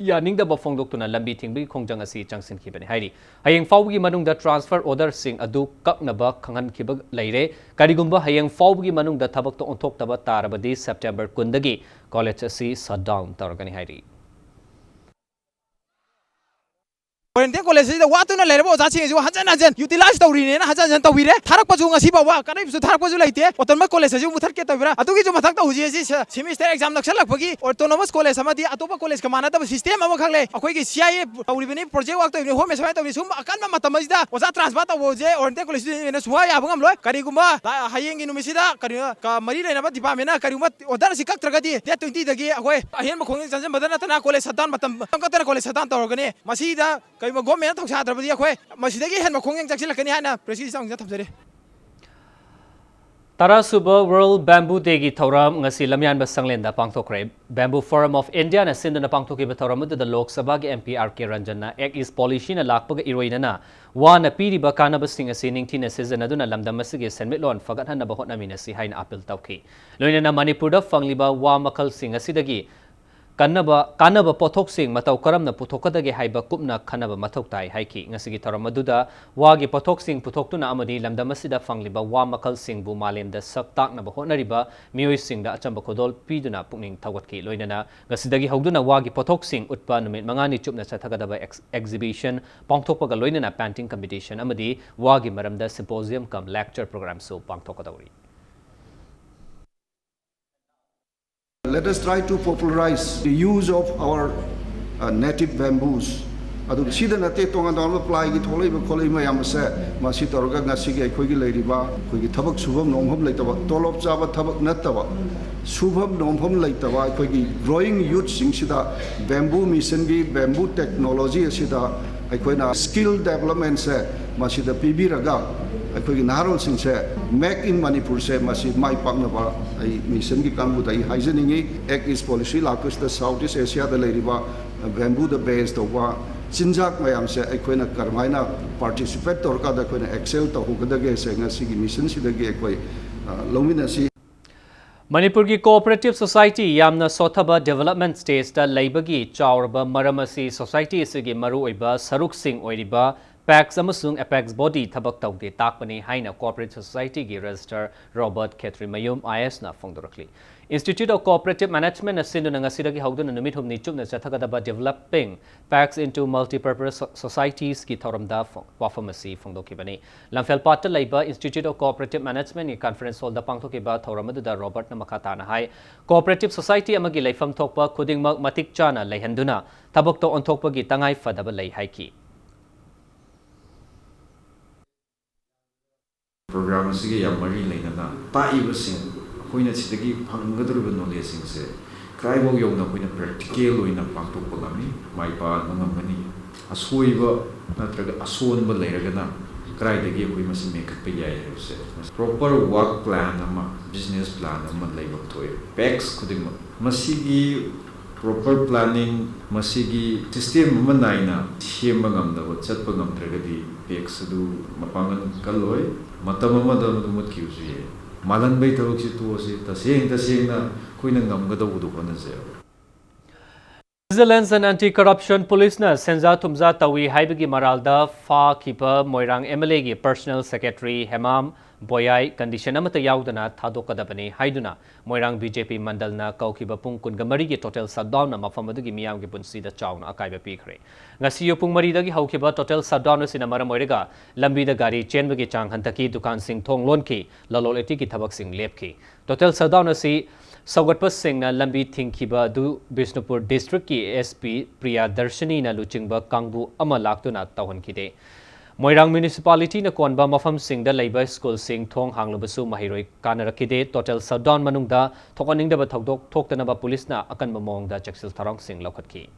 ꯌꯥꯅꯤꯡꯗꯕ ꯐꯣꯡꯗꯣꯛꯇꯨꯅ ꯂꯝꯕꯤ ꯊꯤꯡꯕꯒꯤ ꯈꯣꯡꯖꯪ ꯑꯁꯤ ꯆꯪꯁꯤꯟꯈꯤꯕꯅꯤ ꯍꯥꯏꯔꯤ꯫ ꯍꯌꯦꯡ ꯐꯥꯎꯕꯒꯤ ꯃꯅꯨꯡꯗ transfer order ꯁꯤꯡ ꯑꯗꯨ ꯀꯛꯅꯕ ꯈꯪꯍꯟꯈꯤꯕ ꯂꯩꯔꯦ꯫ ꯀꯔꯤꯒꯨꯝꯕ ꯍꯌꯦꯡ ꯐꯥꯎꯕꯒꯤ ꯃꯅꯨꯡꯗ ꯊꯕꯛꯇ ꯑꯣꯟꯊꯣꯛꯇꯕ ꯇꯥꯔꯕꯗꯤ September ꯀꯨꯟꯗꯒꯤ college ꯑꯁꯤ shut down ꯇꯧꯔꯒꯅꯤ ꯍꯥꯏꯔꯤ꯫ Oriental College ꯑꯁꯤꯗ ꯋꯥꯠꯇꯨꯅ ꯂꯩꯔꯕ ꯑꯣꯖꯥꯁꯤꯡ ꯑꯁꯤꯕꯨ ꯍꯟꯖꯟ ꯍꯟꯖꯟ utilize ꯇꯧꯔꯤꯅꯦꯅ ꯍꯟꯖꯟ ꯍꯟꯖꯟ ꯇꯧꯕꯤꯔꯦ꯫ ꯊꯥꯔꯛꯄꯁꯨ ꯉꯁꯤ ꯐꯥꯎꯕ ꯀꯔꯤꯝꯁꯨ ꯊꯥꯔꯛꯄꯁꯨ ꯂꯩꯇꯦ꯫ Autonomous College ꯑꯁꯤꯕꯨ ꯃꯨꯊꯠꯀꯦ ꯇꯧꯕꯤꯔꯥ? ꯑꯗꯨꯒꯤꯁꯨ ꯃꯊꯛꯇ ꯍꯧꯖꯤꯛ ꯑꯁꯤ se-, semester exam ꯅꯛꯁꯜꯂꯛꯄꯒꯤ Autonomous College ꯑꯃꯗꯤ ꯑꯇꯣꯞꯄ college ꯀ ꯃꯥꯟꯅꯗꯕ system ꯑꯃꯈꯛ ꯂꯩ꯫ ꯑꯩꯈꯣꯏꯒꯤ C I A ꯇꯧꯔꯤꯕꯅꯤ, project work ꯇꯧꯔꯤꯕꯅꯤ, home assignment ꯇꯧꯔꯤꯕꯅꯤ꯫ ꯁꯨꯝꯕ ꯑꯀꯟꯕ ꯃꯇꯝ ꯑꯁꯤꯗ ꯑꯣꯖꯥ transfer ꯇꯧꯕꯁꯦ Oriental College student union ꯅ ꯁꯨꯡꯌꯥ ꯌꯥꯕ ꯉꯝꯂꯣꯏ꯫ ꯀꯔꯤꯒꯨꯝꯕ ꯂꯥ-, ꯍꯌꯦꯡꯒꯤ ꯅꯨꯃꯤꯠꯁꯤꯗ ꯀꯔꯤ, ꯀ-, ꯃꯔꯤ ꯂꯩꯅꯕ department ꯅ ꯀꯔꯤꯒꯨꯝꯕ order ꯑꯁꯤ ꯀꯛꯇ꯭ꯔꯒꯗꯤ date twenty ꯗꯒꯤ ꯑꯩꯈꯣꯏ ꯑꯍꯦꯟꯕ ꯈꯣꯡꯖꯪ ꯆꯪꯁꯤꯟꯕꯗ ꯅꯠꯇꯅ college shut down ꯃꯇꯝ ꯀꯛꯇꯅ college shut down ꯇꯧꯔꯒꯅꯤ꯫ ꯃꯁꯤꯗ ꯀꯔꯤꯒꯨꯝꯕ government ꯅ ꯊꯧꯁꯥꯗ꯭ꯔꯕꯗꯤ ꯑꯩꯈꯣꯏ ꯃꯁꯤꯗꯒꯤ ꯍꯦꯟꯕ ꯈꯣꯡꯖꯪ ꯆꯪꯁꯤꯜꯂꯛꯀꯅꯤ ꯍꯥꯏꯅ press ꯒꯤ ꯆꯥꯎꯅ ꯊꯝꯖꯔꯤ꯫ ꯇꯔꯥꯁꯨꯕ World Bamboo Day ꯒꯤ ꯊꯧꯔꯝ ꯉꯁꯤ ꯂꯝꯌꯥꯟꯕ ꯁꯪꯂꯦꯟꯗ ꯄꯥꯡꯊꯣꯛꯈ꯭ꯔꯦ꯫ Bamboo Forum of India ꯅ ꯁꯤꯟꯗꯨꯅ ꯄꯥꯡꯊꯣꯛꯈꯤꯕ ꯊꯧꯔꯝ ꯑꯗꯨꯗ ꯂꯣꯛ ꯁꯚꯥꯒꯤ M P R K ꯔꯟꯖꯟꯅ Act East Policy ꯅ ꯂꯥꯛꯄꯒ ꯏꯔꯣꯏꯅꯅ ꯋꯥꯅ ꯄꯤꯔꯤꯕ ꯀꯥꯟꯅꯕꯁꯤꯡ ꯑꯁꯤ ꯅꯤꯡꯊꯤꯅ ꯁꯤꯖꯤꯟꯅꯗꯨꯅ ꯂꯝꯗꯝ ꯑꯁꯤꯒꯤ ꯁꯦꯟꯃꯤꯠꯂꯣꯟ ꯐꯒꯠꯍꯟꯅꯕ ꯍꯣꯠꯅꯃꯤꯟꯅꯁꯤ ꯍꯥꯏꯅ appeal ꯇꯧꯈꯤ꯫ ꯂꯣꯏꯅꯅ ꯃꯅꯤꯄꯨꯔꯗ ꯐꯪꯂꯤꯕ ꯋꯥ ꯃꯈꯜꯁꯤꯡ ꯑꯁꯤꯗꯒꯤ ꯀꯟꯅꯕ, ꯀꯥꯟꯅꯕ ꯄꯣꯠꯊꯣꯛꯁꯤꯡ ꯃꯇꯧ ꯀꯔꯝꯅ ꯄꯨꯊꯣꯛꯀꯗꯒꯦ ꯍꯥꯏꯕ ꯀꯨꯞꯅ ꯈꯟꯅꯕ ꯃꯊꯧ ꯇꯥꯏ ꯍꯥꯏꯈꯤ꯫ ꯉꯁꯤꯒꯤ ꯊꯧꯔꯝ ꯑꯗꯨꯗ ꯋꯥꯒꯤ ꯄꯣꯠꯊꯣꯛꯁꯤꯡ ꯄꯨꯊꯣꯛꯇꯨꯅ ꯑꯃꯗꯤ ꯂꯝꯗꯝ ꯑꯁꯤꯗ ꯐꯪꯂꯤꯕ ꯋꯥ ꯃꯈꯜꯁꯤꯡꯕꯨ ꯃꯥꯂꯦꯝꯗ ꯁꯛ ꯇꯥꯛꯅꯕ ꯍꯣꯠꯅꯔꯤꯕ ꯃꯤꯑꯣꯏꯁꯤꯡꯗ ꯑꯆꯝꯕ ꯈꯨꯗꯣꯜ ꯄꯤꯗꯨꯅ ꯄꯨꯛꯅꯤꯡ ꯊꯧꯒꯠꯈꯤ꯫ ꯂꯣꯏꯅꯅ ꯉꯁꯤꯗꯒꯤ ꯍꯧꯗꯨꯅ ꯋꯥꯒꯤ ꯄꯣꯠꯊꯣꯛꯁꯤꯡ ꯎꯠꯄ ꯅꯨꯃꯤꯠ ꯃꯉꯥꯅꯤ ꯆꯨꯞꯅ ꯆꯠꯊꯒꯗꯕ ꯑꯦꯛꯁ-, exhibition ꯄꯥꯡꯊꯣꯛꯄꯒ ꯂꯣꯏꯅꯅ painting competition ꯑꯃꯗꯤ ꯋꯥꯒꯤ ꯃꯔꯝꯗ symposium cum lecture programꯁꯨ ꯄꯥꯡꯊꯣꯛꯀꯗꯧꯔꯤ꯫ Let us try to popularize the use of our uh, native bamboos. ꯑꯗꯨꯒ ꯁꯤꯗ ꯅꯠꯇꯦ, ꯇꯣꯉꯥꯟ ꯇꯣꯉꯥꯟꯕ plyꯒꯤ ꯊꯣꯛꯂꯛꯏꯕ ꯈꯣꯠꯂꯛꯏꯕ ꯃꯌꯥꯝ ꯑꯁꯦ ꯃꯁꯤ ꯇꯧꯔꯒ ꯉꯁꯤꯒꯤ ꯑꯩꯈꯣꯏꯒꯤ ꯂꯩꯔꯤꯕ ꯑꯩꯈꯣꯏꯒꯤ ꯊꯕꯛ ꯁꯨꯐꯝ ꯅꯣꯝꯐꯝ ꯂꯩꯇꯕ, ꯇꯣꯂꯣꯞ ꯆꯥꯕ ꯊꯕꯛ ꯅꯠꯇꯕ, ꯁꯨꯐꯝ ꯅꯣꯝꯐꯝ ꯂꯩꯇꯕ ꯑꯩꯈꯣꯏꯒꯤ growing youthꯁꯤꯡꯁꯤꯗ bamboo missionꯒꯤ bamboo technology ꯑꯁꯤꯗ ꯑꯩꯈꯣꯏꯅ skill developmentꯁꯦ ꯃꯁꯤꯗ ꯄꯤꯕꯤꯔꯒ ꯑꯩꯈꯣꯏꯒꯤ ꯅꯍꯥꯔꯣꯜꯁꯤꯡꯁꯦ make in Manipurꯁꯦ ꯃꯁꯤ ꯃꯥꯏ ꯄꯥꯛꯅꯕ ꯑꯩ missionꯒꯤ ꯀꯥꯡꯕꯨꯗ ꯑꯩ ꯍꯥꯏꯖꯅꯤꯡꯉꯤ꯫ Act East policy ꯂꯥꯛꯄꯁꯤꯗ South East Asiaꯗ ꯂꯩꯔꯤꯕ bambooꯗ base ꯇꯧꯕ ꯆꯤꯟꯖꯥꯛ ꯃꯌꯥꯝꯁꯦ ꯑꯩꯈꯣꯏꯅ ꯀꯔꯝꯍꯥꯏꯅ participate ꯇꯧꯔꯀꯥꯟꯗ ꯑꯩꯈꯣꯏꯅ excel ꯇꯧꯍꯧꯒꯗꯒꯦꯁꯦ ꯉꯁꯤꯒꯤ missionꯁꯤꯗꯒꯤ ꯑꯩꯈꯣꯏ ꯑ, ꯂꯧꯃꯤꯟꯅꯁꯤ꯫ ꯃꯅꯤꯄꯨꯔꯒꯤ cooperative society ꯌꯥꯝꯅ ꯁꯣꯠꯊꯕ development stageꯇ ꯂꯩꯕꯒꯤ ꯆꯥꯎꯔꯕ ꯃꯔꯝ ꯑꯁꯤ society ꯑꯁꯤꯒꯤ ꯃꯔꯨꯑꯣꯏꯕ ꯁꯔꯨꯛꯁꯤꯡ ꯑꯣꯏꯔꯤꯕ PACS ꯑꯃꯁꯨꯡ apex body ꯊꯕꯛ ꯇꯧꯗꯦ ꯇꯥꯛꯄꯅꯤ ꯍꯥꯏꯅ cooperative societyꯒꯤ registrar ꯔꯣꯕꯔꯠ ꯈꯦꯇ꯭ꯔꯤꯃꯌꯨꯝ IASꯅ ꯐꯣꯡꯗꯣꯔꯛꯂꯤ꯫ Institute of Cooperative Managementꯅ ꯁꯤꯟꯗꯨꯅ ꯉꯁꯤꯗꯒꯤ ꯍꯧꯗꯨꯅ ꯅꯨꯃꯤꯠ ꯍꯨꯝꯅꯤ ꯆꯨꯞꯅ ꯆꯠꯊꯒꯗꯕ Developing PACS into Multipurpose Societiesꯀꯤ ꯊꯧꯔꯝꯗ ꯐꯣ-, ꯋꯥꯐꯝ ꯑꯁꯤ ꯐꯣꯡꯗꯣꯛꯈꯤꯕꯅꯤ꯫ ꯂꯝꯐꯦꯜꯄꯥꯠꯇ ꯂꯩꯕ Institute of Cooperative Managementꯀꯤ conference hallꯗ ꯄꯥꯡꯊꯣꯛꯈꯤꯕ ꯊꯧꯔꯝ ꯑꯗꯨꯗ ꯔꯣꯕꯔꯠꯅ ꯃꯈꯥ ꯇꯥꯅ ꯍꯥꯏ, cooperative society ꯑꯃꯒꯤ ꯂꯩꯐꯝ ꯊꯣꯛꯄ ꯈꯨꯗꯤꯡꯃꯛ ꯃꯇꯤꯛ ꯆꯥꯅ ꯂꯩꯍꯟꯗꯨꯅ ꯊꯕꯛꯇ ꯑꯣꯟꯊꯣꯛꯄꯒꯤ ꯇꯉꯥꯏ ꯐꯗꯕ ꯂꯩ ꯍꯥꯏꯈꯤ꯫ Program ꯑꯁꯤꯒ ꯌꯥꯝ ꯃꯔꯤ ꯂꯩꯅꯅ ꯇꯥꯛꯏꯕꯁꯤꯡ, ꯑꯩꯈꯣꯏꯅ ꯁꯤꯗꯒꯤ ꯐꯪꯒꯗꯧꯔꯤꯕ knowledgeꯁꯤꯡꯁꯦ ꯀꯗꯥꯏꯐꯥꯎ ꯌꯧꯅ ꯑꯩꯈꯣꯏꯅ practical ꯑꯣꯏꯅ ꯄꯥꯡꯊꯣꯛꯄ ꯉꯝꯃꯤ, ꯃꯥꯏ ꯄꯥꯛꯍꯟꯕ ꯉꯝꯒꯅꯤ, ꯑꯁꯣꯏꯕ ꯅꯠꯇ꯭ꯔꯒ ꯑꯁꯣꯟꯕ ꯂꯩꯔꯒꯅ ꯀꯗꯥꯏꯗꯒꯤ ꯑꯩꯈꯣꯏ ꯃꯁꯤ ꯃꯦꯟꯈꯠꯄ ꯌꯥꯏ ꯍꯥꯏꯕꯁꯦ꯫ Proper work plan ꯑꯃ, business plan ꯑꯃ ꯂꯩꯐꯝ ꯊꯣꯛꯑꯦ PACS ꯈꯨꯗꯤꯡꯃꯛ꯫ ꯃꯁꯤꯒꯤ proper planning, ꯃꯁꯤꯒꯤ system ꯑꯃ ꯅꯥꯏꯅ ꯁꯦꯝꯕ ꯉꯝꯗꯕ, ꯆꯠꯄ ꯉꯝꯗ꯭ꯔꯒꯗꯤ PACS ꯑꯗꯨ ꯃꯄꯥꯡꯒꯜ ꯀꯜꯂꯣꯏ, ꯃꯇꯝ ꯑꯃꯗ ꯃꯗꯨ ꯃꯨꯠꯈꯤꯕꯁꯨ ꯌꯥꯏ꯫ ꯃꯥꯜꯍꯟꯕꯒꯤ ꯊꯕꯛꯁꯤ ꯇꯣꯛꯑꯁꯤ, ꯇꯁꯦꯡ ꯇꯁꯦꯡꯅ ꯑꯩꯈꯣꯏꯅ ꯉꯝꯒꯗꯧꯕꯗꯨ ꯍꯣꯠꯅꯖꯦꯕ꯫ Vigilance and Anti-Corruption Policeꯅ ꯁꯦꯟꯖꯥ ꯊꯨꯝꯖꯥ ꯇꯧꯏ ꯍꯥꯏꯕꯒꯤ ꯃꯔꯥꯜꯗ ꯐꯥꯈꯤꯕ ꯃꯣꯏꯔꯥꯡ MLAꯒꯤ personal secretary ꯍꯦꯃꯥꯝ ꯕꯣꯌꯥꯏ condition ꯑꯃꯠꯇ ꯌꯥꯎꯗꯅ ꯊꯥꯗꯣꯛꯀꯗꯕꯅꯤ ꯍꯥꯏꯗꯨꯅ ꯃꯣꯏꯔꯥꯡ BJP ꯃꯟꯗꯜꯅ ꯀꯧꯈꯤꯕ ꯄꯨꯡ ꯀꯨꯟꯒ ꯃꯔꯤꯒꯤ total shutdownꯅ ꯃꯐꯝ ꯑꯗꯨꯒꯤ ꯃꯤꯌꯥꯝꯒꯤ ꯄꯨꯟꯁꯤꯗ ꯆꯥꯎꯅ ꯑꯀꯥꯏꯕ ꯄꯤꯈ꯭ꯔꯦ꯫ ꯉꯁꯤ ꯑꯌꯨꯛ ꯄꯨꯡ ꯃꯔꯤꯗꯒꯤ ꯍꯧꯈꯤꯕ total shutdown ꯑꯁꯤꯅ ꯃꯔꯝ ꯑꯣꯏꯔꯒ ꯂꯝꯕꯤꯗ ꯒꯥꯔꯤ ꯆꯦꯟꯕꯒꯤ ꯆꯥꯡ ꯍꯟꯊꯈꯤ, ꯗꯨꯀꯥꯟꯁꯤꯡ ꯊꯣꯡ ꯂꯣꯟꯈꯤ, ꯂꯂꯣꯟ ꯏꯇꯤꯛꯀꯤ ꯊꯕꯛꯁꯤꯡ ꯂꯦꯞꯈꯤ꯫ Total shutdown ꯑꯁꯤ ꯁꯧꯒꯠꯄꯁꯤꯡꯅ ꯂꯝꯕꯤ ꯊꯤꯡꯈꯤꯕ ꯑꯗꯨ ꯕꯤꯁꯅꯨꯄꯨꯔ districtꯀꯤ SP ꯄ꯭ꯔꯤꯌꯥꯗꯔꯁꯤꯅꯤꯅ ꯂꯨꯆꯤꯡꯕ ꯀꯥꯡꯕꯨ ꯑꯃ ꯂꯥꯛꯇꯨꯅ ꯇꯧꯍꯟꯈꯤꯗꯦ꯫ ꯃꯣꯏꯔꯥꯡ municipalityꯅ ꯀꯣꯟꯕ ꯃꯐꯝꯁꯤꯡꯗ ꯂꯩꯕ ꯁ꯭ꯀꯨꯜꯁꯤꯡ ꯊꯣꯡ ꯍꯥꯡꯂꯕꯁꯨ ꯃꯍꯩꯔꯣꯏ ꯀꯥꯅꯔꯛꯈꯤꯗꯦ꯫ Total shutdown ꯃꯅꯨꯡꯗ ꯊꯣꯛꯍꯟꯅꯤꯡꯗꯕ ꯊꯧꯗꯣꯛ ꯊꯣꯛꯇꯅꯕ ꯄꯨꯂꯤꯁꯅ ꯑꯀꯟꯕ ꯃꯑꯣꯡꯗ ꯆꯦꯛꯁꯤꯜ ꯊꯧꯔꯥꯡꯁꯤꯡ ꯂꯧꯈꯠꯈꯤ꯫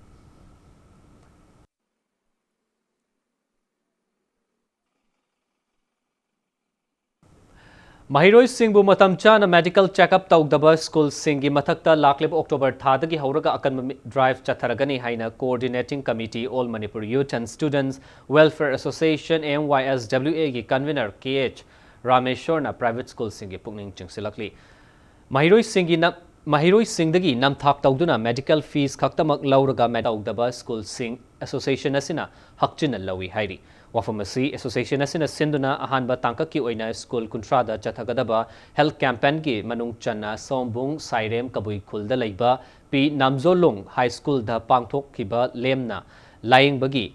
ꯃꯍꯩꯔꯣꯏꯁꯤꯡꯕꯨ ꯃꯇꯝ ꯆꯥꯅ medical checkup ꯇꯧꯗꯕ ꯁ꯭ꯀꯨꯜꯁꯤꯡꯒꯤ ꯃꯊꯛꯇ ꯂꯥꯛꯂꯤꯕ October ꯊꯥꯗꯒꯤ ꯍꯧꯔꯒ ꯑꯀꯟꯕ ꯃꯤ-, drive ꯆꯠꯊꯔꯒꯅꯤ ꯍꯥꯏꯅ Coordinating Committee All Manipur Youth and Students Welfare Association, AMYSWAꯒꯤ convener KH ꯔꯥꯃꯦꯁꯣꯔꯅ private ꯁ꯭ꯀꯨꯜꯁꯤꯡꯒꯤ ꯄꯨꯛꯅꯤꯡ ꯆꯤꯡꯁꯤꯜꯂꯛꯂꯤ꯫ ꯃꯍꯩꯔꯣꯏꯁꯤꯡꯒꯤ ꯅ-, ꯃꯍꯩꯔꯣꯏꯁꯤꯡꯗꯒꯤ ꯅꯝꯊꯥꯛ ꯇꯧꯗꯨꯅ medical fees ꯈꯛꯇꯃꯛ ꯂꯧꯔꯒ ꯇꯧꯗꯕ ꯁ꯭ꯀꯨꯜꯁꯤꯡ association ꯑꯁꯤꯅ ꯍꯛꯆꯤꯟꯅ ꯂꯧꯏ ꯍꯥꯏꯔꯤ꯫ ꯋꯥꯐꯝ ꯑꯁꯤ association ꯑꯁꯤꯅ ꯁꯤꯟꯗꯨꯅ ꯑꯍꯥꯟꯕ ꯇꯥꯡꯀꯛꯀꯤ ꯑꯣꯏꯅ ꯁ꯭ꯀꯨꯜ ꯀꯨꯟꯊ꯭ꯔꯥꯗ ꯆꯠꯊꯒꯗꯕ health campaignꯒꯤ ꯃꯅꯨꯡ ꯆꯟꯅ ꯁꯣꯝꯕꯨꯡ, ꯁꯥꯏꯔꯦꯝ, ꯀꯕꯨꯏ ꯈꯨꯜꯗ ꯂꯩꯕ ꯄꯤ ꯅꯥꯝꯖꯣꯂꯨꯡ High Schoolꯗ ꯄꯥꯡꯊꯣꯛꯈꯤꯕ ꯂꯦꯝꯅ ꯂꯥꯌꯦꯡꯕꯒꯤ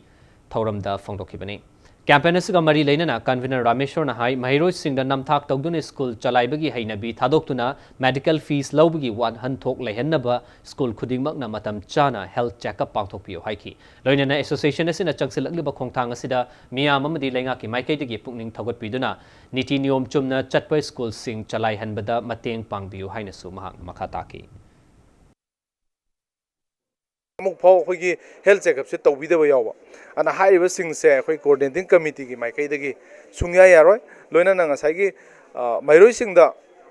ꯊꯧꯔꯝꯗ ꯐꯣꯡꯗꯣꯛꯈꯤꯕꯅꯤ꯫ Campaign ꯑꯁꯤꯒ ꯃꯔꯤ ꯂꯩꯅꯅ convener ꯔꯥꯃꯦꯁꯣꯔꯅ ꯍꯥꯏ, ꯃꯍꯩꯔꯣꯏꯁꯤꯡꯗ ꯅꯝꯊꯥꯛ ꯇꯧꯗꯨꯅ ꯁ꯭ꯀꯨꯜ ꯆꯂꯥꯏꯕꯒꯤ ꯍꯩꯅꯕꯤ ꯊꯥꯗꯣꯛꯇꯨꯅ medical fees ꯂꯧꯕꯒꯤ ꯋꯥꯍꯟꯊꯣꯛ ꯂꯩꯍꯟꯅꯕ ꯁ꯭ꯀꯨꯜ ꯈꯨꯗꯤꯡꯃꯛꯅ ꯃꯇꯝ ꯆꯥꯅ health checkup ꯄꯥꯡꯊꯣꯛꯄꯤꯌꯨ ꯍꯥꯏꯈꯤ꯫ ꯂꯣꯏꯅꯅ association ꯑꯁꯤꯅ ꯆꯪꯁꯤꯜꯂꯛꯂꯤꯕ ꯈꯣꯡꯊꯥꯡ ꯑꯁꯤꯗ ꯃꯤꯌꯥꯝ ꯑꯃꯗꯤ ꯂꯩꯉꯥꯛꯀꯤ ꯃꯥꯏꯀꯩꯗꯒꯤ ꯄꯨꯛꯅꯤꯡ ꯊꯧꯒꯠꯄꯤꯗꯨꯅ ꯅꯤꯇꯤ ꯅꯤꯌꯣꯝ ꯆꯨꯝꯅ ꯆꯠꯄ ꯁ꯭ꯀꯨꯜꯁꯤꯡ ꯆꯂꯥꯏꯍꯟꯕꯗ ꯃꯇꯦꯡ ꯄꯥꯡꯕꯤꯌꯨ ꯍꯥꯏꯅꯁꯨ ꯃꯍꯥꯛꯅ ꯃꯈꯥ ꯇꯥꯈꯤ꯫ ꯑꯃꯨꯛ ꯐꯥꯎ ꯑꯩꯈꯣꯏꯒꯤ health checkupꯁꯦ ꯇꯧꯕꯤꯗꯕ ꯌꯥꯎꯕ꯫ ꯑꯗꯨꯅ ꯍꯥꯏꯔꯤꯕꯁꯤꯡꯁꯦ ꯑꯩꯈꯣꯏ coordinating committeeꯒꯤ ꯃꯥꯏꯀꯩꯗꯒꯤ ꯁꯨꯡꯌꯥ ꯌꯥꯔꯣꯏ꯫ ꯂꯣꯏꯅꯅ ꯉꯁꯥꯏꯒꯤ, ꯑ, ꯃꯍꯩꯔꯣꯏꯁꯤꯡꯗ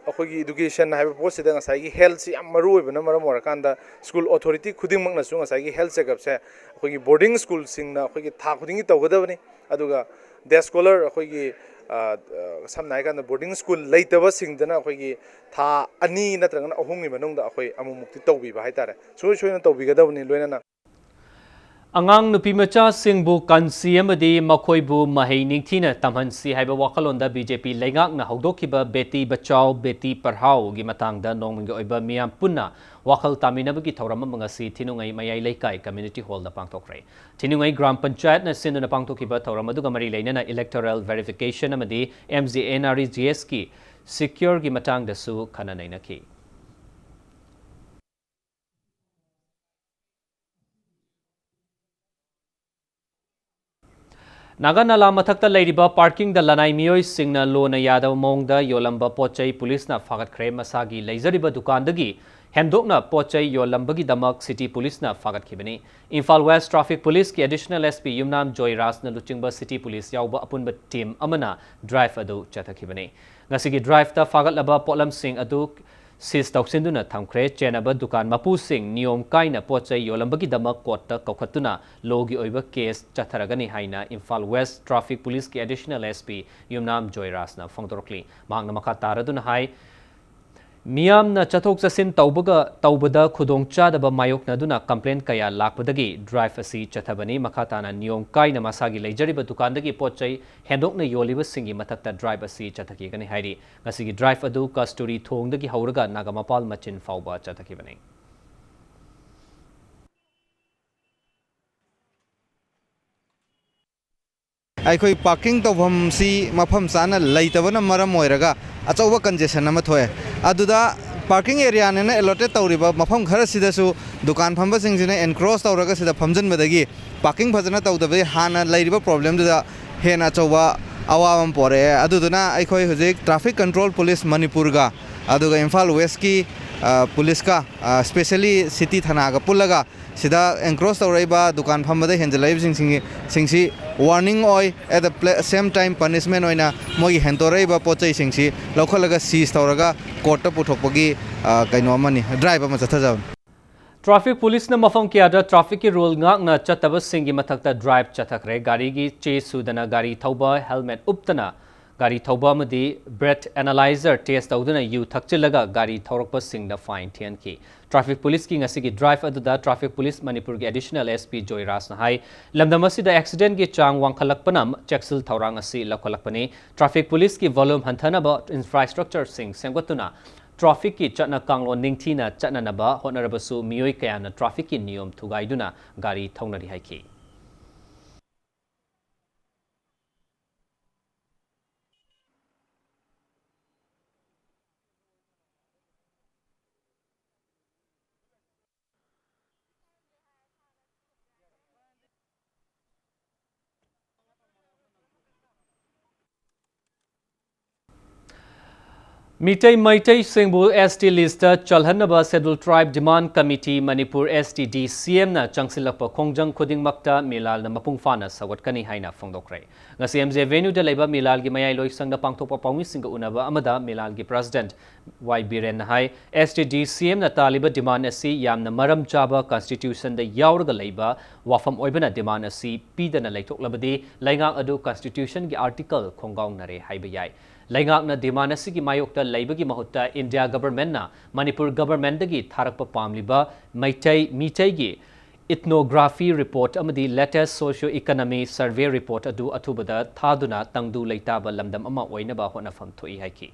ꯑꯩꯈꯣꯏꯒꯤ education ꯍꯥꯏꯕ ꯄꯣꯠꯁꯤꯗ ꯉꯁꯥꯏꯒꯤ healthꯁꯤ ꯌꯥꯝ ꯃꯔꯨ ꯑꯣꯏꯕꯅ ꯃꯔꯝ ꯑꯣꯏꯔꯀꯥꯟꯗ school authority ꯈꯨꯗꯤꯡꯃꯛꯅꯁꯨ ꯉꯁꯥꯏꯒꯤ health checkupꯁꯦ ꯑꯩꯈꯣꯏꯒꯤ boarding schoolꯁꯤꯡꯅ ꯑꯩꯈꯣꯏꯒꯤ ꯊꯥ ꯈꯨꯗꯤꯡꯒꯤ ꯇꯧꯒꯗꯕꯅꯤ꯫ ꯑꯗꯨꯒ day scholar ꯑꯩꯈꯣꯏꯒꯤ ꯑ, ꯑ, ꯁꯝꯅ ꯍꯥꯏꯔꯀꯥꯟꯗ boarding school ꯂꯩꯇꯕꯁꯤꯡꯗꯅ ꯑꯩꯈꯣꯏꯒꯤ ꯊꯥ ꯑꯅꯤ ꯅꯠꯇ꯭ꯔꯒꯅ ꯑꯍꯨꯝꯒꯤ ꯃꯅꯨꯡꯗ ꯑꯩꯈꯣꯏ ꯑꯃꯨꯛꯃꯨꯛꯇꯤ ꯇꯧꯕꯤꯕ ꯍꯥꯏꯇꯥꯔꯦ, ꯁꯨꯡꯁꯣꯏ ꯁꯣꯏꯗꯅ ꯇꯧꯕꯤꯒꯗꯕꯅꯤ꯫ ꯂꯣꯏꯅꯅ ꯑꯉꯥꯡ ꯅꯨꯄꯤ ꯃꯆꯥꯁꯤꯡꯕꯨ ꯀꯟꯁꯤ ꯑꯃꯗꯤ ꯃꯈꯣꯏꯕꯨ ꯃꯍꯩ ꯅꯤꯡꯊꯤꯅ ꯇꯝꯍꯟꯁꯤ ꯍꯥꯏꯕ ꯋꯥꯈꯜꯂꯣꯟꯗ ꯕꯤ ꯖꯦ ꯄꯤ ꯂꯩꯉꯥꯛꯅ ꯍꯧꯗꯣꯛꯈꯤꯕ ꯕꯦꯇꯤ ꯕꯆꯥꯎ ꯕꯦꯇꯤ ꯄꯔꯍꯥꯎꯒꯤ ꯃꯇꯥꯡꯗ ꯅꯣꯡꯃꯒꯤ ꯑꯣꯏꯕ ꯃꯤꯌꯥꯝ ꯄꯨꯟꯅ ꯋꯥꯈꯜ ꯇꯥꯃꯤꯟꯅꯕꯒꯤ ꯊꯧꯔꯝ ꯑꯃ ꯉꯁꯤ ꯊꯤꯅꯨꯡꯉꯩ ꯃꯌꯥꯏ ꯂꯩꯀꯥꯏ community hall ꯗ ꯄꯥꯡꯊꯣꯛꯈ꯭ꯔꯦ꯫ ꯊꯤꯅꯨꯡꯉꯩ ꯒ꯭ꯔꯥꯝ ꯄꯟꯆꯥꯌꯠꯅ ꯁꯤꯟꯗꯨꯅ ꯄꯥꯡꯊꯣꯛꯈꯤꯕ ꯊꯧꯔꯝ ꯑꯗꯨꯒ ꯃꯔꯤ ꯂꯩꯅꯅ electoral verification ꯑꯃꯗꯤ M G N R E G S ꯀꯤ secure ꯒꯤ ꯃꯇꯥꯡꯗꯁꯨ ꯈꯟꯅ ꯅꯩꯅꯈꯤ꯫ ꯅꯥꯒꯥ ꯅꯂꯥ ꯃꯊꯛꯇ ꯂꯩꯔꯤꯕ parking ꯗ ꯂꯅꯥꯏ ꯃꯤꯑꯣꯏꯁꯤꯡꯅ ꯂꯣꯅ ꯌꯥꯗꯕ ꯃꯑꯣꯡꯗ ꯌꯣꯜꯂꯝꯕ ꯄꯣꯠ ꯆꯩ ꯄꯨꯂꯤꯁꯅ ꯐꯥꯒꯠꯈ꯭ꯔꯦ꯫ ꯃꯁꯥꯒꯤ ꯂꯩꯖꯔꯤꯕ ꯗꯨꯀꯥꯟꯗꯒꯤ ꯍꯦꯟꯗꯣꯛꯅ ꯄꯣꯠ ꯆꯩ ꯌꯣꯜꯂꯝꯕꯒꯤꯗꯃꯛ city ꯄꯨꯂꯤꯁꯅ ꯐꯥꯒꯠꯈꯤꯕꯅꯤ꯫ ꯏꯝꯐꯥꯜ West traffic ꯄꯨꯂꯤꯁꯀꯤ additional S P ꯌꯨꯝꯅꯥꯝ ꯖꯣꯏꯔꯥꯖꯅ ꯂꯨꯆꯤꯡꯕ city ꯄꯨꯂꯤꯁ ꯌꯥꯎꯕ ꯑꯄꯨꯟꯕ team ꯑꯃꯅ drive ꯑꯗꯨ ꯆꯠꯊꯈꯤꯕꯅꯤ꯫ ꯉꯁꯤꯒꯤ drive ꯇ ꯐꯥꯒꯠꯂꯕ ꯄꯣꯠꯂꯝꯁꯤꯡ ꯑꯗꯨ seize ꯇꯧꯁꯤꯟꯗꯨꯅ ꯊꯝꯈ꯭ꯔꯦ꯫ ꯆꯦꯟꯅꯕ ꯗꯨꯀꯥꯟ ꯃꯄꯨꯁꯤꯡ ꯅꯤꯌꯣꯝ ꯀꯥꯏꯅ ꯄꯣꯠ ꯆꯩ ꯌꯣꯜꯂꯝꯕꯒꯤꯗꯃꯛ court ꯇ ꯀꯧꯈꯠꯇꯨꯅ law ꯒꯤ ꯑꯣꯏꯕ case ꯆꯠꯊꯔꯒꯅꯤ ꯍꯥꯏꯅ ꯏꯝꯐꯥꯜ West traffic ꯄꯨꯂꯤꯁꯀꯤ additional S P ꯌꯨꯝꯅꯥꯝ ꯖꯣꯏꯔꯥꯖꯅ ꯐꯣꯡꯗꯣꯔꯛꯂꯤ꯫ ꯃꯍꯥꯛꯅ ꯃꯈꯥ ꯇꯥꯔꯗꯨꯅ ꯍꯥꯏ, ꯃꯤꯌꯥꯝꯅ ꯆꯠꯊꯣꯛ ꯆꯠꯁꯤꯟ ꯇꯧꯕꯒ, ꯇꯧꯕꯗ ꯈꯨꯗꯣꯡꯆꯥꯗꯕ ꯃꯥꯌꯣꯛꯅꯗꯨꯅ complaint ꯀꯌꯥ ꯂꯥꯛꯄꯗꯒꯤ drive ꯑꯁꯤ ꯆꯠꯊꯕꯅꯤ꯫ ꯃꯈꯥ ꯇꯥꯅ ꯅꯤꯌꯣꯝ ꯀꯥꯏꯅ ꯃꯁꯥꯒꯤ ꯂꯩꯖꯔꯤꯕ ꯗꯨꯀꯥꯟꯗꯒꯤ ꯄꯣꯠ ꯆꯩ ꯍꯦꯟꯗꯣꯛꯅ ꯌꯣꯜꯂꯤꯕꯁꯤꯡꯒꯤ ꯃꯊꯛꯇ drive ꯑꯁꯤ ꯆꯠꯊꯈꯤꯒꯅꯤ ꯍꯥꯏꯔꯤ꯫ ꯉꯁꯤꯒꯤ drive ꯑꯗꯨ ꯀꯁꯇꯨꯔꯤ ꯊꯣꯡꯗꯒꯤ ꯍꯧꯔꯒ ꯅꯥꯒꯥꯃꯄꯥꯜ ꯃꯆꯤꯟ ꯐꯥꯎꯕ ꯆꯠꯊꯈꯤꯕꯅꯤ꯫ ꯑꯩꯈꯣꯏ parking ꯇꯧꯐꯝꯁꯤ ꯃꯐꯝ ꯆꯥꯅ ꯂꯩꯇꯕꯅ ꯃꯔꯝ ꯑꯣꯏꯔꯒ ꯑꯆꯧꯕ congestion ꯑꯃ ꯊꯣꯛꯑꯦ꯫ ꯑꯗꯨꯗ parking area ꯅꯦꯅ allotted ꯇꯧꯔꯤꯕ ꯃꯐꯝ ꯈꯔꯁꯤꯗꯁꯨ ꯗꯨꯀꯥꯟ ꯐꯝꯕꯁꯤꯡꯁꯤꯅ encroach ꯇꯧꯔꯒ ꯁꯤꯗ ꯐꯝꯖꯤꯟꯕꯗꯒꯤ parking ꯐꯖꯅ ꯇꯧꯗꯕꯗꯒꯤ ꯍꯥꯟꯅ ꯂꯩꯔꯤꯕ problem ꯗꯨꯗ ꯍꯦꯟꯅ ꯑꯆꯧꯕ ꯑꯋꯥꯕ ꯑꯃ ꯄꯣꯔꯛꯑꯦ꯫ ꯑꯗꯨꯗꯨꯅ ꯑꯩꯈꯣꯏ ꯍꯧꯖꯤꯛ Traffic Control Police ꯃꯅꯤꯄꯨꯔꯒ ꯑꯗꯨꯒ ꯏꯝꯐꯥꯜ West ꯀꯤ, ꯑ, ꯄꯨꯂꯤꯁꯀ, ꯑ, specially city ꯊꯅꯥꯒ ꯄꯨꯜꯂꯒ ꯁꯤꯗ encroach ꯇꯧꯔꯛꯏꯕ ꯗꯨꯀꯥꯟ ꯐꯝꯕꯗ ꯍꯦꯟꯖꯜꯂꯛꯏꯕꯁꯤꯡꯁꯤꯡꯒꯤ, ꯁꯤꯡꯁꯤ warning ꯑꯣꯏ, at the pla-, same time punishment ꯑꯣꯏꯅ ꯃꯣꯏꯒꯤ ꯍꯦꯟꯇꯣꯔꯛꯏꯕ ꯄꯣꯠ ꯆꯩꯁꯤꯡꯁꯤ ꯂꯧꯈꯠꯂꯒ seize ꯇꯧꯔꯒ court ꯇ ꯄꯨꯊꯣꯛꯄꯒꯤ, ꯑ, ꯀꯩꯅꯣ ꯑꯃꯅꯤ, drive ꯑꯃ ꯆꯠꯊꯖꯕꯅꯤ꯫ Traffic ꯄꯨꯂꯤꯁꯅ ꯃꯐꯝ ꯀꯌꯥꯗ traffic ꯀꯤ rule ꯉꯥꯛꯅ ꯆꯠꯇꯕꯁꯤꯡꯒꯤ ꯃꯊꯛꯇ drive ꯆꯠꯊꯈ꯭ꯔꯦ꯫ ꯒꯥꯔꯤꯒꯤ ꯆꯦ ꯁꯨꯗꯅ ꯒꯥꯔꯤ ꯊꯧꯕ, helmet ꯎꯞꯇꯅ ꯒꯥꯔꯤ ꯊꯧꯕ ꯑꯃꯗꯤ breath analyzer test ꯇꯧꯗꯨꯅ ꯌꯨ ꯊꯛꯆꯤꯜꯂꯒ ꯒꯥꯔꯤ ꯊꯧꯔꯛꯄꯁꯤꯡꯗ fine ꯊꯤꯍꯟꯈꯤ꯫ Traffic Policeꯀꯤ ꯉꯁꯤꯒꯤ drive ꯑꯗꯨꯗ Traffic Police ꯃꯅꯤꯄꯨꯔꯒꯤ Additional S P ꯖꯣꯏꯔꯥꯖꯅ ꯍꯥꯏ, ꯂꯝꯗꯝ ꯑꯁꯤꯗ accidentꯀꯤ ꯆꯥꯡ ꯋꯥꯡꯈꯠꯂꯛꯄꯅ ꯆꯦꯛꯁꯤꯜ ꯊꯧꯔꯥꯡ ꯑꯁꯤ ꯂꯧꯈꯠꯂꯛꯄꯅꯤ꯫ Traffic Policeꯀꯤ volume ꯍꯟꯊꯅꯕ infrastructureꯁꯤꯡ ꯁꯦꯝꯒꯠꯇꯨꯅ trafficꯀꯤ ꯆꯠꯅ ꯀꯥꯡꯂꯣꯟ ꯅꯤꯡꯊꯤꯅ ꯆꯠꯅꯅꯕ ꯍꯣꯠꯅꯔꯕꯁꯨ ꯃꯤꯑꯣꯏ ꯀꯌꯥꯅ trafficꯀꯤ ꯅꯤꯌꯣꯝ ꯊꯨꯒꯥꯏꯗꯨꯅ ꯒꯥꯔꯤ ꯊꯧꯅꯔꯤ ꯍꯥꯏꯈꯤ꯫ Meitei ꯃꯩꯇꯩꯁꯤꯡꯕꯨ S T listꯇ ꯆꯜꯍꯟꯅꯕ Scheduled Tribe Demand Committee Manipur, S T D C Mꯅ ꯆꯪꯁꯤꯜꯂꯛꯄ ꯈꯣꯡꯖꯪ ꯈꯨꯗꯤꯡꯃꯛꯇ ꯃꯤꯂꯥꯜꯅ ꯃꯄꯨꯡ ꯐꯥꯅ ꯁꯧꯒꯠꯀꯅꯤ ꯍꯥꯏꯅ ꯐꯣꯡꯗꯣꯛꯈ꯭ꯔꯦ꯫ ꯉꯁꯤ M J Avenueꯗ ꯂꯩꯕ ꯃꯤꯂꯥꯜꯒꯤ ꯃꯌꯥꯏ ꯂꯣꯏꯁꯪꯗ ꯄꯥꯡꯊꯣꯛꯄ ꯄꯥꯎꯃꯤꯁꯤꯡꯒ ꯎꯅꯕ ꯑꯃꯗ ꯃꯤꯂꯥꯜꯒꯤ President ꯋꯥꯏ ꯕꯤꯔꯦꯟꯅ ꯍꯥꯏ, S T D C Mꯅ ꯇꯥꯜꯂꯤꯕ demand ꯑꯁꯤ ꯌꯥꯝꯅ ꯃꯔꯝ ꯆꯥꯕ, constitutionꯗ ꯌꯥꯎꯔꯒ ꯂꯩꯕ ꯋꯥꯐꯝ ꯑꯣꯏꯕꯅ demand ꯑꯁꯤ ꯄꯤꯗꯅ ꯂꯩꯊꯣꯛꯂꯕꯗꯤ ꯂꯩꯉꯥꯛ ꯑꯗꯨ constitutionꯒꯤ article ꯈꯣꯡꯒꯥꯎꯅꯔꯦ ꯍꯥꯏꯕ ꯌꯥꯏ꯫ ꯂꯩꯉꯥꯛꯅ demand ꯑꯁꯤꯒꯤ ꯃꯥꯌꯣꯛꯇ ꯂꯩꯕꯒꯤ ꯃꯍꯨꯠꯇ India governmentꯅ ꯃꯅꯤꯄꯨꯔ governmentꯗꯒꯤ ꯊꯥꯔꯛꯄ ꯄꯥꯝꯂꯤꯕ ꯃꯩꯇꯩ ꯃꯤꯇꯩꯒꯤ ethnography report ꯑꯃꯗꯤ latest socio-economy survey report ꯑꯗꯨ ꯑꯊꯨꯕꯗ ꯊꯥꯗꯨꯅ ꯇꯪꯗꯨ ꯂꯩꯇꯥꯕ ꯂꯝꯗꯝ ꯑꯃ ꯑꯣꯏꯅꯕ ꯍꯣꯠꯅꯐꯝ ꯊꯣꯛꯏ ꯍꯥꯏꯈꯤ꯫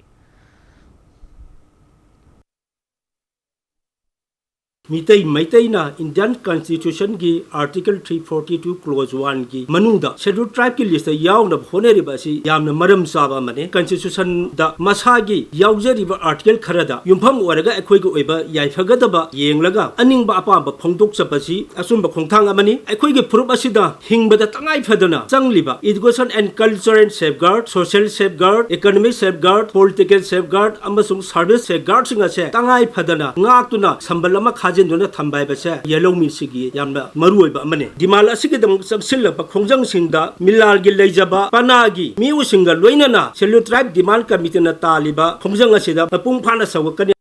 Meitei ꯃꯩꯇꯩꯅ Indian Constitutionꯒꯤ Article three forty two Clause oneꯒꯤ ꯃꯅꯨꯡꯗ Scheduled Tribeꯀꯤ listꯇ ꯌꯥꯎꯅꯕ ꯍꯣꯠꯅꯔꯤꯕ ꯑꯁꯤ ꯌꯥꯝꯅ ꯃꯔꯝ ꯆꯥꯕ ꯑꯃꯅꯤ꯫ Constitutionꯗ ꯃꯁꯥꯒꯤ ꯌꯥꯎꯖꯔꯤꯕ article ꯈꯔꯗ ꯌꯨꯝꯐꯝ ꯑꯣꯏꯔꯒ ꯑꯩꯈꯣꯏꯒꯤ ꯑꯣꯏꯕ ꯌꯥꯏꯐꯒꯗꯕ ꯌꯦꯡꯂꯒ ꯑꯅꯤꯡꯕ ꯑꯄꯥꯝꯕ ꯐꯣꯡꯗꯣꯛꯆꯕꯁꯤ ꯑꯆꯨꯝꯕ ꯈꯣꯡꯊꯥꯡ ꯑꯃꯅꯤ꯫ ꯑꯩꯈꯣꯏꯒꯤ ꯐꯨꯔꯨꯞ ꯑꯁꯤꯗ ꯍꯤꯡꯕꯗ ꯇꯉꯥꯏ ꯐꯗꯅ ꯆꯪꯂꯤꯕ education and cultural safeguard, social safeguard, economic safeguard, political safeguard ꯑꯃꯁꯨꯡ service safeguardꯁꯤꯡ ꯑꯁꯦ ꯇꯉꯥꯏ ꯐꯗꯅ ꯉꯥꯛꯇꯨꯅ ꯁꯝꯕꯜ ꯑꯃ ꯈꯥꯖꯤꯟꯗꯨꯅ ꯊꯝꯕ ꯍꯥꯏꯕꯁꯦ ꯌꯦꯜꯍꯧꯃꯤꯁꯤꯒꯤ ꯌꯥꯝꯅ ꯃꯔꯨꯑꯣꯏꯕ ꯑꯃꯅꯤ꯫ Demand ꯑꯁꯤꯒꯤꯗꯃꯛ ꯆꯪꯁꯤꯜꯂꯕ ꯈꯣꯡꯖꯪꯁꯤꯡꯗ ꯃꯤꯂꯥꯜꯒꯤ ꯂꯩꯖꯕ ꯄꯅꯥꯒꯤ ꯃꯤꯑꯣꯏꯁꯤꯡꯒ ꯂꯣꯏꯅꯅ Scheduled Tribe Demand Committeeꯅ ꯇꯥꯜꯂꯤꯕ ꯈꯣꯡꯖꯪ ꯑꯁꯤꯗ ꯃꯄꯨꯡ ꯐꯥꯅ ꯁꯧꯒꯠꯀꯅꯤ꯫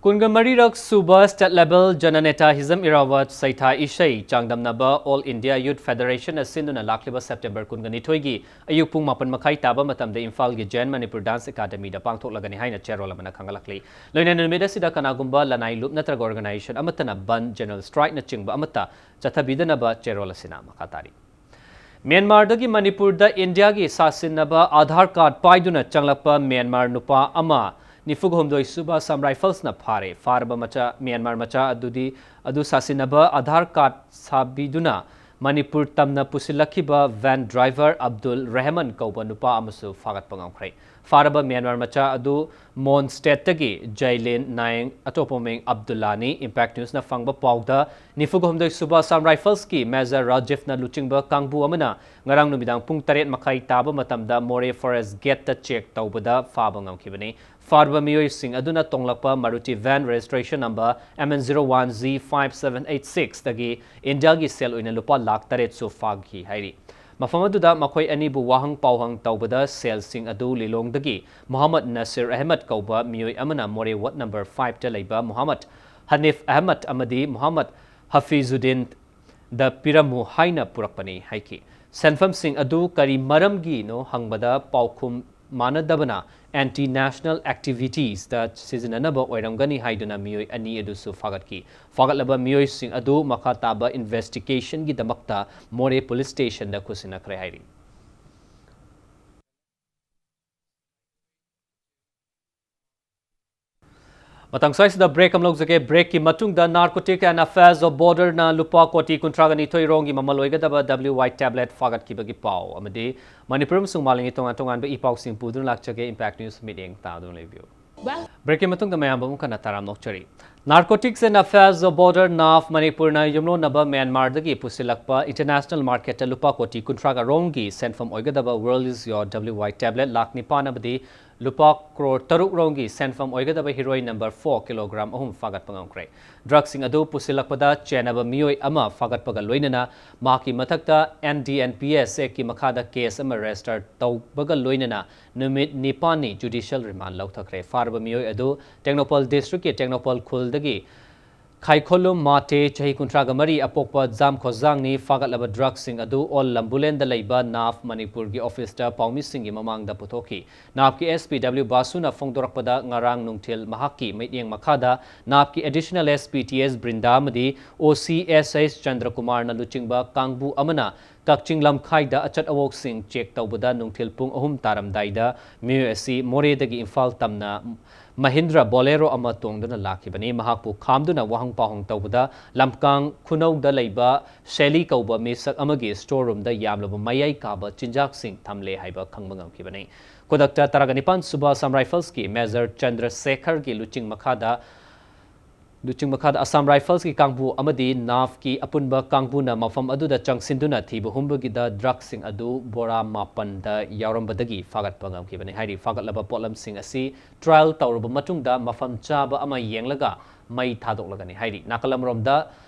ꯀꯨꯟꯒ ꯃꯔꯤꯔꯛ ꯁꯨꯕ State Level Jananeta Hizam Irawat ꯁꯩꯊꯥ ꯏꯁꯩ ꯆꯥꯡꯗꯝꯅꯕ All India Youth Federation ꯅ ꯁꯤꯟꯗꯨꯅ ꯂꯥꯛꯂꯤꯕ September ꯀꯨꯟꯒ ꯅꯤꯊꯣꯏꯒꯤ ꯑꯌꯨꯛ ꯄꯨꯡ ꯃꯥꯄꯟ ꯃꯈꯥꯏ ꯇꯥꯕ ꯃꯇꯝꯗ ꯏꯝꯐꯥꯜꯒꯤ Jain Manipur Dance Academy ꯗ ꯄꯥꯡꯊꯣꯛꯂꯒꯅꯤ ꯍꯥꯏꯅ ꯆꯦꯔꯣꯜ ꯑꯃꯅ ꯈꯪꯍꯜꯂꯛꯂꯤ꯫ ꯂꯣꯏꯅꯅ ꯅꯨꯃꯤꯠ ꯑꯁꯤꯗ ꯀꯅꯥꯒꯨꯝꯕ ꯂꯅꯥꯏ ꯂꯨꯞ ꯅꯠꯇ꯭ꯔꯒ organization ꯑꯃꯠꯇꯅ ꯕꯟꯗ, general strike ꯅꯆꯤꯡꯕ ꯑꯃꯠꯇ ꯆꯠꯊꯕꯤꯗꯅꯕ ꯆꯦꯔꯣꯜ ꯑꯁꯤꯅ ꯃꯈꯥ ꯇꯥꯔꯤ꯫ ꯃ꯭ꯌꯥꯟꯃꯥꯔꯗꯒꯤ ꯃꯅꯤꯄꯨꯔꯗ ꯏꯟꯗꯤꯌꯥꯒꯤ ꯁꯥꯁꯤꯟꯅꯕ ꯑꯥꯙꯥꯔ ꯀꯥꯔꯗ ꯄꯥꯏꯗꯨꯅ ꯆꯪꯂꯛꯄ ꯃ꯭ꯌꯥꯟꯃꯥꯔ ꯅꯨꯄꯥ ꯑꯃ ꯅꯤꯐꯨ ꯍꯨꯝꯗꯣꯏ ꯁꯨꯕ Assam Rifles ꯅ ꯐꯥꯔꯦ꯫ ꯐꯥꯔꯕ ꯃꯆꯥ, ꯃ꯭ꯌꯥꯟꯃꯥꯔ ꯃꯆꯥ ꯑꯗꯨꯗꯤ, ꯑꯗꯨ ꯁꯥꯁꯤꯟꯅꯕ ꯑꯥꯙꯥꯔ ꯀꯥꯔꯗ ꯁꯥꯕꯤꯗꯨꯅ ꯃꯅꯤꯄꯨꯔ ꯇꯝꯅ ꯄꯨꯁꯤꯜꯂꯛꯈꯤꯕ van driver Abdul Rehman ꯀꯧꯕ ꯅꯨꯄꯥ ꯑꯃꯁꯨ ꯐꯥꯒꯠꯄ ꯉꯝꯈ꯭ꯔꯦ꯫ ꯐꯥꯔꯕ ꯃ꯭ꯌꯥꯟꯃꯥꯔ ꯃꯆꯥ ꯑꯗꯨ ꯃꯣꯟ ꯁ꯭ꯇꯦꯠꯇꯒꯤ ꯖꯩꯂꯤꯟ ꯅꯥꯌꯦꯡ, ꯑꯇꯣꯞꯄ ꯃꯤꯡ ꯑꯕꯗꯨꯜꯂꯥꯅꯤ꯫ Impact News ꯅ ꯐꯪꯕ ꯄꯥꯎꯗ, ꯅꯤꯐꯨ ꯍꯨꯝꯗꯣꯏ ꯁꯨꯕ Assam Rifles ꯀꯤ Major ꯔꯥꯖꯤꯐꯅ ꯂꯨꯆꯤꯡꯕ ꯀꯥꯡꯕꯨ ꯑꯃꯅ ꯉꯔꯥꯡ ꯅꯨꯃꯤꯗꯥꯡ ꯄꯨꯡ ꯇꯔꯦꯠ ꯃꯈꯥꯏ ꯇꯥꯕ ꯃꯇꯝꯗ ꯃꯣꯔꯦ Forest Gate ꯇ check ꯇꯧꯕꯗ ꯐꯥꯕ ꯉꯝꯈꯤꯕꯅꯤ꯫ ꯐꯥꯔꯕ ꯃꯤꯑꯣꯏꯁꯤꯡ ꯑꯗꯨꯅ ꯇꯣꯡꯂꯛꯄ Maruti van registration number M N zero one Z five seven eight six ꯗꯒꯤ ꯏꯟꯗꯤꯌꯥꯒꯤ ꯁꯦꯜ ꯑꯣꯏꯅ ꯂꯨꯄꯥ ꯂꯥꯈ ꯇꯔꯦꯠꯁꯨ ꯐꯥꯈꯤ ꯍꯥꯏꯔꯤ꯫ ꯃꯐꯝ ꯑꯗꯨꯗ ꯃꯈꯣꯏ ꯑꯅꯤꯕꯨ ꯋꯥꯍꯪ ꯄꯥꯎꯍꯪ ꯇꯧꯕꯗ ꯁꯦꯜꯁꯤꯡ ꯑꯗꯨ ꯂꯤꯂꯣꯡꯗꯒꯤ ꯃꯨꯍꯝꯃꯗ ꯅꯁꯤꯔ ꯑꯍꯃꯗ ꯀꯧꯕ ꯃꯤꯑꯣꯏ ꯑꯃꯅ ꯃꯣꯔꯦ ward number five ꯇ ꯂꯩꯕ ꯃꯨꯍꯝꯃꯗ ꯍꯅꯤꯐ ꯑꯍꯃꯗ ꯑꯃꯗꯤ ꯃꯨꯍꯝꯃꯗ ꯍꯐꯤꯖꯨꯗꯤꯟ ꯗ ꯄꯤꯔꯝꯃꯨ ꯍꯥꯏꯅ ꯄꯨꯔꯛꯄꯅꯤ ꯍꯥꯏꯈꯤ꯫ ꯁꯦꯟꯐꯝꯁꯤꯡ ꯑꯗꯨ ꯀꯔꯤ ꯃꯔꯝꯒꯤꯅꯣ ꯍꯪꯕꯗ ꯄꯥꯎꯈꯨꯝ ꯃꯥꯟꯅꯗꯕꯅ anti national activities ꯗ ꯁꯤꯖꯤꯟꯅꯅꯕ ꯑꯣꯏꯔꯝꯒꯅꯤ ꯍꯥꯏꯗꯨꯅ ꯃꯤꯑꯣꯏ ꯑꯅꯤ ꯑꯗꯨꯁꯨ ꯐꯥꯒꯠꯈꯤ꯫ ꯐꯥꯒꯠꯂꯕ ꯃꯤꯑꯣꯏꯁꯤꯡ ꯑꯗꯨ ꯃꯈꯥ ꯇꯥꯕ investigation ꯒꯤꯗꯃꯛꯇ ꯃꯣꯔꯦ Police Station ꯗ ꯈꯨꯠꯁꯤꯟꯅꯈ꯭ꯔꯦ ꯍꯥꯏꯔꯤ꯫ ꯃꯇꯥꯡ ꯁ꯭ꯋꯥꯏꯁꯤꯗ break ꯑꯃ ꯂꯧꯖꯒꯦ꯫ Break ꯀꯤ ꯃꯇꯨꯡꯗ Narcotic and Affairs of Border ꯅ ꯂꯨꯄꯥ ꯀꯣꯇꯤ ꯀꯨꯟꯊ꯭ꯔꯥꯒ ꯅꯤꯊꯣꯏ ꯔꯣꯝꯒꯤ ꯃꯃꯜ ꯑꯣꯏꯒꯗꯕ W Y tablet ꯐꯥꯒꯠꯈꯤꯕꯒꯤ ꯄꯥꯎ ꯑꯃꯗꯤ ꯃꯅꯤꯄꯨꯔ ꯑꯃꯁꯨꯡ ꯃꯥꯂꯦꯝꯒꯤ ꯇꯣꯉꯥꯟ ꯇꯣꯉꯥꯟꯕ ꯏ ꯄꯥꯎꯁꯤꯡ ꯄꯨꯗꯨꯅ ꯂꯥꯛꯆꯒꯦ꯫ Impact News ꯃꯤꯠꯌꯦꯡ ꯇꯥꯗꯨꯅ ꯂꯩꯕꯤꯌꯨ꯫ Break ꯀꯤ ꯃꯇꯨꯡꯗ ꯃꯌꯥꯝꯕꯨ ꯑꯃꯨꯛ ꯍꯟꯅ ꯇꯔꯥꯝꯅ ꯑꯣꯛꯆꯔꯤ꯫ Narcotics and Affairs of Border, NAF, ꯃꯅꯤꯄꯨꯔꯅ ꯌꯨꯝꯂꯣꯟꯅꯕ ꯃ꯭ꯌꯥꯟꯃꯥꯔꯗꯒꯤ ꯄꯨꯁꯤꯜꯂꯛꯄ international marketꯇ ꯂꯨꯄꯥ ꯀꯣꯇꯤ ꯀꯨꯟꯊ꯭ꯔꯥꯒ ꯔꯣꯝꯒꯤ ꯁꯦꯟꯐꯝ ꯑꯣꯏꯒꯗꯕ World is Your W Y tablet lakh ꯅꯤꯄꯥꯟ ꯑꯃꯗꯤ ꯂꯨꯄꯥ ꯀ꯭ꯔꯣꯔ ꯇꯔꯨꯛ ꯔꯣꯝꯒꯤ ꯁꯦꯟꯐꯝ ꯑꯣꯏꯒꯗꯕ heroin number four ꯀꯤꯂꯣꯒ꯭ꯔꯥꯝ ꯑꯍꯨꯝ ꯐꯥꯒꯠꯄ ꯉꯝꯈ꯭ꯔꯦ꯫ Drugsꯁꯤꯡ ꯑꯗꯨ ꯄꯨꯁꯤꯜꯂꯛꯄꯗ ꯆꯦꯟꯅꯕ ꯃꯤꯑꯣꯏ ꯑꯃ ꯐꯥꯒꯠꯄꯒ ꯂꯣꯏꯅꯅ ꯃꯍꯥꯛꯀꯤ ꯃꯊꯛꯇ N D N P S Actꯀꯤ ꯃꯈꯥꯗ case ꯑꯃ register ꯇꯧꯕꯒ ꯂꯣꯏꯅꯅ ꯅꯨꯃꯤꯠ ꯅꯤꯄꯥꯟꯅꯤ judicial remand ꯂꯧꯊꯈ꯭ꯔꯦ꯫ ꯐꯥꯔꯕ ꯃꯤꯑꯣꯏ ꯑꯗꯨ ꯇꯦꯡꯅꯧꯄꯜ districtꯀꯤ ꯇꯦꯡꯅꯧꯄꯜ ꯈꯨꯜꯗꯒꯤ ꯈꯥꯏꯈꯣꯂꯨꯝ ꯃꯥꯇꯦ, ꯆꯍꯤ ꯀꯨꯟꯊ꯭ꯔꯥꯒ ꯃꯔꯤ, ꯑꯄꯣꯛꯄ ꯖꯥꯝ ꯈꯣꯖꯥꯡꯅꯤ꯫ ꯐꯥꯒꯠꯂꯕ drugsꯁꯤꯡ ꯑꯗꯨ ꯑꯣꯜ ꯂꯝꯕꯨꯂꯦꯟꯗ ꯂꯩꯕ NAF ꯃꯅꯤꯄꯨꯔꯒꯤ officeꯇ ꯄꯥꯎꯃꯤꯁꯤꯡꯒꯤ ꯃꯃꯥꯡꯗ ꯄꯨꯊꯣꯛꯈꯤ꯫ NAFꯀꯤ S P W ꯕꯥꯁꯨꯅ ꯐꯣꯡꯗꯣꯔꯛꯄꯗ, ꯉꯔꯥꯡ ꯅꯨꯡꯊꯤꯜ ꯃꯍꯥꯛꯀꯤ ꯃꯤꯠꯌꯦꯡ ꯃꯈꯥꯗ NAFꯀꯤ additional S P T S ꯕ꯭ꯔꯤꯟꯗꯥ ꯑꯃꯗꯤ O C S H ꯆꯟꯗ꯭ꯔꯀꯨꯃꯥꯔꯅ ꯂꯨꯆꯤꯡꯕ ꯀꯥꯡꯕꯨ ꯑꯃꯅ ꯀꯛꯆꯤꯡ ꯂꯝꯈꯥꯏꯗ ꯑꯆꯠ ꯑꯋꯣꯛꯁꯤꯡ check ꯇꯧꯕꯗ ꯅꯨꯡꯊꯤꯜ ꯄꯨꯡ ꯑꯍꯨꯝ ꯇꯥꯔꯝꯗꯥꯏꯗ ꯃꯤꯑꯣꯏ ꯑꯁꯤ ꯃꯣꯔꯦꯗꯒꯤ ꯏꯝꯐꯥꯜ ꯇꯝꯅ Mahindra Bolero ꯑꯃ ꯇꯣꯡꯗꯨꯅ ꯂꯥꯛꯈꯤꯕꯅꯤ꯫ ꯃꯍꯥꯛꯄꯨ ꯈꯥꯝꯗꯨꯅ ꯋꯥꯍꯪ ꯄꯥꯎꯍꯪ ꯇꯧꯕꯗ ꯂꯝꯀꯥꯡ ꯈꯨꯅꯧꯗ ꯂꯩꯕ ꯁꯦꯂꯤ ꯀꯧꯕ ꯃꯤꯁꯛ ꯑꯃꯒꯤ store roomꯗ ꯌꯥꯝꯂꯕ ꯃꯌꯥꯏ ꯀꯥꯕ ꯆꯤꯟꯖꯥꯛꯁꯤꯡ ꯊꯝꯂꯦ ꯍꯥꯏꯕ ꯈꯪꯕ ꯉꯝꯈꯤꯕꯅꯤ꯫ ꯈꯨꯗꯛꯇ ꯇꯔꯥꯒ ꯅꯤꯄꯥꯟ ꯁꯨꯕ Assam Riflesꯀꯤ Major ꯆꯟꯗ꯭ꯔꯁꯦꯈꯔꯒꯤ ꯂꯨꯆꯤꯡ ꯃꯈꯥꯗ ꯂꯨꯆꯤꯡ ꯃꯈꯥꯗ Assam Riflesꯀꯤ ꯀꯥꯡꯕꯨ ꯑꯃꯗꯤ NAFꯀꯤ ꯑꯄꯨꯟꯕ ꯀꯥꯡꯕꯨꯅ ꯃꯐꯝ ꯑꯗꯨꯗ ꯆꯪꯁꯤꯟꯗꯨꯅ ꯊꯤꯕ ꯍꯨꯝꯕꯒꯤꯗ drugsꯁꯤꯡ ꯑꯗꯨ ꯕꯣꯔꯥ ꯃꯥꯄꯟꯗ ꯌꯥꯎꯔꯝꯕꯗꯒꯤ ꯐꯥꯒꯠꯄ ꯉꯝꯈꯤꯕꯅꯤ꯫ ꯍꯥꯏꯔꯤ ꯐꯥꯒꯠꯂꯕ ꯄꯣꯠꯂꯝꯁꯤꯡ ꯑꯁꯤ trial ꯇꯧꯔꯕ ꯃꯇꯨꯡꯗ ꯃꯐꯝ ꯆꯥꯕ ꯑꯃ ꯌꯦꯡꯂꯒ ꯃꯩ ꯊꯥꯗꯣꯛꯂꯒꯅꯤ ꯍꯥꯏꯔꯤ꯫ ꯅꯥꯀꯜ ꯑꯃꯔꯣꯝꯗ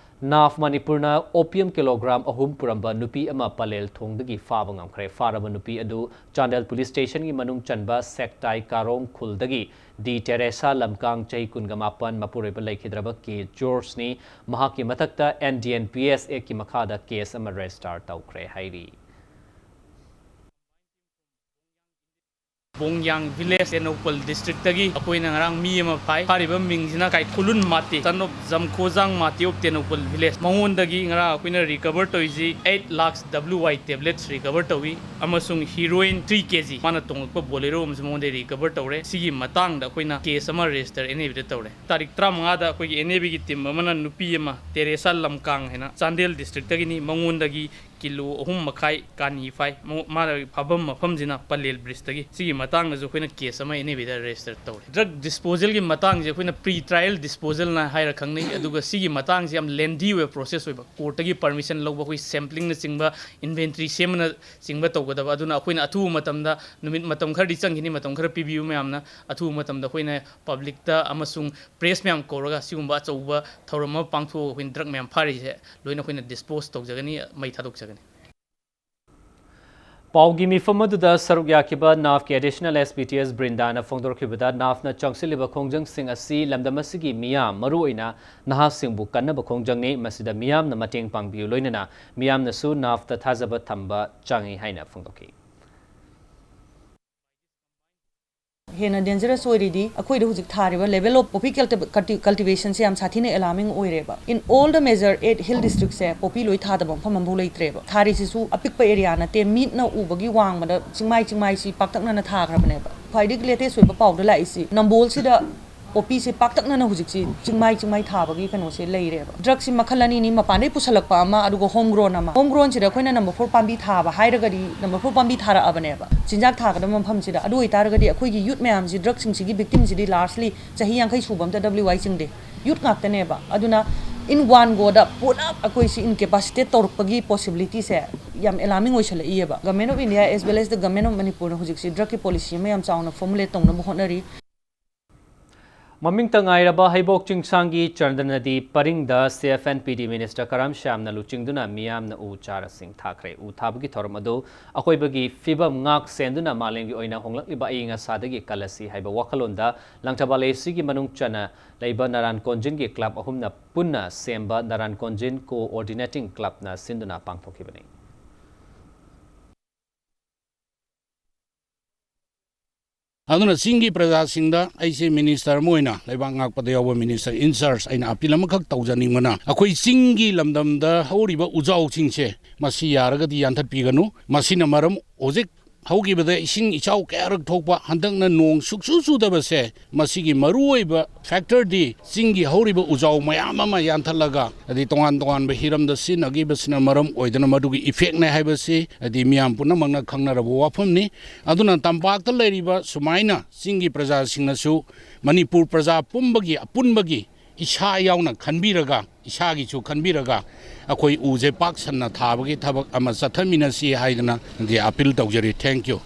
NAF ꯃꯅꯤꯄꯨꯔꯅ opium ꯀꯤꯂꯣꯒ꯭ꯔꯥꯝ ꯑꯍꯨꯝ ꯄꯨꯔꯝꯕ ꯅꯨꯄꯤ ꯑꯃ ꯄꯂꯦꯜ ꯊꯣꯡꯗꯒꯤ ꯐꯥꯕ ꯉꯝꯈ꯭ꯔꯦ꯫ ꯐꯥꯔꯕ ꯅꯨꯄꯤ ꯑꯗꯨ ꯆꯥꯟꯗꯦꯜ police stationꯒꯤ ꯃꯅꯨꯡ ꯆꯟꯕ ꯁꯦꯛꯇꯥꯏ ꯀꯥꯔꯣꯡ ꯈꯨꯜꯗꯒꯤ ꯗꯤ ꯇꯦꯔꯦꯁꯥ ꯂꯝꯀꯥꯡ, ꯆꯍꯤ ꯀꯨꯟꯒ ꯃꯥꯄꯟ, ꯃꯄꯨꯔꯣꯏꯕ ꯂꯩꯈꯤꯗ꯭ꯔꯕ ꯀꯦ ꯖꯣꯔꯖꯅꯤ꯫ ꯃꯍꯥꯛꯀꯤ ꯃꯊꯛꯇ N D N P S Actꯀꯤ ꯃꯈꯥꯗ case ꯑꯃ register ꯇꯧꯈ꯭ꯔꯦ ꯍꯥꯏꯔꯤ꯫ ꯕꯣꯡꯌꯥꯡ village, ꯇꯦꯡꯅꯧꯄꯜ districtꯇꯒꯤ ꯑꯩꯈꯣꯏꯅ ꯉꯔꯥꯡ ꯃꯤ ꯑꯃ ꯐꯥꯏ꯫ ꯐꯥꯔꯤꯕ ꯃꯤꯡꯁꯤꯅ ꯀꯥꯏꯈꯨꯂꯨꯟ Mate, son of ꯖꯝꯈꯣꯖꯥꯡ Mate of Tengnoupal village꯫ ꯃꯉꯣꯟꯗꯒꯤ ꯉꯔꯥꯡ ꯑꯩꯈꯣꯏꯅ recover ꯇꯧꯔꯤꯁꯤ eight lakhs W Y tablets recover ꯇꯧꯏ, ꯑꯃꯁꯨꯡ heroin three K G, ꯃꯥꯅ ꯇꯣꯡꯂꯛꯄ Bolero ꯑꯃꯁꯨ ꯃꯉꯣꯟꯗꯒꯤ recover ꯇꯧꯔꯦ꯫ ꯁꯤꯒꯤ ꯃꯇꯥꯡꯗ ꯑꯩꯈꯣꯏꯅ case ꯑꯃ register N A Bꯗ ꯇꯧꯔꯦ꯫ ꯇꯥꯔꯤꯛ ꯇꯔꯥꯃꯉꯥꯗ ꯑꯩꯈꯣꯏꯒꯤ N A Bꯒꯤ team ꯑꯃꯅ ꯅꯨꯄꯤ ꯑꯃ, ꯇꯦꯔꯦꯁꯥ ꯂꯝꯀꯥꯡ ꯍꯥꯏꯅ, ꯆꯥꯟꯗꯦꯜ districtꯇꯒꯤꯅꯤ, ꯃꯉꯣꯟꯗꯒꯤ ꯀꯤꯂꯣ ꯑꯍꯨꯝ ꯃꯈꯥꯏ ꯀꯥꯅꯤ ꯐꯥꯏ꯫ ꯃꯥ-, ꯃꯥꯅ ꯐꯥꯐꯝ ꯃꯐꯝꯁꯤꯅ ꯄꯂꯦꯜ ꯕ꯭ꯔꯤꯖꯇꯒꯤ꯫ ꯁꯤꯒꯤ ꯃꯇꯥꯡꯗꯁꯨ ꯑꯩꯈꯣꯏꯅ ꯀꯦꯁ ꯑꯃ ꯑꯦꯟ ꯑꯥꯏ ꯕꯤꯗ ꯔꯦꯖꯤꯁꯇꯔ ꯇꯧꯔꯦ꯫ ꯗ꯭ꯔꯒ ꯗꯤꯁꯄꯣꯖꯦꯜꯒꯤ ꯃꯇꯥꯡꯁꯦ ꯑꯩꯈꯣꯏꯅ ꯄ꯭ꯔꯤ ꯇ꯭ꯔꯥꯏꯌꯦꯜ ꯗꯤꯁꯄꯣꯖꯦꯜꯅ ꯍꯥꯏꯔ ꯈꯪꯅꯩ꯫ ꯑꯗꯨꯒ ꯁꯤꯒꯤ ꯃꯇꯥꯡꯁꯦ ꯌꯥꯝ ꯂꯦꯟꯗꯤ ꯑꯣꯏꯕ ꯄ꯭ꯔꯣꯁꯦꯁ ꯑꯣꯏꯕ, ꯀꯣꯔꯠꯇꯒꯤ ꯄꯔꯃꯤꯁꯟ ꯂꯧꯕ, ꯑꯩꯈꯣꯏ ꯁꯦꯝꯄ꯭ꯂꯤꯡꯅꯆꯤꯡꯕ, ꯏꯟꯚꯦꯟꯇ꯭ꯔꯤ ꯁꯦꯝꯕꯅ ꯆꯤꯡꯕ ꯇꯧꯒꯗꯕ꯫ ꯑꯗꯨꯅ ꯑꯩꯈꯣꯏꯅ ꯑꯊꯨꯕ ꯃꯇꯝꯗ, ꯅꯨꯃꯤꯠ ꯃꯇꯝ ꯈꯔꯗꯤ ꯆꯪꯈꯤꯅꯤ, ꯃꯇꯝ ꯈꯔ ꯄꯤꯕꯤꯌꯨ ꯃꯌꯥꯝꯅ꯫ ꯑꯊꯨꯕ ꯃꯇꯝꯗ ꯑꯩꯈꯣꯏꯅ ꯄꯕ꯭ꯂꯤꯛꯇ ꯑꯃꯁꯨꯡ ꯄ꯭ꯔꯦꯁ ꯃꯌꯥꯝ ꯀꯧꯔꯒ ꯁꯤꯒꯨꯝꯕ ꯑꯆꯧꯕ ꯊꯧꯔꯝ ꯑꯃ ꯄꯥꯡꯊꯣꯛꯑꯒ ꯑꯩꯈꯣꯏꯅ ꯗ꯭ꯔꯒ ꯃꯌꯥꯝ ꯐꯥꯔꯤꯁꯦ ꯂꯣꯏꯅ ꯑꯩꯈꯣꯏꯅ ꯗꯤꯁꯄꯣꯖ ꯇꯧꯖꯒꯅꯤ, ꯃꯩ ꯊꯥꯗꯣꯛꯆꯒꯅꯤ꯫ ꯄꯥꯎꯒꯤ ꯃꯤꯐꯝ ꯑꯗꯨꯗ ꯁꯔꯨꯛ ꯌꯥꯈꯤꯕ ꯅꯥꯐꯀꯤ ꯑꯦꯗꯤꯁꯅꯦꯜ ꯑꯦꯁ ꯄꯤ ꯇꯤ ꯑꯦꯁ ꯕ꯭ꯔꯤꯟꯗꯥꯅ ꯐꯣꯡꯗꯣꯔꯛꯈꯤꯕꯗ, ꯅꯥꯐꯅ ꯆꯪꯁꯤꯜꯂꯤꯕ ꯈꯣꯡꯖꯪꯁꯤꯡ ꯑꯁꯤ ꯂꯝꯗꯝ ꯑꯁꯤꯒꯤ ꯃꯤꯌꯥꯝ, ꯃꯔꯨꯑꯣꯏꯅ ꯅꯍꯥꯁꯤꯡꯕꯨ ꯀꯟꯅꯕ ꯈꯣꯡꯖꯪꯅꯤ꯫ ꯃꯁꯤꯗ ꯃꯤꯌꯥꯝꯅ ꯃꯇꯦꯡ ꯄꯥꯡꯕꯤꯌꯨ, ꯂꯣꯏꯅꯅ ꯃꯤꯌꯥꯝꯅꯁꯨ ꯅꯥꯐꯇ ꯊꯥꯖꯕ ꯊꯝꯕ ꯆꯪꯏ ꯍꯥꯏꯅ ꯐꯣꯡꯗꯣꯛꯈꯤ꯫ ꯍꯦꯟꯅ ꯗꯦꯟꯖꯔꯁ ꯑꯣꯏꯔꯤꯗꯤ ꯑꯩꯈꯣꯏꯗ ꯍꯧꯖꯤꯛ ꯊꯥꯔꯤꯕ level of poppy cultiv-, culti-, cultivation ꯁꯦ ꯌꯥꯝ ꯁꯥꯊꯤꯅ alarming ꯑꯣꯏꯔꯦꯕ꯫ In all the major eight hill district say poppy ꯂꯣꯏ ꯊꯥꯗꯕ ꯃꯐꯝ ꯑꯃꯐꯥꯎ ꯂꯩꯇ꯭ꯔꯦꯕ꯫ ꯊꯥꯔꯤꯁꯤꯁꯨ ꯑꯄꯤꯛꯄ ꯑꯦꯔꯤꯌꯥ ꯅꯠꯇꯦ, ꯃꯤꯠꯅ ꯎꯕꯒꯤ ꯋꯥꯡꯃꯗ ꯆꯤꯡꯃꯥꯏ ꯆꯤꯡꯃꯥꯏꯁꯤ ꯄꯥꯛꯇꯛꯅꯅ ꯊꯥꯈ꯭ꯔꯕꯅꯦꯕ꯫ ꯈ꯭ꯋꯥꯏꯗꯒꯤ ꯂꯦꯇꯦꯁ ꯑꯣꯏꯕ ꯄꯥꯎꯗ ꯂꯥꯛꯏꯁꯤ ꯅꯝꯕꯣꯜꯁꯤꯗ ꯄꯣꯄꯤꯁꯦ ꯄꯥꯛꯇꯛꯅꯅ ꯍꯧꯖꯤꯛꯁꯤ ꯆꯤꯡꯃꯥꯏ ꯆꯤꯡꯃꯥꯏ ꯊꯥꯕꯒꯤ ꯀꯩꯅꯣꯁꯦ ꯂꯩꯔꯦꯕ꯫ ꯗ꯭ꯔꯒꯁꯤ ꯃꯈꯜ ꯑꯅꯤꯅꯤ, ꯃꯄꯥꯟꯗꯩ ꯄꯨꯁꯜꯂꯛꯄ ꯑꯃ, ꯑꯗꯨꯒ ꯍꯣꯝ ꯒ꯭ꯔꯣꯟ ꯑꯃ꯫ ꯍꯣꯝ ꯒ꯭ꯔꯣꯟꯁꯤꯗ ꯑꯩꯈꯣꯏꯅ ꯅꯝꯕꯔ ꯐꯣꯔ ꯄꯥꯝꯕꯤ ꯊꯥꯕ ꯍꯥꯏꯔꯒꯗꯤ, ꯅꯝꯕꯔ ꯐꯣꯔ ꯄꯥꯝꯕꯤ ꯊꯥꯔꯛꯑꯕꯅꯦꯕ ꯆꯤꯟꯖꯥꯛ ꯊꯥꯒꯗꯕ ꯃꯐꯝꯁꯤꯗ, ꯑꯗꯨ ꯑꯣꯏꯇꯥꯔꯒꯗꯤ ꯑꯩꯈꯣꯏꯒꯤ ꯌꯨꯠ ꯃꯌꯥꯝꯁꯤ, ꯗ꯭ꯔꯒꯁꯤꯡꯁꯤꯒꯤ ꯕꯤꯛꯇꯤꯝꯁꯤꯗꯤ ꯂꯥꯔꯖꯂꯤ ꯆꯍꯤ ꯌꯥꯡꯈꯩ ꯁꯨꯕ ꯑꯝꯇ ꯗꯕ꯭ꯂꯤꯎ ꯑꯥꯏ ꯆꯤꯡꯗꯦ, ꯌꯨꯠ ꯉꯥꯛꯇꯅꯦꯕ꯫ ꯑꯗꯨꯅ in one go ꯗ ꯄꯨꯂꯞ ꯑꯩꯈꯣꯏꯁꯤ ꯏꯟꯀꯦꯄꯥꯁꯤꯇꯦꯠ ꯇꯧꯔꯛꯄꯒꯤ ꯄꯣꯁꯤꯕꯤꯂꯤꯇꯤꯁꯦ ꯌꯥꯝ ꯑꯦꯂꯥꯔꯃꯤꯡ ꯑꯣꯏꯁꯜꯂꯛꯏꯑꯕ꯫ Government of India as well as the Government of ꯃꯅꯤꯄꯨꯔꯅ ꯍꯧꯖꯤꯛꯁꯤ ꯗ꯭ꯔꯒꯀꯤ ꯄꯣꯂꯤꯁꯤ ꯑꯃ ꯌꯥꯝ ꯆꯥꯎꯅ ꯐꯣꯔꯃꯨꯂꯦꯠ ꯇꯧꯅꯕ ꯍꯣꯠꯅꯔꯤ꯫ ꯃꯃꯤꯡꯇ ꯉꯥꯏꯔꯕ ꯍꯩꯕꯣꯛ ꯆꯤꯡꯁꯥꯡꯒꯤ ꯆꯟꯗ꯭ꯔ ꯅꯗꯤ ꯄꯔꯤꯡꯗ ꯁꯤ ꯑꯦꯐ ꯑꯦꯟ ꯄꯤ ꯗꯤ ꯃꯤꯅꯤꯁꯇꯔ ꯀꯔꯝ ꯁ꯭ꯌꯥꯝꯅ ꯂꯨꯆꯤꯡꯗꯨꯅ ꯃꯤꯌꯥꯝꯅ ꯎ ꯆꯥꯔꯥꯁꯤꯡ ꯊꯥꯈ꯭ꯔꯦ꯫ ꯎ ꯊꯥꯕꯒꯤ ꯊꯧꯔꯝ ꯑꯗꯨ ꯑꯀꯣꯏꯕꯒꯤ ꯐꯤꯕꯝ ꯉꯥꯛ ꯁꯦꯟꯗꯨꯅ ꯃꯥꯂꯦꯝꯒꯤ ꯑꯣꯏꯅ ꯍꯣꯡꯂꯛꯂꯤꯕ ꯑꯏꯪ ꯑꯁꯥꯗꯒꯤ ꯀꯜꯂꯁꯤ ꯍꯥꯏꯕ ꯋꯥꯈꯜꯂꯣꯟꯗ ꯂꯪꯊꯕꯥꯜ ꯑꯦ ꯁꯤꯒꯤ ꯃꯅꯨꯡ ꯆꯟꯅ ꯂꯩꯕ ꯅꯔꯥꯟ ꯀꯣꯟꯖꯤꯟꯒꯤ ꯀ꯭ꯂꯕ ꯑꯍꯨꯝꯅ ꯄꯨꯟꯅ ꯁꯦꯝꯕ ꯅꯔꯥꯟ ꯀꯣꯟꯖꯤꯟ ꯀꯣꯑꯣꯔꯗꯤꯅꯦꯇꯤꯡ ꯀ꯭ꯂꯕꯅ ꯁꯤꯟꯗꯨꯅ ꯄꯥꯡꯊꯣꯛꯈꯤꯕꯅꯤ꯫ ꯑꯗꯨꯅ ꯆꯤꯡꯒꯤ ꯄ꯭ꯔꯖꯥꯁꯤꯡꯗ ꯑꯩꯁꯦ ꯃꯤꯅꯤꯁꯇꯔ ꯑꯃ ꯑꯣꯏꯅ, ꯂꯩꯕꯥꯛ ꯉꯥꯛꯄꯗ ꯌꯥꯎꯕ ꯃꯤꯅꯤꯁꯇꯔ ꯏꯟ ꯆꯥꯔꯖ, ꯑꯩꯅ ꯑꯄꯤꯜ ꯑꯃꯈꯛ ꯇꯧꯖꯅꯤꯡꯕꯅ, ꯑꯩꯈꯣꯏ ꯆꯤꯡꯒꯤ ꯂꯝꯗꯝꯗ ꯍꯧꯔꯤꯕ ꯎꯖꯥꯎꯁꯤꯡꯁꯦ, ꯃꯁꯤ ꯌꯥꯔꯒꯗꯤ ꯌꯥꯟꯊꯠꯄꯤꯒꯅꯨ꯫ ꯃꯁꯤꯅ ꯃꯔꯝ ꯍꯧꯖꯤꯛ ꯍꯧꯈꯤꯕꯗ ꯏꯁꯤꯡ ꯏꯆꯥꯎ ꯀꯌꯥꯔꯛ ꯊꯣꯛꯄ, ꯍꯟꯗꯛꯅ ꯅꯣꯡ ꯁꯨꯛꯆꯨ ꯆꯨꯗꯕꯁꯦ, ꯃꯁꯤꯒꯤ ꯃꯔꯨꯑꯣꯏꯕ factor ꯗꯤ ꯆꯤꯡꯒꯤ ꯍꯧꯔꯤꯕ ꯎꯖꯥꯎ ꯃꯌꯥꯝ ꯑꯃ ꯌꯥꯟꯊꯠꯂꯒ, ꯑꯗꯩ ꯇꯣꯉꯥꯟ ꯇꯣꯉꯥꯟꯕ ꯍꯤꯔꯝꯗ ꯁꯤꯖꯤꯟꯅꯈꯤꯕꯁꯤꯅ ꯃꯔꯝ ꯑꯣꯏꯗꯨꯅ ꯃꯗꯨꯒꯤ effect ꯅꯦ ꯍꯥꯏꯕꯁꯤ ꯍꯥꯏꯗꯤ ꯃꯤꯌꯥꯝ ꯄꯨꯝꯅꯃꯛꯅ ꯈꯪꯅꯔꯕ ꯋꯥꯐꯝꯅꯤ꯫ ꯑꯗꯨꯅ ꯇꯝꯄꯥꯛꯇ ꯂꯩꯔꯤꯕ ꯁꯨꯃꯥꯏꯅ ꯆꯤꯡꯒꯤ ꯄ꯭ꯔꯖꯥꯁꯤꯡꯅꯁꯨ ꯃꯅꯤꯄꯨꯔ ꯄ꯭ꯔꯖꯥ ꯄꯨꯝꯕꯒꯤ ꯑꯄꯨꯟꯕꯒꯤ ꯏꯁꯥ ꯌꯥꯎꯅ ꯈꯟꯕꯤꯔꯒ, ꯏꯁꯥꯒꯤꯁꯨ ꯈꯟꯕꯤꯔꯒ ꯑꯩꯈꯣꯏ ꯎꯁꯦ ꯄꯥꯛ ꯁꯟꯅ ꯊꯥꯕꯒꯤ ꯊꯕꯛ ꯑꯃ ꯆꯠꯊꯃꯤꯟꯅꯁꯤ ꯍꯥꯏꯗꯅ ꯗꯤ appeal ꯇꯧꯖꯔꯤ꯫ Thank you꯫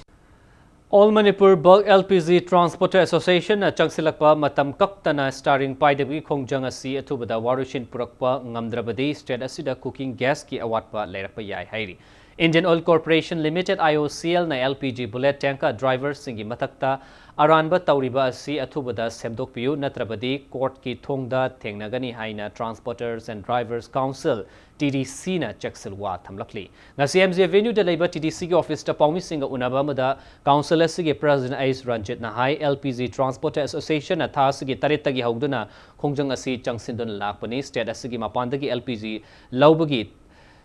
All Manipur Bulk L P G Transporter Association ꯅ ꯆꯪꯁꯤꯜꯂꯛꯄ ꯃꯇꯝ ꯀꯛꯇꯅ steering ꯄꯥꯏꯗꯕꯒꯤ ꯈꯣꯡꯖꯪ ꯑꯁꯤ ꯑꯊꯨꯕꯗ ꯋꯥꯔꯣꯏꯁꯤꯟ ꯄꯨꯔꯛꯄ ꯉꯝꯗ꯭ꯔꯕꯗꯤ state ꯑꯁꯤꯗ cooking gas ꯀꯤ ꯑꯋꯥꯠꯄ ꯂꯩꯔꯛꯄ ꯌꯥꯏ ꯍꯥꯏꯔꯤ꯫ Indian Oil Corporation Limited, I O C L ꯅ L P G bullet tanker driver ꯁꯤꯡꯒꯤ ꯃꯊꯛꯇ ꯑꯔꯥꯟꯕ ꯇꯧꯔꯤꯕ ꯑꯁꯤ ꯑꯊꯨꯕꯗ ꯁꯦꯝꯗꯣꯛꯄꯤꯌꯨ, ꯅꯠꯇ꯭ꯔꯕꯗꯤ court ꯀꯤ ꯊꯣꯡꯗ ꯊꯦꯡꯅꯒꯅꯤ ꯍꯥꯏꯅ Transporters and Drivers Council, T D C ꯅ ꯆꯦꯛꯁꯤꯜ ꯋꯥ ꯊꯝꯂꯛꯂꯤ꯫ ꯉꯁꯤ M G Avenue ꯗ ꯂꯩꯕ T D C ꯒꯤ office ꯇ ꯄꯥꯎꯃꯤꯁꯤꯡꯒ ꯎꯅꯕ ꯑꯃꯗ council ꯑꯁꯤꯒꯤ president H Ranjit ꯅ ꯍꯥꯏ, L P G Transporter Association ꯅ ꯊꯥ ꯑꯁꯤꯒꯤ ꯇꯔꯦꯠꯇꯒꯤ ꯍꯧꯗꯨꯅ ꯈꯣꯡꯖꯪ ꯑꯁꯤ ꯆꯪꯁꯤꯟꯗꯨꯅ ꯂꯥꯛꯄꯅꯤ꯫ State ꯑꯁꯤꯒꯤ ꯃꯄꯥꯟꯗꯒꯤ L P G ꯂꯧꯕꯒꯤ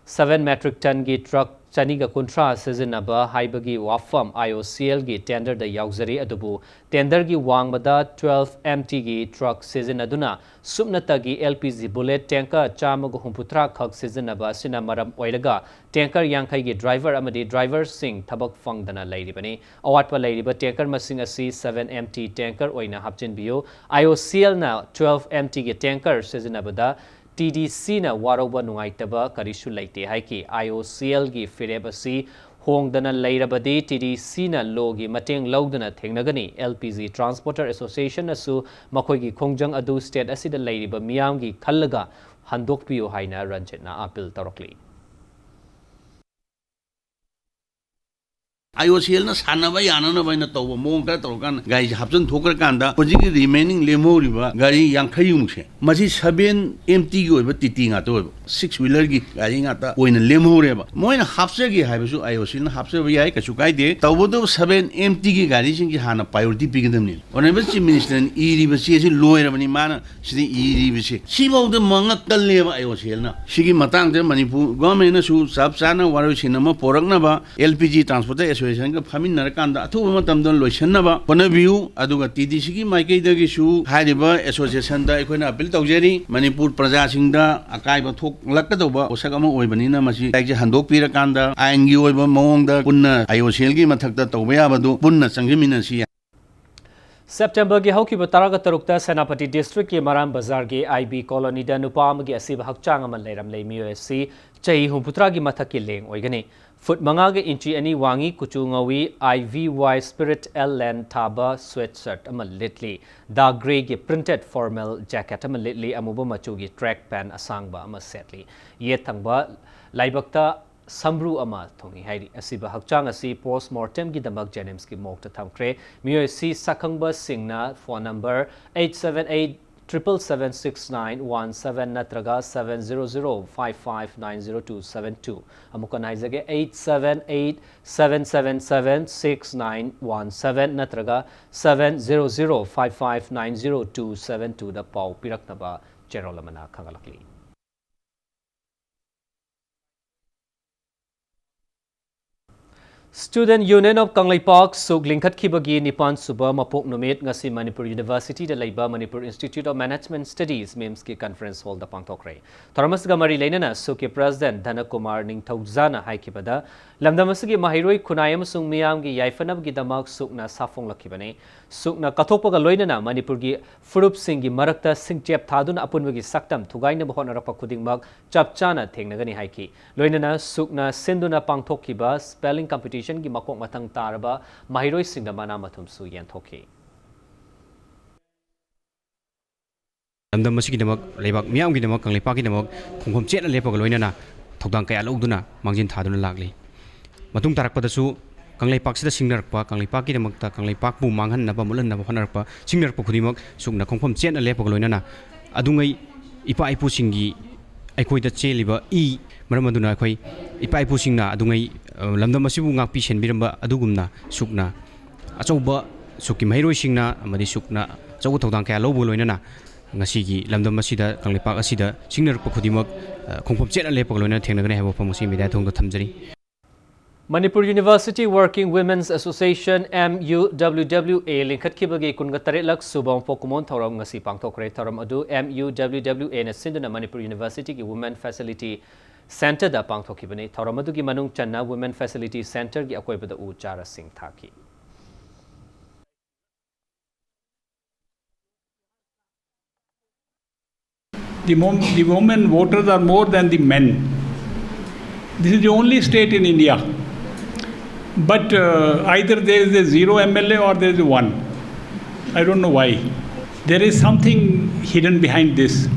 seven metric ton ꯒꯤ truck ꯆꯅꯤꯒ ꯀꯨꯟꯊ꯭ꯔꯥ ꯁꯤꯖꯤꯟꯅꯕ ꯍꯥꯏꯕꯒꯤ ꯋꯥꯐꯝ I O C L ꯒꯤ tender ꯗ ꯌꯥꯎꯖꯔꯤ, ꯑꯗꯨꯕꯨ tender ꯒꯤ ꯋꯥꯡꯃꯗ twelve M T ꯒꯤ truck ꯁꯤꯖꯤꯟꯅꯗꯨꯅ ꯁꯨꯞꯅꯇꯒꯤ L P G bullet tanker ꯆꯥꯝꯃꯒ ꯍꯨꯝꯐꯨꯇꯔꯥ ꯈꯛ ꯁꯤꯖꯤꯟꯅꯕ ꯑꯁꯤꯅ ꯃꯔꯝ ꯑꯣꯏꯔꯒ tanker ꯌꯥꯡꯈꯩꯒꯤ driver ꯑꯃꯗꯤ driver ꯁꯤꯡ ꯊꯕꯛ ꯐꯪꯗꯅ ꯂꯩꯔꯤꯕꯅꯤ꯫ ꯑꯋꯥꯠꯄ ꯂꯩꯔꯤꯕ tanker ꯃꯁꯤꯡ ꯑꯁꯤ seven M T tanker ꯑꯣꯏꯅ ꯍꯥꯞꯆꯤꯟꯕꯤꯌꯨ꯫ I O C L ꯅ twelve M T ꯒꯤ tanker ꯁꯤꯖꯤꯟꯅꯕꯗ T D C ꯅ ꯋꯥꯔꯧꯕ ꯅꯨꯡꯉꯥꯏꯇꯕ ꯀꯔꯤꯁꯨ ꯂꯩꯇꯦ ꯍꯥꯏꯈꯤ꯫ I O C L ꯒꯤ ꯐꯤꯔꯦꯞ ꯑꯁꯤ ꯍꯣꯡꯗꯅ ꯂꯩꯔꯕꯗꯤ T D C ꯅ law ꯒꯤ ꯃꯇꯦꯡ ꯂꯧꯗꯨꯅ ꯊꯦꯡꯅꯒꯅꯤ꯫ L P G Transporter Association ꯅꯁꯨ ꯃꯈꯣꯏꯒꯤ ꯈꯣꯡꯖꯪ ꯑꯗꯨ state ꯑꯁꯤꯗ ꯂꯩꯔꯤꯕ ꯃꯤꯌꯥꯝꯒꯤ ꯈꯜꯂꯒ ꯍꯟꯗꯣꯛꯄꯤꯌꯨ ꯍꯥꯏꯅ ꯔꯟꯖꯤꯠꯅ appeal ꯇꯧꯔꯛꯂꯤ꯫ I O Cꯂꯅ ꯁꯥꯟꯅꯕ ꯌꯥꯅꯅꯕ ꯍꯥꯏꯅ ꯇꯧꯕ ꯃꯑꯣꯡ ꯈꯔ ꯇꯧꯔꯀꯥꯟꯗ ꯒꯥꯔꯤꯁꯦ ꯍꯥꯞꯆꯤꯟ ꯊꯣꯛꯈ꯭ꯔꯀꯥꯟꯗ ꯍꯧꯖꯤꯛꯀꯤ remaining ꯂꯦꯝꯍꯧꯔꯤꯕ ꯒꯥꯔꯤ ꯌꯥꯡꯈꯩꯃꯨꯛꯁꯦ, ꯃꯁꯤ seven M T ꯒꯤ ꯑꯣꯏꯕ T T ꯉꯥꯛꯇ ꯑꯣꯏꯕ, six wheeler ꯒꯤ ꯒꯥꯔꯤ ꯉꯥꯛꯇ ꯑꯣꯏꯅ ꯂꯦꯝꯍꯧꯔꯦꯕ꯫ ꯃꯣꯏꯅ ꯍꯥꯞꯆꯒꯦ ꯍꯥꯏꯕꯁꯨ I O C ꯅ ꯍꯥꯞꯆꯕ ꯌꯥꯏ, ꯀꯩꯁꯨ ꯀꯥꯏꯗꯦ꯫ ꯇꯧꯕꯇꯕꯨ seven M T ꯒꯤ ꯒꯥꯔꯤꯁꯤꯡꯁꯤ ꯍꯥꯟꯅ priority ꯄꯤꯒꯗꯕꯅꯤ꯫ Honourable Chief Minister ꯅ ꯏꯔꯤꯕ ꯆꯦꯁꯤ ꯂꯣꯏꯔꯕꯅꯤ, ꯃꯥꯅ ꯁꯤꯗ ꯏꯔꯤꯕꯁꯦ꯫ ꯁꯤꯐꯥꯎꯗ ꯃꯉꯛ ꯀꯜꯂꯦꯕ I O C L ꯅ꯫ ꯁꯤꯒꯤ ꯃꯇꯥꯡꯗ ꯃꯅꯤꯄꯨꯔ government ꯅꯁꯨ ꯆꯞ ꯆꯥꯅ ꯋꯥꯔꯣꯏꯁꯤꯟ ꯑꯃ ꯄꯣꯔꯛꯅꯕ L P G Transporter ꯑꯦꯁꯣꯁꯤꯌꯦꯁꯟꯒ ꯐꯝꯃꯤꯟꯅꯔꯀꯥꯟꯗ ꯑꯊꯨꯕ ꯃꯇꯝꯗ ꯂꯣꯏꯁꯤꯟꯅꯕ ꯍꯣꯠꯅꯕꯤꯌꯨ꯫ ꯑꯗꯨꯒ ꯇꯤ ꯗꯤ ꯁꯤꯒꯤ ꯃꯥꯏꯀꯩꯗꯒꯤꯁꯨ ꯍꯥꯏꯔꯤꯕ ꯑꯦꯁꯣꯁꯤꯌꯦꯁꯟꯗ ꯑꯩꯈꯣꯏꯅ ꯑꯄꯤꯜ ꯇꯧꯖꯔꯤ, ꯃꯅꯤꯄꯨꯔ ꯄ꯭ꯔꯖꯥꯁꯤꯡꯗ ꯑꯀꯥꯏꯕ ꯊꯣꯛꯂꯛꯀꯗꯧꯕ ꯄꯣꯠꯁꯛ ꯑꯃ ꯑꯣꯏꯕꯅꯤꯅ ꯃꯁꯤ ꯂꯥꯏꯔꯤꯛꯁꯦ ꯍꯟꯗꯣꯛꯄꯤꯔꯀꯥꯟꯗ ꯑꯥꯏꯟꯒꯤ ꯑꯣꯏꯕ ꯃꯑꯣꯡꯗ ꯄꯨꯟꯅ ꯑꯥꯏ ꯑꯣ ꯁꯤ ꯑꯦꯜꯒꯤ ꯃꯊꯛꯇ ꯇꯧꯕ ꯌꯥꯕꯗꯨ ꯄꯨꯟꯅ ꯆꯪꯁꯤꯟꯃꯤꯟꯅꯁꯤ꯫ ꯁꯦꯞꯇꯦꯝꯕꯔꯒꯤ ꯍꯧꯈꯤꯕ ꯇꯔꯥꯒ ꯇꯔꯨꯛꯇ ꯁꯦꯅꯥꯄꯇꯤ ꯗꯤꯁꯇ꯭ꯔꯤꯛꯀꯤ ꯃꯔꯥꯝ ꯕꯖꯥꯔꯒꯤ ꯑꯥꯏ ꯕꯤ ꯀꯣꯂꯣꯅꯤꯗ ꯅꯨꯄꯥ ꯑꯃꯒꯤ ꯑꯁꯤꯕ ꯍꯛꯆꯥꯡ ꯑꯃ ꯂꯩꯔꯝꯂꯦ꯫ ꯃꯤꯑꯣꯏ ꯑꯁꯤ ꯆꯍꯤ ꯍꯨꯝꯐꯨꯇꯔꯥꯒꯤ ꯃꯊꯛꯀꯤ ꯂꯦꯡ ꯑꯣꯏꯒꯅꯤ꯫ ꯐꯨꯠ ꯃꯉꯥꯒ ꯏꯟꯆꯤ ꯑꯅꯤ ꯋꯥꯡꯏ, ꯀꯨꯆꯨ ꯉꯧꯏ, I V Y spirit L N ꯊꯥꯕ ꯁ꯭ꯋꯦꯠ ꯁꯔꯠ ꯑꯃ ꯂꯤꯠꯂꯤ꯫ ꯗꯥꯔꯛ ꯒ꯭ꯔꯦꯒꯤ ꯄ꯭ꯔꯤꯟꯇꯦꯠ ꯐꯣꯔꯃꯦꯜ ꯖꯦꯀꯦꯠ ꯑꯃ ꯂꯤꯠꯂꯤ, ꯑꯃꯨꯕ ꯃꯆꯨꯒꯤ ꯇ꯭ꯔꯦꯛ ꯄꯦꯟ ꯑꯁꯥꯡꯕ ꯑꯃ ꯁꯦꯠꯂꯤ꯫ ꯌꯦꯠ ꯊꯪꯕ ꯂꯥꯏꯕꯛꯇ ꯁꯝꯕ꯭ꯔꯨ ꯑꯃ ꯊꯨꯡꯏ ꯍꯥꯏꯔꯤ꯫ ꯑꯁꯤꯕ ꯍꯛꯆꯥꯡ ꯑꯁꯤ ꯄꯣꯁ ꯃꯣꯔꯇꯦꯝꯒꯤꯗꯃꯛ ꯖꯦꯅꯤꯝꯁꯀꯤ ꯃꯣꯔꯒꯇ ꯊꯝꯈ꯭ꯔꯦ꯫ ꯃꯤꯑꯣꯏ ꯑꯁꯤ ꯁꯛꯈꯪꯕꯁꯤꯡꯅ phone number eight seven eight triple seven six nine one seven ꯅꯠꯇ꯭ꯔꯒ seven zero zero five five nine zero two seven two, ꯑꯃꯨꯛꯀ ꯍꯟꯅ ꯍꯥꯏꯖꯒꯦ, eight seven eight seven seven seven six nine one seven ꯅꯠꯇ꯭ꯔꯒ seven zero zero five five nine zero two seven twoꯗ ꯄꯥꯎ ꯄꯤꯔꯛꯅꯕ ꯆꯦꯔꯣꯜ ꯑꯃꯅ ꯈꯪꯍꯜꯂꯛꯂꯤ꯫ Student Union of ꯀꯪꯂꯩꯄꯥꯛ ꯁꯨꯛ ꯂꯤꯡꯈꯠꯈꯤꯕꯒꯤ ꯅꯤꯄꯥꯟ ꯁꯨꯕ ꯃꯄꯣꯛ ꯅꯨꯃꯤꯠ ꯉꯁꯤ ꯃꯅꯤꯄꯨꯔ ꯌꯨꯅꯤꯚꯔꯁꯤꯇꯤꯗ ꯂꯩꯕ Manipur Institute of Management Studies, ꯃꯤꯝꯁꯀꯤ conference hallꯗ ꯄꯥꯡꯊꯣꯛꯈ꯭ꯔꯦ꯫ ꯊꯧꯔꯝ ꯑꯁꯤꯒ ꯃꯔꯤ ꯂꯩꯅꯅ ꯁꯨꯛꯀꯤ president ꯙꯅꯀꯨꯃꯥꯔ ꯅꯤꯡꯊꯧꯖꯥꯅ ꯍꯥꯏꯈꯤꯕꯗ, ꯂꯝꯗꯝ ꯑꯁꯤꯒꯤ ꯃꯍꯩꯔꯣꯏ, ꯈꯨꯟꯅꯥꯏ ꯑꯃꯁꯨꯡ ꯃꯤꯌꯥꯝꯒꯤ ꯌꯥꯏꯐꯅꯕꯒꯤꯗꯃꯛ ꯁꯨꯛꯅ ꯁꯥꯐꯣꯡꯂꯛꯈꯤꯕꯅꯤ꯫ ꯁꯨꯛꯅ ꯀꯠꯊꯣꯛꯄꯒ ꯂꯣꯏꯅꯅ ꯃꯅꯤꯄꯨꯔꯒꯤ ꯐꯨꯔꯨꯞꯁꯤꯡꯒꯤ ꯃꯔꯛꯇ ꯁꯤꯡꯆꯦꯞ ꯊꯥꯗꯨꯅ ꯑꯄꯨꯟꯕꯒꯤ ꯁꯛꯇꯝ ꯊꯨꯒꯥꯏꯅꯕ ꯍꯣꯠꯅꯔꯛꯄ ꯈꯨꯗꯤꯡꯃꯛ ꯆꯞ ꯆꯥꯅ ꯊꯦꯡꯅꯒꯅꯤ ꯍꯥꯏꯈꯤ꯫ ꯂꯣꯏꯅꯅ ꯁꯨꯛꯅ ꯁꯤꯟꯗꯨꯅ ꯄꯥꯡꯊꯣꯛꯈꯤꯕ spelling competitionꯒꯤ ꯃꯀꯣꯛ ꯃꯊꯪ ꯇꯥꯔꯕ ꯃꯍꯩꯔꯣꯏꯁꯤꯡꯗ ꯃꯅꯥ ꯃꯊꯨꯝꯁꯨ ꯌꯦꯟꯊꯣꯛꯈꯤ꯫ ꯂꯝꯗꯝ ꯑꯁꯤꯒꯤꯗꯃꯛ, ꯂꯩꯕꯥꯛ ꯃꯤꯌꯥꯝꯒꯤꯗꯃꯛ, ꯀꯪꯂꯩꯄꯥꯛꯀꯤꯗꯃꯛ ꯈꯣꯡꯐꯝ ꯆꯦꯠꯅ ꯂꯦꯞꯄꯒ ꯂꯣꯏꯅꯅ ꯊꯧꯗꯥꯡ ꯀꯌꯥ ꯂꯧꯗꯨꯅ ꯃꯥꯡꯖꯤꯟ ꯊꯥꯗꯨꯅ ꯂꯥꯛꯂꯤ꯫ ꯃꯇꯨꯡ ꯇꯥꯔꯛꯄꯗꯁꯨ ꯀꯪꯂꯩꯄꯥꯛꯁꯤꯗ ꯁꯤꯡꯅꯔꯛꯄ, ꯀꯪꯂꯩꯄꯥꯛꯀꯤꯗꯃꯛꯇ, ꯀꯪꯂꯩꯄꯥꯛꯄꯨ ꯃꯥꯡꯍꯟꯅꯕ, ꯃꯨꯠꯍꯟꯅꯕ ꯍꯣꯠꯅꯔꯛꯄ, ꯁꯤꯡꯅꯔꯛꯄ ꯈꯨꯗꯤꯡꯃꯛ ꯁꯨꯛꯅ ꯈꯣꯡꯐꯝ ꯆꯦꯠꯅ ꯂꯦꯞꯄꯒ ꯂꯣꯏꯅꯅ ꯑꯗꯨꯉꯩ ꯏꯄꯥ ꯏꯄꯨꯁꯤꯡꯒꯤ ꯑꯩꯈꯣꯏꯗ ꯆꯦꯜꯂꯤꯕ ꯏ ꯃꯔꯝ ꯑꯗꯨꯅ ꯑꯩꯈꯣꯏ ꯏꯄꯥ ꯏꯄꯨꯁꯤꯡꯅ ꯑꯗꯨꯉꯩ, ꯑ, ꯂꯝꯗꯝ ꯑꯁꯤꯕꯨ ꯉꯥꯛꯄꯤ ꯁꯦꯟꯕꯤꯔꯝꯕ ꯑꯗꯨꯒꯨꯝꯅ ꯁꯨꯛꯅ ꯑꯆꯧꯕ, ꯁꯨꯛꯀꯤ ꯃꯍꯩꯔꯣꯏꯁꯤꯡꯅ ꯑꯃꯗꯤ ꯁꯨꯛꯅ ꯑꯆꯧꯕ ꯊꯧꯗꯥꯡ ꯀꯌꯥ ꯂꯧꯕꯒ ꯂꯣꯏꯅꯅ ꯉꯁꯤꯒꯤ ꯂꯝꯗꯝ ꯑꯁꯤꯗ, ꯀꯪꯂꯩꯄꯥꯛ ꯑꯁꯤꯗ ꯁꯤꯡꯅꯔꯛꯄ ꯈꯨꯗꯤꯡꯃꯛ, ꯑ, ꯈꯣꯡꯐꯝ ꯆꯦꯠꯅ ꯂꯦꯞꯄꯒ ꯂꯣꯏꯅꯅ ꯊꯦꯡꯅꯒꯅꯤ ꯍꯥꯏꯕ ꯋꯥꯐꯝ ꯑꯁꯤ ꯃꯦꯗꯤꯌꯥ ꯊꯣꯡꯗ ꯊꯝꯖꯔꯤ꯫ Manipur University Working Women's Association, M U W W A, ꯂꯤꯡꯈꯠꯈꯤꯕꯒꯤ ꯀꯨꯟꯒ ꯇꯔꯦꯠꯂꯛ ꯁꯨꯕ ꯃꯄꯣꯛ ꯀꯨꯝꯑꯣꯟ ꯊꯧꯔꯝ ꯉꯁꯤ ꯄꯥꯡꯊꯣꯛꯈ꯭ꯔꯦ꯫ ꯊꯧꯔꯝ ꯑꯗꯨ M U W W A ꯅ ꯁꯤꯟꯗꯨꯅ ꯃꯅꯤꯄꯨꯔ ꯌꯨꯅꯤꯚꯔꯁꯤꯇꯤꯒꯤ Women Facility Centreꯗ ꯄꯥꯡꯊꯣꯛꯈꯤꯕꯅꯤ꯫ ꯊꯧꯔꯝ ꯑꯗꯨꯒꯤ ꯃꯅꯨꯡ ꯆꯟꯅ Women Facility Centreꯒꯤ ꯑꯀꯣꯏꯕꯗ ꯎ ꯆꯥꯔꯁꯤꯡ ꯊꯥꯈꯤ꯫ The, mom, the women voters are more than the men. This is the only state in India. But uh, either there is a zero M L A or there is a one. I don't know why. There is something hidden behind this.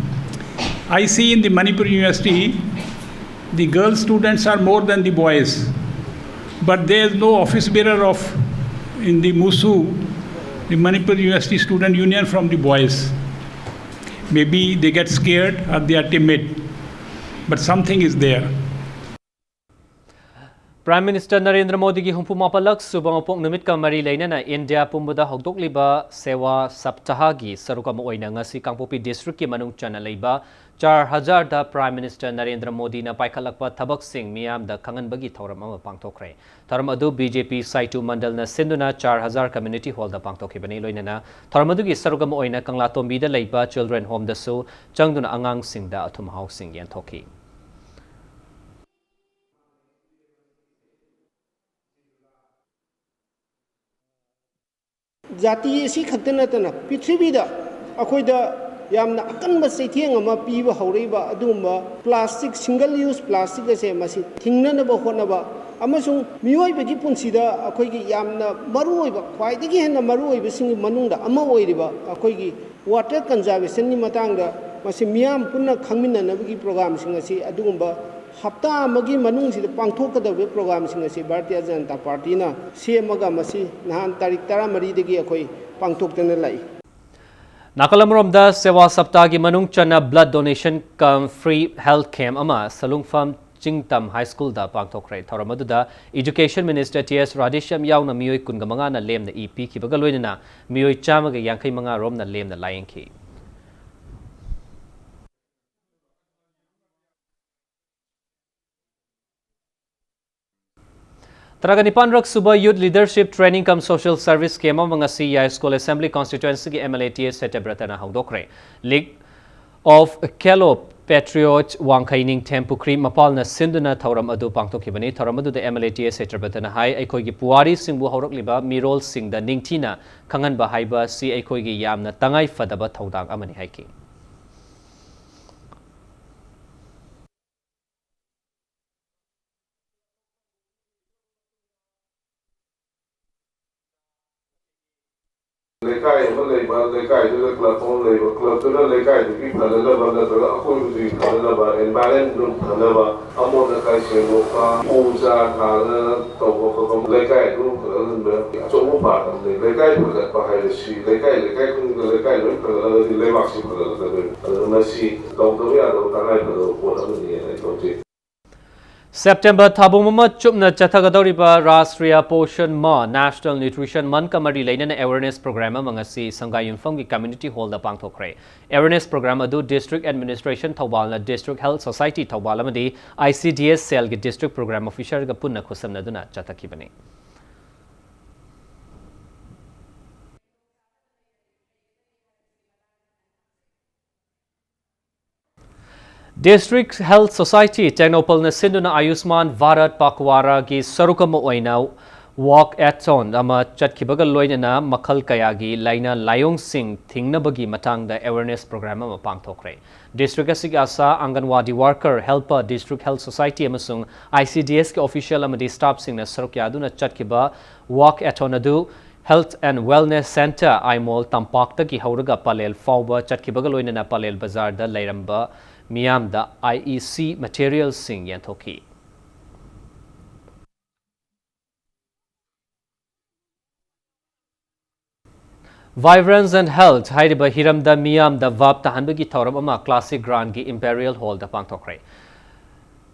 I see in the Manipur University, the girl students are more than the boys. But there is no office bearer of in the MUSU, the Manipur University Student Union, from the boys. Maybe they get scared or they are timid, but something is there. Prime Minister Narendra ꯃꯣꯗꯤꯒꯤ ꯍꯨꯝꯐꯨ ꯃꯥꯄꯜꯂꯛ ꯁꯨꯕ ꯃꯄꯣꯛ ꯅꯨꯃꯤꯠꯀ ꯃꯔꯤ ꯂꯩꯅꯅ ꯏꯟꯗꯤꯌꯥ ꯄꯨꯝꯕꯗ ꯍꯧꯗꯣꯛꯂꯤꯕ ꯁꯦꯋꯥ ꯁꯞꯇꯥꯍꯒꯤ ꯁꯔꯨꯛ ꯑꯃ ꯑꯣꯏꯅ ꯉꯁꯤ ꯀꯥꯡꯄꯣꯛꯄꯤ ꯗꯤꯁꯇ꯭ꯔꯤꯛꯀꯤ ꯃꯅꯨꯡ ꯆꯟꯅ ꯂꯩꯕ ꯆꯥꯔ ꯍꯖꯥꯔꯗ Prime Minister ꯅꯔꯦꯟꯗ꯭ꯔ ꯃꯣꯗꯤꯅ ꯄꯥꯏꯈꯠꯂꯛꯄ ꯊꯕꯛꯁꯤꯡ ꯃꯤꯌꯥꯝꯗ ꯈꯪꯍꯟꯕꯒꯤ ꯊꯧꯔꯝ ꯑꯃ ꯄꯥꯡꯊꯣꯛꯈ꯭ꯔꯦ꯫ ꯊꯧꯔꯝ ꯑꯗꯨ B J P ꯁꯥꯏꯇꯨ ꯃꯟꯗꯜꯅ ꯁꯤꯟꯗꯨꯅ ꯆꯥꯔ ꯍꯖꯥꯔ Community Hallꯗ ꯄꯥꯡꯊꯣꯛꯈꯤꯕꯅꯤ꯫ ꯂꯣꯏꯅꯅ ꯊꯧꯔꯝ ꯑꯗꯨꯒꯤ ꯁꯔꯨꯛ ꯑꯃ ꯑꯣꯏꯅ ꯀꯪꯂꯥꯇꯣꯝꯕꯤꯗ ꯂꯩꯕ Children Homeꯗꯁꯨ ꯆꯪꯗꯨꯅ ꯑꯉꯥꯡꯁꯤꯡꯗ ꯑꯊꯨꯝ ꯑꯍꯥꯎꯁꯤꯡ ꯌꯦꯟꯊꯣꯛꯈꯤ꯫ ꯖꯥꯇꯤ ꯑꯁꯤ ꯈꯛꯇ ꯅꯠꯇꯅ ꯄ꯭ꯔꯤꯊꯤꯕꯤꯗ ꯑꯩꯈꯣꯏꯗ ꯌꯥꯝꯅ ꯑꯀꯟꯕ ꯆꯩꯊꯦꯡ ꯑꯃ ꯄꯤꯕ ꯍꯧꯔꯛꯏꯕ ꯑꯗꯨꯒꯨꯝꯕ plastic, single use plastic ꯑꯁꯦ ꯃꯁꯤ ꯊꯤꯡꯅꯅꯕ ꯍꯣꯠꯅꯕ ꯑꯃꯁꯨꯡ ꯃꯤꯑꯣꯏꯕꯒꯤ ꯄꯨꯟꯁꯤꯗ ꯑꯩꯈꯣꯏꯒꯤ ꯌꯥꯝꯅ ꯃꯔꯨꯑꯣꯏꯕ, ꯈ꯭ꯋꯥꯏꯗꯒꯤ ꯍꯦꯟꯅ ꯃꯔꯨꯑꯣꯏꯕꯁꯤꯡꯒꯤ ꯃꯅꯨꯡꯗ ꯑꯃ ꯑꯣꯏꯔꯤꯕ ꯑꯩꯈꯣꯏꯒꯤ water conservationꯒꯤ ꯃꯇꯥꯡꯗ ꯃꯁꯤ ꯃꯤꯌꯥꯝ ꯄꯨꯟꯅ ꯈꯪꯃꯤꯟꯅꯅꯕꯒꯤ programꯁꯤꯡ ꯑꯁꯤ ꯑꯗꯨꯒꯨꯝꯕ ꯍꯞꯇꯥ ꯑꯃꯒꯤ ꯃꯅꯨꯡꯁꯤꯗ ꯄꯥꯡꯊꯣꯛꯀꯗꯕ programꯁꯤꯡ ꯑꯁꯤ ꯚꯥꯔꯇꯤꯌ ꯖꯅꯇꯥ ꯄꯥꯔꯇꯤꯅ ꯁꯦꯝꯃꯒ ꯃꯁꯤ ꯅꯍꯥꯟ ꯇꯥꯔꯤꯛ ꯇꯔꯥꯃꯔꯤꯗꯒꯤ ꯑꯩꯈꯣꯏ ꯄꯥꯡꯊꯣꯛꯇꯅ ꯂꯥꯛꯏ꯫ ꯅꯥꯀꯜ ꯑꯃꯔꯣꯝꯗ ꯁꯦꯋꯥ ꯁꯞꯇꯥꯒꯤ ꯃꯅꯨꯡ ꯆꯟꯅ blood donation cum free health camp ꯑꯃ ꯁꯂꯨꯡꯐꯝ ꯆꯤꯡꯇꯝ High Schoolꯗ ꯄꯥꯡꯊꯣꯛꯈ꯭ꯔꯦ꯫ ꯊꯧꯔꯝ ꯑꯗꯨꯗ Education Minister T S Radheshyam ꯌꯥꯎꯅ ꯃꯤꯑꯣꯏ ꯀꯨꯟꯒ ꯃꯉꯥꯅ ꯂꯦꯝꯅ ꯏ ꯄꯤꯈꯤꯕꯒ ꯂꯣꯏꯅꯅ ꯃꯤꯑꯣꯏ ꯆꯥꯝꯃꯒ ꯌꯥꯡꯈꯩ ꯃꯉꯥ ꯔꯣꯝꯅ ꯂꯦꯝꯅ ꯂꯥꯌꯦꯡꯈꯤ꯫ ꯇꯔꯥꯒ ꯅꯤꯄꯥꯟꯔꯛ ꯁꯨꯕ Youth Leadership Training cum Social Service Camp ꯑꯃ ꯉꯁꯤ ꯌꯥꯏꯁ꯭ꯀꯨꯜ Assembly Constituencyꯒꯤ MLA TA ꯁꯇ꯭ꯌꯕ꯭ꯔꯇꯅ ꯍꯧꯗꯣꯛꯈ꯭ꯔꯦ꯫ League of Khelo Patriot ꯋꯥꯡꯈꯩ ꯅꯤꯡꯊꯦꯝ ꯄꯨꯈ꯭ꯔꯤ ꯃꯄꯥꯜꯅ ꯁꯤꯟꯗꯨꯅ ꯊꯧꯔꯝ ꯑꯗꯨ ꯄꯥꯡꯊꯣꯛꯈꯤꯕꯅꯤ꯫ ꯊꯧꯔꯝ ꯑꯗꯨꯗ MLA TA ꯁꯇ꯭ꯌꯕ꯭ꯔꯇꯅ ꯍꯥꯏ, ꯑꯩꯈꯣꯏꯒꯤ ꯄꯨꯋꯥꯔꯤꯁꯤꯡꯕꯨ ꯍꯧꯔꯛꯂꯤꯕ ꯃꯤꯔꯣꯜꯁꯤꯡꯗ ꯅꯤꯡꯊꯤꯅ ꯈꯪꯍꯟꯕ ꯍꯥꯏꯕ ꯑꯁꯤ ꯑꯩꯈꯣꯏꯒꯤ ꯌꯥꯝꯅ ꯇꯉꯥꯏ ꯐꯗꯕ ꯊꯧꯗꯥꯡ ꯑꯃꯅꯤ ꯍꯥꯏꯈꯤ꯫ ꯂꯩꯀꯥꯏ ꯑꯃ ꯂꯩꯕ, ꯂꯩꯀꯥꯏꯗꯨꯗ ꯀ꯭ꯂꯕ ꯑꯃ ꯂꯩꯕ, ꯀ꯭ꯂꯕꯇꯨꯅ ꯂꯩꯀꯥꯏꯗꯨꯒꯤ ꯐꯅꯅꯕ ꯅꯠꯇ꯭ꯔꯒ ꯑꯀꯣꯏꯕꯗꯨꯒꯤ ꯐꯅꯅꯕ, environment ꯐꯅꯕ, ꯑꯃꯣꯠ ꯑꯀꯥꯏ ꯁꯦꯡꯗꯣꯛꯄ, ꯎ ꯆꯥꯔ ꯊꯥꯗꯅ ꯇꯧꯕ ꯈꯣꯠꯄ, ꯂꯩꯀꯥꯏ ꯑꯗꯨ ꯐꯒꯠꯍꯟꯕ ꯑꯆꯧꯕ part ꯑꯃꯅꯤ꯫ ꯂꯩꯀꯥꯏ ꯐꯒꯠꯄ ꯍꯥꯏꯕꯁꯤ ꯂꯩꯀꯥꯏ, ꯂꯩꯀꯥꯏ ꯈꯨꯗꯤꯡꯗ ꯂꯩꯀꯥꯏ ꯂꯣꯏ ꯐꯒꯠꯂꯒꯗꯤ ꯂꯩꯕꯥꯛꯁꯤ ꯐꯒꯠꯂꯛꯀꯗꯣꯏꯅꯤ꯫ ꯑꯗꯨꯅ ꯃꯁꯤ ꯇꯧꯗꯕ ꯌꯥꯗꯕ ꯇꯉꯥꯏ ꯐꯗꯕ ꯄꯣꯠ ꯑꯃꯅꯤ ꯍꯥꯏꯅ ꯑꯩ ꯂꯧꯖꯩ꯫ ꯁꯦꯞꯇꯦꯝꯕꯔ ꯊꯥꯕꯨꯡ ꯑꯃ ꯆꯨꯞꯅ ꯆꯠꯊꯒꯗꯧꯔꯤꯕ ꯔꯥꯁꯇ꯭ꯔꯤꯌꯥ ꯄꯣꯁꯟ ꯃꯥ, National Nutrition Monthꯀ ꯃꯔꯤ ꯂꯩꯅꯅ awareness program ꯑꯃ ꯉꯁꯤ ꯁꯪꯒꯥꯏꯌꯨꯝꯐꯝꯒꯤ community hallꯗ ꯄꯥꯡꯊꯣꯛꯈ꯭ꯔꯦ꯫ Awareness program ꯑꯗꯨ District Administration ꯊꯧꯕꯥꯜꯅ District Health Society Thoubal ꯑꯃꯗꯤ ICDS cellꯒꯤ District Program Officerꯒ ꯄꯨꯟꯅ ꯈꯨꯠꯁꯝꯅꯗꯨꯅ ꯆꯠꯊꯈꯤꯕꯅꯤ꯫ District Health Society ꯇꯦꯡꯅꯧꯄꯜꯅ ꯁꯤꯟꯗꯨꯅ ꯑꯌꯨꯁꯃꯥꯟ ꯚꯥꯔꯠ ꯄꯥꯈꯋꯥꯔꯥꯒꯤ ꯁꯔꯨꯛ ꯑꯃ ꯑꯣꯏꯅ walkathon ꯑꯃ ꯆꯠꯈꯤꯕꯒ ꯂꯣꯏꯅꯅ ꯃꯈꯜ ꯀꯌꯥꯒꯤ ꯂꯥꯏꯅꯥ ꯂꯥꯏꯑꯣꯡꯁꯤꯡ ꯊꯤꯡꯅꯕꯒꯤ ꯃꯇꯥꯡꯗ awareness program ꯑꯃ ꯄꯥꯡꯊꯣꯛꯈ꯭ꯔꯦ꯫ District ꯑꯁꯤꯒꯤ ASHA, ꯑꯪꯒꯟꯋꯥꯗꯤ worker, helper, District Health Society ꯑꯃꯁꯨꯡ ICDSꯀꯤ official ꯑꯃꯗꯤ staffꯁꯤꯡꯅ ꯁꯔꯨꯛ ꯌꯥꯗꯨꯅ ꯆꯠꯈꯤꯕ walkathon ꯑꯗꯨ Health and Wellness Centre, Aimol ꯇꯝꯄꯥꯛꯇꯒꯤ ꯍꯧꯔꯒ ꯄꯂꯦꯜ ꯐꯥꯎꯕ ꯆꯠꯈꯤꯕꯒ ꯂꯣꯏꯅꯅ ꯄꯂꯦꯜ ꯕꯖꯥꯔꯗ ꯂꯩꯔꯝꯕ ꯃꯤꯌꯥꯝꯗ IEC materialꯁꯤꯡ ꯌꯦꯟꯊꯣꯛꯈꯤ꯫ Vibrance and Health ꯍꯥꯏꯔꯤꯕ ꯍꯤꯔꯝꯗ ꯃꯤꯌꯥꯝꯗ ꯚꯥꯞ ꯇꯥꯍꯟꯕꯒꯤ ꯊꯧꯔꯝ ꯑꯃ Classic Grandꯒꯤ Imperial Hallꯗ ꯄꯥꯡꯊꯣꯛꯈ꯭ꯔꯦ꯫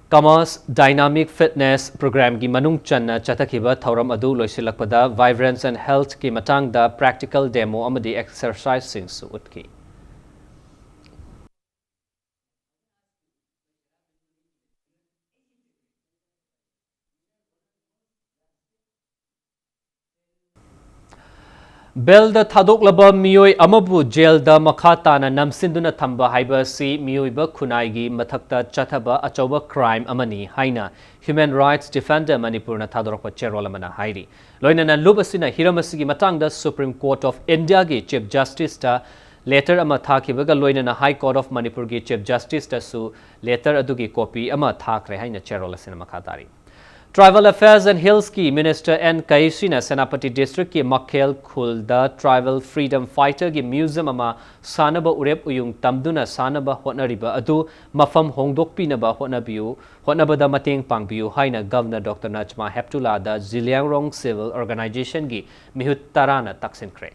Kamas Dynamic Fitness Programꯒꯤ ꯃꯅꯨꯡ ꯆꯟꯅ ꯆꯠꯊꯈꯤꯕ ꯊꯧꯔꯝ ꯑꯗꯨ ꯂꯣꯏꯁꯤꯜꯂꯛꯄꯗ Vibrance and Healthꯀꯤ ꯃꯇꯥꯡꯗ practical demo ꯑꯃꯗꯤ exerciseꯁꯤꯡꯁꯨ ꯎꯠꯈꯤ꯫ ꯕꯦꯜꯗ ꯊꯥꯗꯣꯛꯂꯕ ꯃꯤꯑꯣꯏ ꯑꯃꯕꯨ ꯖꯦꯜꯗ ꯃꯈꯥ ꯇꯥꯅ ꯅꯝꯁꯤꯟꯗꯨꯅ ꯊꯝꯕ ꯍꯥꯏꯕ ꯑꯁꯤ ꯃꯤꯑꯣꯏꯕ ꯈꯨꯟꯅꯥꯏꯒꯤ ꯃꯊꯛꯇ ꯆꯠꯊꯕ ꯑꯆꯧꯕ ꯀ꯭ꯔꯥꯏꯝ ꯑꯃꯅꯤ ꯍꯥꯏꯅ ꯍ꯭ꯌꯨꯃꯦꯟ ꯔꯥꯏꯠꯁ ꯗꯤꯐꯦꯟꯗꯔ ꯃꯅꯤꯄꯨꯔꯅ ꯊꯥꯗꯣꯔꯛꯄ ꯆꯦꯔꯣꯜ ꯑꯃꯅ ꯍꯥꯏꯔꯤ꯫ ꯂꯣꯏꯅꯅ ꯂꯨꯞ ꯑꯁꯤꯅ ꯍꯤꯔꯝ ꯑꯁꯤꯒꯤ ꯃꯇꯥꯡꯗ ꯁꯨꯄ꯭ꯔꯤꯝ ꯀꯣꯔꯠ ꯑꯣꯐ ꯏꯟꯗꯤꯌꯥꯒꯤ ꯆꯤꯐ ꯖꯁꯇꯤꯁꯇ ꯂꯦꯇꯔ ꯑꯃ ꯊꯥꯈꯤꯕꯒ ꯂꯣꯏꯅꯅ ꯍꯥꯏ ꯀꯣꯔꯠ ꯑꯣꯐ ꯃꯅꯤꯄꯨꯔꯒꯤ ꯆꯤꯐ ꯖꯁꯇꯤꯁꯇꯁꯨ ꯂꯦꯇꯔ ꯑꯗꯨꯒꯤ ꯀꯣꯄꯤ ꯑꯃ ꯊꯥꯈ꯭ꯔꯦ ꯍꯥꯏꯅ ꯆꯦꯔꯣꯜ ꯑꯁꯤꯅ ꯃꯈꯥ ꯇꯥꯔꯤ꯫ Tribal Affairs and Hillsꯀꯤ ꯃꯤꯅꯤꯁꯇꯔ ꯑꯦꯟ ꯀꯩꯁ꯭ꯔꯤꯅ ꯁꯦꯅꯥꯄꯇꯤ ꯗꯤꯁꯇ꯭ꯔꯤꯛꯀꯤ ꯃꯈꯦꯜ ꯈꯨꯜꯗ ꯇ꯭ꯔꯥꯏꯕꯦꯜ ꯐ꯭ꯔꯤꯗꯝ ꯐꯥꯏꯇꯔꯒꯤ ꯃ꯭ꯌꯨꯖꯤꯌꯝ ꯑꯃ ꯁꯥꯅꯕ ꯎꯔꯦꯞ ꯎꯌꯨꯡ ꯇꯝꯗꯨꯅ ꯁꯥꯅꯕ ꯍꯣꯠꯅꯔꯤꯕ ꯑꯗꯨ ꯃꯐꯝ ꯍꯣꯡꯗꯣꯛꯄꯤꯅꯕ ꯍꯣꯠꯅꯕꯤꯌꯨ, ꯍꯣꯠꯅꯕꯗ ꯃꯇꯦꯡ ꯄꯥꯡꯕꯤꯌꯨ ꯍꯥꯏꯅ ꯒꯚꯔꯅꯔ ꯗꯣꯛꯇꯔ ꯅꯖꯃꯥ ꯍꯦꯞꯇꯨꯂꯥꯗ ꯖꯤꯂꯤꯌꯥꯡꯔꯣꯡ ꯁꯤꯚꯤꯜ ꯑꯣꯔꯒꯅꯥꯏꯖꯦꯁꯟꯒꯤ ꯃꯤꯍꯨꯠ ꯇꯔꯥꯅ ꯇꯛꯁꯤꯟꯈ꯭ꯔꯦ꯫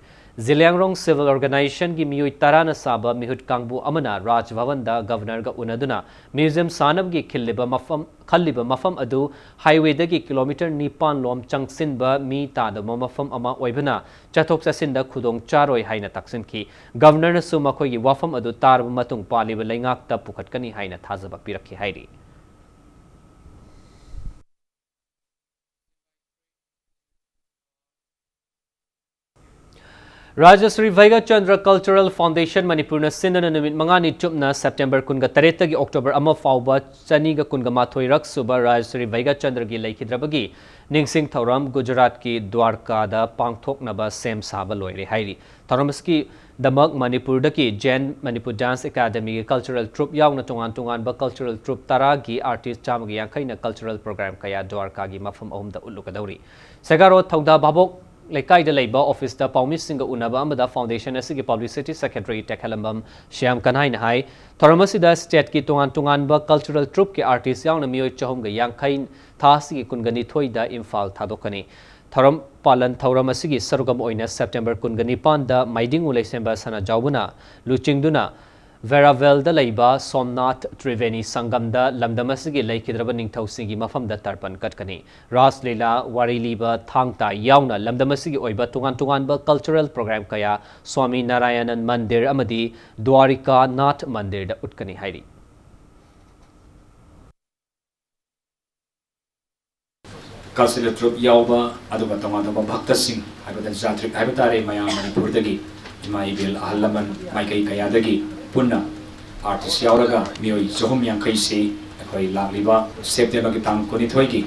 ꯖꯤꯂꯤꯌꯥꯡꯔꯣꯡ ꯁꯤꯚꯤꯜ ꯑꯣꯔꯒꯅꯥꯏꯖꯦꯁꯟꯒꯤ ꯃꯤꯑꯣꯏ ꯇꯔꯥꯅ ꯁꯥꯕ ꯃꯤꯍꯨꯠ ꯀꯥꯡꯕꯨ ꯑꯃꯅ ꯔꯥꯖ ꯚꯕꯟꯗ ꯒꯚꯔꯅꯔꯒ ꯎꯅꯗꯨꯅ ꯃ꯭ꯌꯨꯖꯤꯌꯝ ꯁꯥꯅꯕꯒꯤ ꯈꯤꯜꯂꯤꯕ ꯃꯐꯝ, ꯈꯜꯂꯤꯕ ꯃꯐꯝ ꯑꯗꯨ ꯍꯥꯏꯋꯦꯗꯒꯤ ꯀꯤꯂꯣꯃꯤꯇꯔ ꯅꯤꯄꯥꯟ ꯂꯣꯝ ꯆꯪꯁꯤꯟꯕ ꯃꯤ ꯇꯥꯗꯕ ꯃꯐꯝ ꯑꯃ ꯑꯣꯏꯕꯅ ꯆꯠꯊꯣꯛ ꯆꯠꯁꯤꯟꯗ ꯈꯨꯗꯣꯡ ꯆꯥꯔꯣꯏ ꯍꯥꯏꯅ ꯇꯥꯛꯁꯤꯟꯈꯤ꯫ ꯒꯚꯔꯅꯔꯅꯁꯨ ꯃꯈꯣꯏꯒꯤ ꯋꯥꯐꯝ ꯑꯗꯨ ꯇꯥꯔꯕ ꯃꯇꯨꯡ ꯄꯥꯜꯂꯤꯕ ꯂꯩꯉꯥꯛꯇ ꯄꯨꯈꯠꯀꯅꯤ ꯍꯥꯏꯅ ꯊꯥꯖꯕ ꯄꯤꯔꯛꯈꯤ ꯍꯥꯏꯔꯤ꯫ ꯔꯥꯖꯁ꯭ꯔꯤ ꯚꯩꯒꯆꯟꯗ꯭ꯔ ꯀꯜꯆꯔꯦꯜ ꯐꯥꯎꯟꯗꯦꯁꯟ ꯃꯅꯤꯄꯨꯔꯅ ꯁꯤꯟꯗꯨꯅ ꯅꯨꯃꯤꯠ ꯃꯉꯥꯅꯤ ꯆꯨꯞꯅ ꯁꯦꯞꯇꯦꯝꯕꯔ ꯀꯨꯟꯒ ꯇꯔꯦꯠꯇꯒꯤ ꯑꯣꯛꯇꯣꯕꯔ ꯑꯃ ꯐꯥꯎꯕ ꯆꯅꯤꯒ ꯀꯨꯟꯒ ꯃꯥꯊꯣꯏꯔꯛ ꯁꯨꯕ ꯔꯥꯖꯁ꯭ꯔꯤ ꯚꯩꯒꯆꯟꯗ꯭ꯔꯒꯤ ꯂꯩꯈꯤꯗ꯭ꯔꯕꯒꯤ ꯅꯤꯡꯁꯤꯡ ꯊꯧꯔꯝ ꯒꯨꯖꯔꯥꯠꯀꯤ ꯗ꯭ꯋꯥꯔꯀꯥꯗ ꯄꯥꯡꯊꯣꯛꯅꯕ ꯁꯦꯝ ꯁꯥꯕ ꯂꯣꯏꯔꯦ ꯍꯥꯏꯔꯤ꯫ ꯊꯧꯔꯝ ꯑꯁꯤꯒꯤꯗꯃꯛ ꯃꯅꯤꯄꯨꯔꯗꯒꯤ ꯖꯦꯟ ꯃꯅꯤꯄꯨꯔ ꯗꯥꯟꯁ ꯑꯦꯀꯥꯗꯃꯤꯒꯤ ꯀꯜꯆꯔꯦꯜ ꯇ꯭ꯔꯨꯞ ꯌꯥꯎꯅ ꯇꯣꯉꯥꯟ ꯇꯣꯉꯥꯟꯕ ꯀꯜꯆꯔꯦꯜ ꯇ꯭ꯔꯨꯞ ꯇꯔꯥꯒꯤ ꯑꯥꯔꯇꯤꯁ ꯆꯥꯝꯃꯒ ꯌꯥꯡꯈꯩꯅ ꯀꯜꯆꯔꯦꯜ ꯄ꯭ꯔꯣꯒ꯭ꯔꯥꯝ ꯀꯌꯥ ꯗ꯭ꯋꯥꯔꯀꯥꯒꯤ ꯃꯐꯝ ꯑꯍꯨꯝꯗ ꯎꯠꯂꯨꯒꯗꯧꯔꯤ꯫ ꯁꯦꯒꯥꯔꯣ ꯊꯧꯗꯥ ꯚꯥꯕꯣꯛ ꯂꯩꯀꯥꯏꯗ ꯂꯩꯕ ꯑꯣꯐꯤꯁꯇ ꯄꯥꯎꯃꯤꯁꯤꯡꯒ ꯎꯅꯕ ꯑꯃꯗ ꯐꯥꯎꯟꯗꯦꯁꯟ ꯑꯁꯤꯒꯤ ꯄꯕ꯭ꯂꯤꯁꯤꯇꯤ ꯁꯦꯀ꯭ꯔꯦꯇꯔꯤ ꯇꯦꯛꯈꯦꯂꯝꯕꯝ ꯁ꯭ꯌꯥꯝ ꯀꯟꯍꯥꯏꯅ ꯍꯥꯏ, ꯊꯧꯔꯝ ꯑꯁꯤꯗ ꯁ꯭ꯇꯦꯠꯀꯤ ꯇꯣꯉꯥꯟ ꯇꯣꯉꯥꯟꯕ ꯀꯜꯆꯔꯦꯜ ꯇ꯭ꯔꯨꯞꯀꯤ ꯑꯥꯔꯇꯤꯁ ꯌꯥꯎꯅ ꯃꯤꯑꯣꯏ ꯆꯍꯨꯝꯒ ꯌꯥꯡꯈꯩ ꯊꯥ ꯑꯁꯤꯒꯤ ꯀꯨꯟꯒ ꯅꯤꯊꯣꯏꯗ ꯏꯝꯐꯥꯜ ꯊꯥꯗꯣꯛꯀꯅꯤ꯫ ꯊꯧꯔꯝ ꯄꯥꯂꯟ ꯊꯧꯔꯝ ꯑꯁꯤꯒꯤ ꯁꯔꯨꯛ ꯑꯃ ꯑꯣꯏꯅ ꯁꯦꯞꯇꯦꯝꯕꯔ ꯀꯨꯟꯒ ꯅꯤꯄꯥꯟꯗ ꯃꯥꯏꯗꯤꯡꯉꯨ ꯂꯩꯁꯦꯝꯕ ꯁꯅꯥꯖꯥꯎꯕꯅ ꯂꯨꯆꯤꯡꯗꯨꯅ ꯚꯦꯔꯥꯚꯦꯜꯗ ꯂꯩꯕ ꯁꯣꯝꯅꯥꯊ ꯇ꯭ꯔꯤꯕꯦꯅꯤ ꯁꯪꯒꯝꯗ ꯂꯝꯗꯝ ꯑꯁꯤꯒꯤ ꯂꯩꯈꯤꯗ꯭ꯔꯕ ꯅꯤꯡꯊꯧꯁꯤꯡꯒꯤ ꯃꯐꯝꯗ ꯇꯔꯄꯟ ꯀꯠꯀꯅꯤ꯫ ꯔꯥꯁ ꯂꯤꯂꯥ, ꯋꯥꯔꯤ ꯂꯤꯕ, ꯊꯥꯡ ꯇꯥ ꯌꯥꯎꯅ ꯂꯝꯗꯝ ꯑꯁꯤꯒꯤ ꯑꯣꯏꯕ ꯇꯣꯉꯥꯟ ꯇꯣꯉꯥꯟꯕ ꯀꯜꯆꯔꯦꯜ ꯄ꯭ꯔꯣꯒ꯭ꯔꯥꯝ ꯀꯌꯥ ꯁ꯭ꯋꯥꯃꯤ ꯅꯥꯔꯥꯌꯅꯟ ꯃꯟꯗꯤꯔ ꯑꯃꯗꯤ ꯗ꯭ꯋꯥꯔꯤꯀꯥ ꯅꯥꯊ ꯃꯟꯗꯤꯔꯗ ꯎꯠꯀꯅꯤ ꯍꯥꯏꯔꯤ꯫ Cultural troupe ꯌꯥꯎꯕ, ꯑꯗꯨꯒ ꯇꯣꯉꯥꯟ ꯇꯣꯉꯥꯟꯕ ꯚꯛꯇꯁꯤꯡ ꯍꯥꯏꯕꯗꯤ ꯖꯥꯇ꯭ꯔꯤꯛ ꯍꯥꯏꯕ ꯇꯥꯔꯦ, ꯃꯌꯥꯝ ꯃꯅꯤꯄꯨꯔꯗꯒꯤ ꯏꯃꯥ ꯏꯕꯦꯜ ꯑꯍꯜ ꯂꯃꯟ ꯃꯥꯏꯀꯩ ꯀꯌꯥꯗꯒꯤ ꯄꯨꯟꯅ artist ꯌꯥꯎꯔꯒ ꯃꯤꯑꯣꯏ ꯆꯍꯨꯝ ꯌꯥꯡꯈꯩꯁꯤ ꯑꯩꯈꯣꯏ ꯂꯥꯛꯂꯤꯕ Septemberꯒꯤ ꯇꯥꯡ ꯀꯨꯟꯅꯤꯊꯣꯏꯒꯤ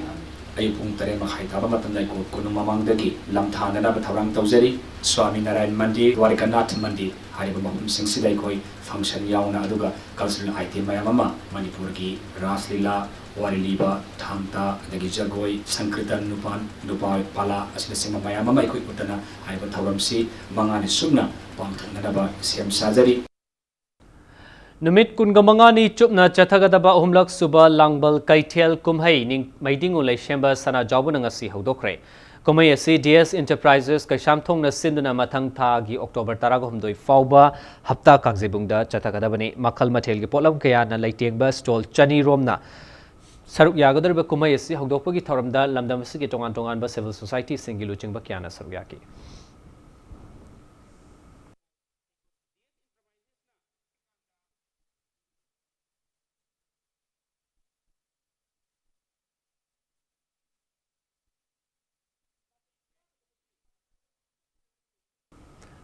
ꯑꯌꯨꯛ ꯄꯨꯡ ꯇꯔꯦꯠ ꯃꯈꯥꯏ ꯇꯥꯕ ꯃꯇꯝꯗ ꯀꯣꯅꯨꯡ ꯃꯃꯥꯡꯗꯒꯤ ꯂꯝ ꯊꯥꯅꯅꯕ ꯊꯧꯔꯥꯡ ꯇꯧꯖꯔꯤ꯫ ꯁ꯭ꯋꯥꯃꯤ ꯅꯥꯔꯥꯌꯟ ꯃꯟꯗꯤꯔ, ꯗ꯭ꯋꯥꯔꯤꯀꯥꯅꯥꯊ ꯃꯟꯗꯤꯔ ꯍꯥꯏꯔꯤꯕ ꯃꯐꯝꯁꯤꯡꯁꯤꯗ ꯑꯩꯈꯣꯏ function ꯌꯥꯎꯅ, ꯑꯗꯨꯒ cultural item ꯃꯌꯥꯝ ꯑꯃ, ꯃꯅꯤꯄꯨꯔꯒꯤ ꯔꯥꯁ ꯂꯤꯂꯥ, ꯋꯥꯔꯤ ꯂꯤꯕ, ꯊꯥꯡ ꯇꯥ, ꯑꯗꯒꯤ ꯖꯒꯣꯏ, ꯁꯪꯀ꯭ꯔꯤꯇꯟ, ꯅꯨꯄꯥ, ꯅꯨꯄꯥ ꯄꯥꯂꯥ ꯑꯁꯤꯅꯆꯤꯡꯕ ꯃꯌꯥꯝ ꯑꯃ ꯑꯩꯈꯣꯏ ꯎꯠꯇꯅ ꯍꯥꯏꯔꯤꯕ ꯊꯧꯔꯝꯁꯤ ꯃꯉꯥꯅꯤ ꯁꯨꯞꯅ ꯄꯥꯡꯊꯣꯛꯅꯅꯕ ꯁꯦꯝ ꯁꯥꯖꯔꯤ꯫ ꯅꯨꯃꯤꯠ ꯀꯨꯟꯒ ꯃꯉꯥꯅꯤ ꯆꯨꯞꯅ ꯆꯠꯊꯒꯗꯕ ꯑꯍꯨꯝꯂꯛ ꯁꯨꯕ ꯂꯥꯡꯕꯜ ꯀꯩꯊꯦꯜ ꯀꯨꯝꯍꯩ ꯅꯤꯡ-, ꯃꯩꯗꯤꯡꯉꯨ ꯂꯩꯁꯦꯝꯕ ꯁꯅꯥꯖꯥꯎꯕꯅ ꯉꯁꯤ ꯍꯧꯗꯣꯛꯈ꯭ꯔꯦ꯫ ꯀꯨꯝꯍꯩ ꯑꯁꯤ D S Enterprises ꯀꯩꯁꯥꯝꯊꯣꯡꯅ ꯁꯤꯟꯗꯨꯅ ꯃꯊꯪ ꯊꯥꯒꯤ October ꯇꯔꯥꯍꯨꯝꯗꯣꯏ ꯐꯥꯎꯕ ꯍꯞꯇꯥ ꯀꯥꯡꯖꯩꯕꯨꯡꯗ ꯆꯠꯊꯒꯗꯕꯅꯤ꯫ ꯃꯈꯜ ꯃꯊꯦꯜꯒꯤ ꯄꯣꯠꯂꯝ ꯀꯌꯥꯅ ꯂꯩꯇꯦꯡꯕ stall ꯆꯅꯤ ꯔꯣꯝꯅ ꯁꯔꯨꯛ ꯌꯥꯒꯗꯧꯔꯤꯕ ꯀꯨꯝꯍꯩ ꯑꯁꯤ ꯍꯧꯗꯣꯛꯄꯒꯤ ꯊꯧꯔꯝꯗ ꯂꯝꯗꯝ ꯑꯁꯤꯒꯤ ꯇꯣꯉꯥꯟ ꯇꯣꯉꯥꯟꯕ civil societyꯁꯤꯡꯒꯤ ꯂꯨꯆꯤꯡꯕ ꯀꯌꯥꯅ ꯁꯔꯨꯛ ꯌꯥꯈꯤ꯫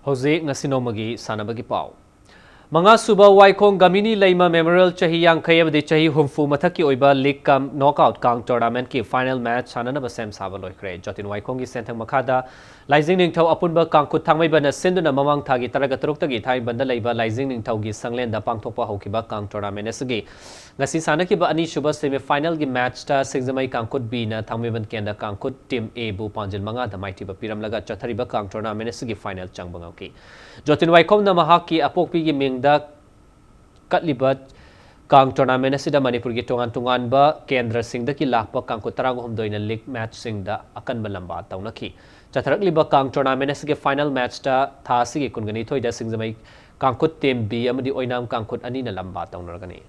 ꯍꯧꯖꯤꯛ ꯉꯁꯤ ꯅꯣꯡꯃꯒꯤ ꯁꯥꯟꯅꯕꯒꯤ ꯄꯥꯎ꯫ ꯃꯉꯥꯁꯨꯕ ꯋꯥꯏꯈꯣꯡ ꯒꯃꯤꯅꯤ ꯂꯩꯃ Memorial ꯆꯍꯤ ꯌꯥꯡꯈꯩ ꯑꯃꯗꯤ ꯆꯍꯤ ꯍꯨꯝꯐꯨ ꯃꯊꯛꯀꯤ ꯑꯣꯏꯕ league cum knockout ꯀꯥꯡ tournamentꯀꯤ final match ꯁꯥꯟꯅꯅꯕ ꯁꯦꯝ ꯁꯥꯕ ꯂꯣꯏꯈ꯭ꯔꯦ꯫ ꯖꯣꯇꯤꯟ ꯋꯥꯏꯈꯣꯡꯒꯤ ꯁꯦꯟꯊꯪ ꯃꯈꯥꯗ ꯂꯥꯏꯖꯤꯡ ꯅꯤꯡꯊꯧ ꯑꯄꯨꯟꯕ ꯀꯥꯡꯈꯨꯠ ꯊꯥꯡꯃꯩꯕꯟꯅ ꯁꯤꯟꯗꯨꯅ ꯃꯃꯥꯡ ꯊꯥꯒꯤ ꯇꯔꯥꯒ ꯇꯔꯨꯛꯇꯒꯤ ꯊꯥꯡꯃꯩꯕꯟꯗ ꯂꯩꯕ ꯂꯥꯏꯖꯤꯡ ꯅꯤꯡꯊꯧꯒꯤ ꯁꯪꯂꯦꯟꯗ ꯄꯥꯡꯊꯣꯛꯄ ꯍꯧꯈꯤꯕ ꯀꯥꯡ tournament ꯑꯁꯤꯒꯤ ꯉꯁꯤ ꯁꯥꯟꯅꯈꯤꯕ ꯑꯅꯤꯁꯨꯕ semifinalꯒꯤ matchꯇ ꯁꯤꯡꯖꯃꯩ ꯀꯥꯡꯈꯨꯠ Bꯅ ꯊꯥꯡꯃꯩꯕꯟ ꯀꯦꯟꯗ꯭ꯔ ꯀꯥꯡꯈꯨꯠ team Aꯕꯨ ꯄꯥꯟꯖꯤꯜ ꯃꯉꯥꯗ ꯃꯥꯏꯊꯤꯕ ꯄꯤꯔꯝꯂꯒ ꯆꯠꯊꯔꯤꯕ ꯀꯥꯡ tournament ꯑꯁꯤꯒꯤ final ꯆꯪꯕ ꯉꯝꯈꯤ꯫ ꯖꯣꯇꯤꯟ ꯋꯥꯏꯈꯣꯝꯅ ꯃꯍꯥꯛꯀꯤ ꯑꯄꯣꯛꯄꯤꯒꯤ ꯃꯤꯡꯗ ꯀꯠꯂꯤꯕ ꯀꯥꯡ tournament ꯑꯁꯤꯗ ꯃꯅꯤꯄꯨꯔꯒꯤ ꯇꯣꯉꯥꯟ ꯇꯣꯉꯥꯟꯕ ꯀꯦꯟꯗ꯭ꯔꯁꯤꯡꯗꯒꯤ ꯂꯥꯛꯄ ꯀꯥꯡꯈꯨꯠ ꯇꯔꯥꯍꯨꯝꯗꯣꯏꯅ league matchꯁꯤꯡꯗ ꯑꯀꯟꯕ ꯂꯝꯕꯥ ꯇꯧꯅꯈꯤ꯫ ꯆꯠꯊꯔꯛꯂꯤꯕ ꯀꯥꯡ tournament ꯑꯁꯤꯒꯤ final matchꯇ ꯊꯥ ꯑꯁꯤꯒꯤ ꯀꯨꯟꯒ ꯅꯤꯊꯣꯏꯗ ꯁꯤꯡꯖꯃꯩ ꯀꯥꯡꯈꯨꯠ team B ꯑꯃꯗꯤ ꯑꯣꯏꯅꯥꯝ ꯀꯥꯡꯈꯨꯠ ꯑꯅꯤꯅ ꯂꯝꯕꯥ ꯇꯧꯅꯔꯒꯅꯤ꯫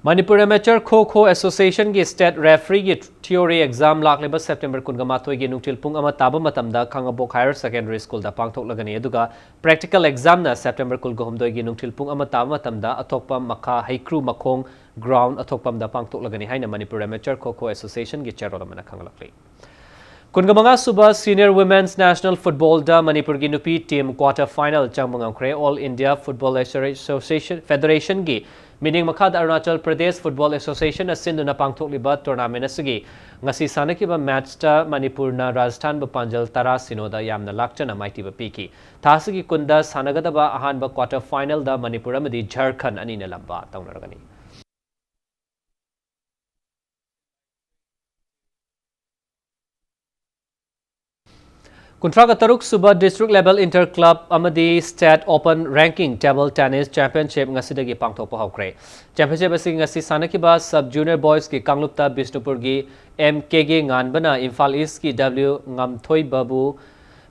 Manipur Amateur Kho Kho Association ꯒꯤ State Referee ꯒꯤ theory exam ꯂꯥꯛꯂꯤꯕ September ꯀꯨꯟꯒ ꯃꯥꯊꯣꯏꯒꯤ ꯅꯨꯡꯊꯤꯜ ꯄꯨꯡ ꯑꯃ ꯇꯥꯕ ꯃꯇꯝꯗ ꯈꯥꯉꯕꯣꯛ Higher Secondary School ꯗ ꯄꯥꯡꯊꯣꯛꯂꯒꯅꯤ꯫ ꯑꯗꯨꯒ practical exam ꯅ September ꯀꯨꯟꯒ ꯍꯨꯝꯗꯣꯏꯒꯤ ꯅꯨꯡꯊꯤꯜ ꯄꯨꯡ ꯑꯃ ꯇꯥꯕ ꯃꯇꯝꯗ ꯑꯊꯣꯛꯄꯝ ꯃꯈꯥ ꯍꯩꯀ꯭ꯔꯨ ꯃꯈꯣꯡ ground ꯑꯊꯣꯛꯄꯝꯗ ꯄꯥꯡꯊꯣꯛꯂꯒꯅꯤ ꯍꯥꯏꯅ Manipur Amateur Kho Kho Association ꯒꯤ chairman ꯑꯃꯅ ꯈꯪꯍꯜꯂꯛꯂꯤ꯫ ꯀꯨꯟꯒ ꯃꯉꯥ ꯁꯨꯕ Senior Women's National Football ꯗ ꯃꯅꯤꯄꯨꯔꯒꯤ ꯅꯨꯄꯤ team quarter final ꯆꯪꯕ ꯉꯝꯈ꯭ꯔꯦ꯫ All India Football Association, Federation ꯒꯤ ꯃꯤꯠꯌꯦꯡ ꯃꯈꯥꯗ Arunachal Pradesh Football Association ꯅ ꯁꯤꯟꯗꯨꯅ ꯄꯥꯡꯊꯣꯛꯂꯤꯕ tournament ꯑꯁꯤꯒꯤ ꯉꯁꯤ ꯁꯥꯟꯅꯈꯤꯕ match ꯇ ꯃꯅꯤꯄꯨꯔꯅ ꯔꯥꯖꯁꯊꯥꯟꯕꯨ ꯄꯥꯟꯖꯜ ꯇꯔꯥ ꯁꯤꯅꯣꯗ ꯌꯥꯝꯅ ꯂꯥꯛꯆꯅ ꯃꯥꯏꯊꯤꯕ ꯄꯤꯈꯤ꯫ ꯊꯥ ꯑꯁꯤꯒꯤ ꯀꯨꯟꯗ ꯁꯥꯟꯅꯒꯗꯕ ꯑꯍꯥꯟꯕ quarter final ꯗ ꯃꯅꯤꯄꯨꯔ ꯑꯃꯗꯤ ꯖꯔꯈꯟ ꯑꯅꯤꯅ ꯂꯝꯕꯥ ꯇꯧꯅꯔꯒꯅꯤ꯫ ꯀꯨꯟꯊ꯭ꯔꯥꯒ ꯇꯔꯨꯛ ꯁꯨꯕ District Level Inter Club ꯑꯃꯗꯤ State Open Ranking Table Tennis Championship ꯉꯁꯤꯗꯒꯤ ꯄꯥꯡꯊꯣꯛꯄ ꯍꯧꯈ꯭ꯔꯦ꯫ Championship ꯑꯁꯤ ꯉꯁꯤ ꯁꯥꯟꯅꯈꯤꯕ Sub Junior Boys ꯀꯤ ꯀꯥꯡꯂꯨꯞꯇ ꯕꯤꯁꯅꯨꯄꯨꯔꯒꯤ M K G ꯉꯥꯟꯕꯅ Imphal East ꯀꯤ W ꯉꯥꯝꯊꯣꯏꯕꯕꯨ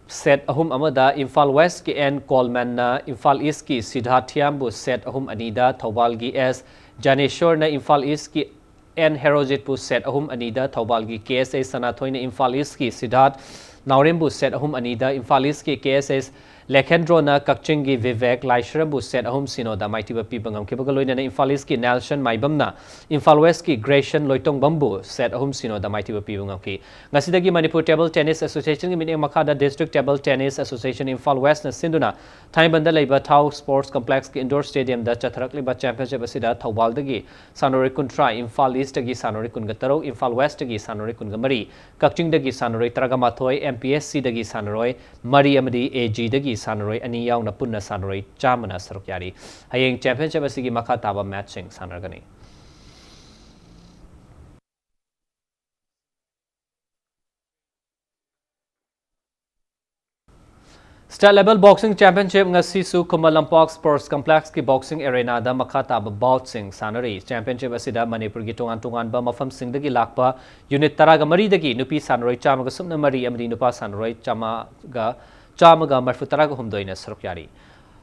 set ꯑꯍꯨꯝ ꯑꯃꯗ, ꯏꯝꯐꯥꯜ West ꯀꯤ N Coleman ꯅ ꯏꯝꯐꯥꯜ East ꯀꯤ ꯁꯤꯗꯥꯔꯊ ꯊꯤꯌꯥꯝꯕꯨ set ꯑꯍꯨꯝ ꯑꯅꯤꯗ, ꯊꯧꯕꯥꯜꯒꯤ S ꯖꯥꯅꯦꯁꯣꯔꯅ ꯏꯝꯐꯥꯜ East ꯀꯤ N ꯍꯦꯔꯣꯖꯤꯠꯄꯨ set ꯑꯍꯨꯝ ꯑꯅꯤꯗ, ꯊꯧꯕꯥꯜꯒꯤ K S A ꯁꯅꯥꯊꯣꯏꯅ Imphal East ꯀꯤ ꯁꯤꯗꯥꯔꯊ ꯅꯥꯎꯔꯦꯝꯕꯨ set ꯑꯍꯨꯝ ꯑꯅꯤꯗ, ꯏꯝꯐꯥꯜ East ꯀꯤ K S S ꯂꯦꯈꯦꯟꯗ꯭ꯔꯣꯅ ꯀꯛꯆꯤꯡꯒꯤ ꯚꯤꯚꯦꯛ ꯂꯥꯏꯁ꯭ꯔꯝꯕꯨ set ꯑꯍꯨꯝ ꯁꯤꯅꯣꯗ ꯃꯥꯏꯊꯤꯕ ꯄꯤꯕ ꯉꯝꯈꯤꯕꯒ ꯂꯣꯏꯅꯅ ꯏꯝꯐꯥꯜ East ꯀꯤ ꯅꯦꯜꯁꯟ ꯃꯥꯏꯕꯝꯅ ꯏꯝꯐꯥꯜ West ꯀꯤ ꯒ꯭ꯔꯦꯁꯟ ꯂꯣꯏꯇꯣꯡꯕꯝꯕꯨ set ꯑꯍꯨꯝ ꯁꯤꯅꯣꯗ ꯃꯥꯏꯊꯤꯕ ꯄꯤꯕ ꯉꯝꯈꯤ꯫ ꯉꯁꯤꯗꯒꯤ ꯃꯅꯤꯄꯨꯔ Table Tennis Association ꯒꯤ ꯃꯤꯠꯌꯦꯡ ꯃꯈꯥꯗ District Table Tennis Association Imphal West ꯅ ꯁꯤꯟꯗꯨꯅ ꯊꯥꯡꯃꯩꯕꯟꯗ ꯂꯩꯕ ꯊꯥꯎ Sports Complex ꯀꯤ Indoor Stadium ꯗ ꯆꯠꯊꯔꯛꯂꯤꯕ championship ꯑꯁꯤꯗ ꯊꯧꯕꯥꯜꯗꯒꯤ ꯁꯥꯟꯅꯔꯣꯏ ꯀꯨꯟꯊ꯭ꯔꯥ, ꯏꯝꯐꯥꯜ East ꯇꯒꯤ ꯁꯥꯟꯅꯔꯣꯏ ꯀꯨꯟꯒ ꯇꯔꯨꯛ, ꯏꯝꯐꯥꯜ West ꯇꯒꯤ ꯁꯥꯟꯅꯔꯣꯏ ꯀꯨꯟꯒ ꯃꯔꯤ, ꯀꯛꯆꯤꯡꯗꯒꯤ ꯁꯥꯟꯅꯔꯣꯏ ꯇꯔꯥꯒ ꯃꯥꯊꯣꯏ, M P S C ꯗꯒꯤ ꯁꯥꯟꯅꯔꯣꯏ ꯃꯔꯤ ꯑꯃꯗꯤ A G ꯗꯒꯤ ꯁꯥꯟꯅꯔꯣꯏ ꯑꯅꯤ ꯌꯥꯎꯅ ꯄꯨꯟꯅ ꯁꯥꯟꯅꯔꯣꯏ ꯆꯥꯝꯃꯅ ꯁꯔꯨꯛ ꯌꯥꯔꯤ꯫ ꯍꯌꯦꯡ championship ꯑꯁꯤꯒꯤ ꯃꯈꯥ ꯇꯥꯕ match ꯁꯤꯡ ꯁꯥꯟꯅꯔꯒꯅꯤ꯫ State Level Boxing Championship ꯉꯁꯤꯁꯨ ꯈꯨꯃꯟ ꯂꯝꯄꯥꯛ Sports Complex ꯀꯤ Boxing Arena ꯗ ꯃꯈꯥ ꯇꯥꯕ bout ꯁꯤꯡ ꯁꯥꯟꯅꯔꯤ꯫ Championship ꯑꯁꯤꯗ ꯃꯅꯤꯄꯨꯔꯒꯤ ꯇꯣꯉꯥꯟ ꯇꯣꯉꯥꯟꯕ ꯃꯐꯝꯁꯤꯡꯗꯒꯤ ꯂꯥꯛꯄ unit ꯇꯔꯥꯒ ꯃꯔꯤꯗꯒꯤ ꯅꯨꯄꯤ ꯁꯥꯟꯅꯔꯣꯏ ꯆꯥꯝꯃꯒ ꯁꯨꯞꯅ ꯃꯔꯤ ꯑꯃꯗꯤ ꯅꯨꯄꯥ ꯁꯥꯟꯅꯔꯣꯏ ꯆꯥꯝꯃꯒ, ꯆꯥꯝꯃꯒ ꯃꯔꯤꯐꯨ ꯇꯔꯥꯒ ꯍꯨꯝꯗꯣꯏꯅ ꯁꯔꯨꯛ ꯌꯥꯔꯤ꯫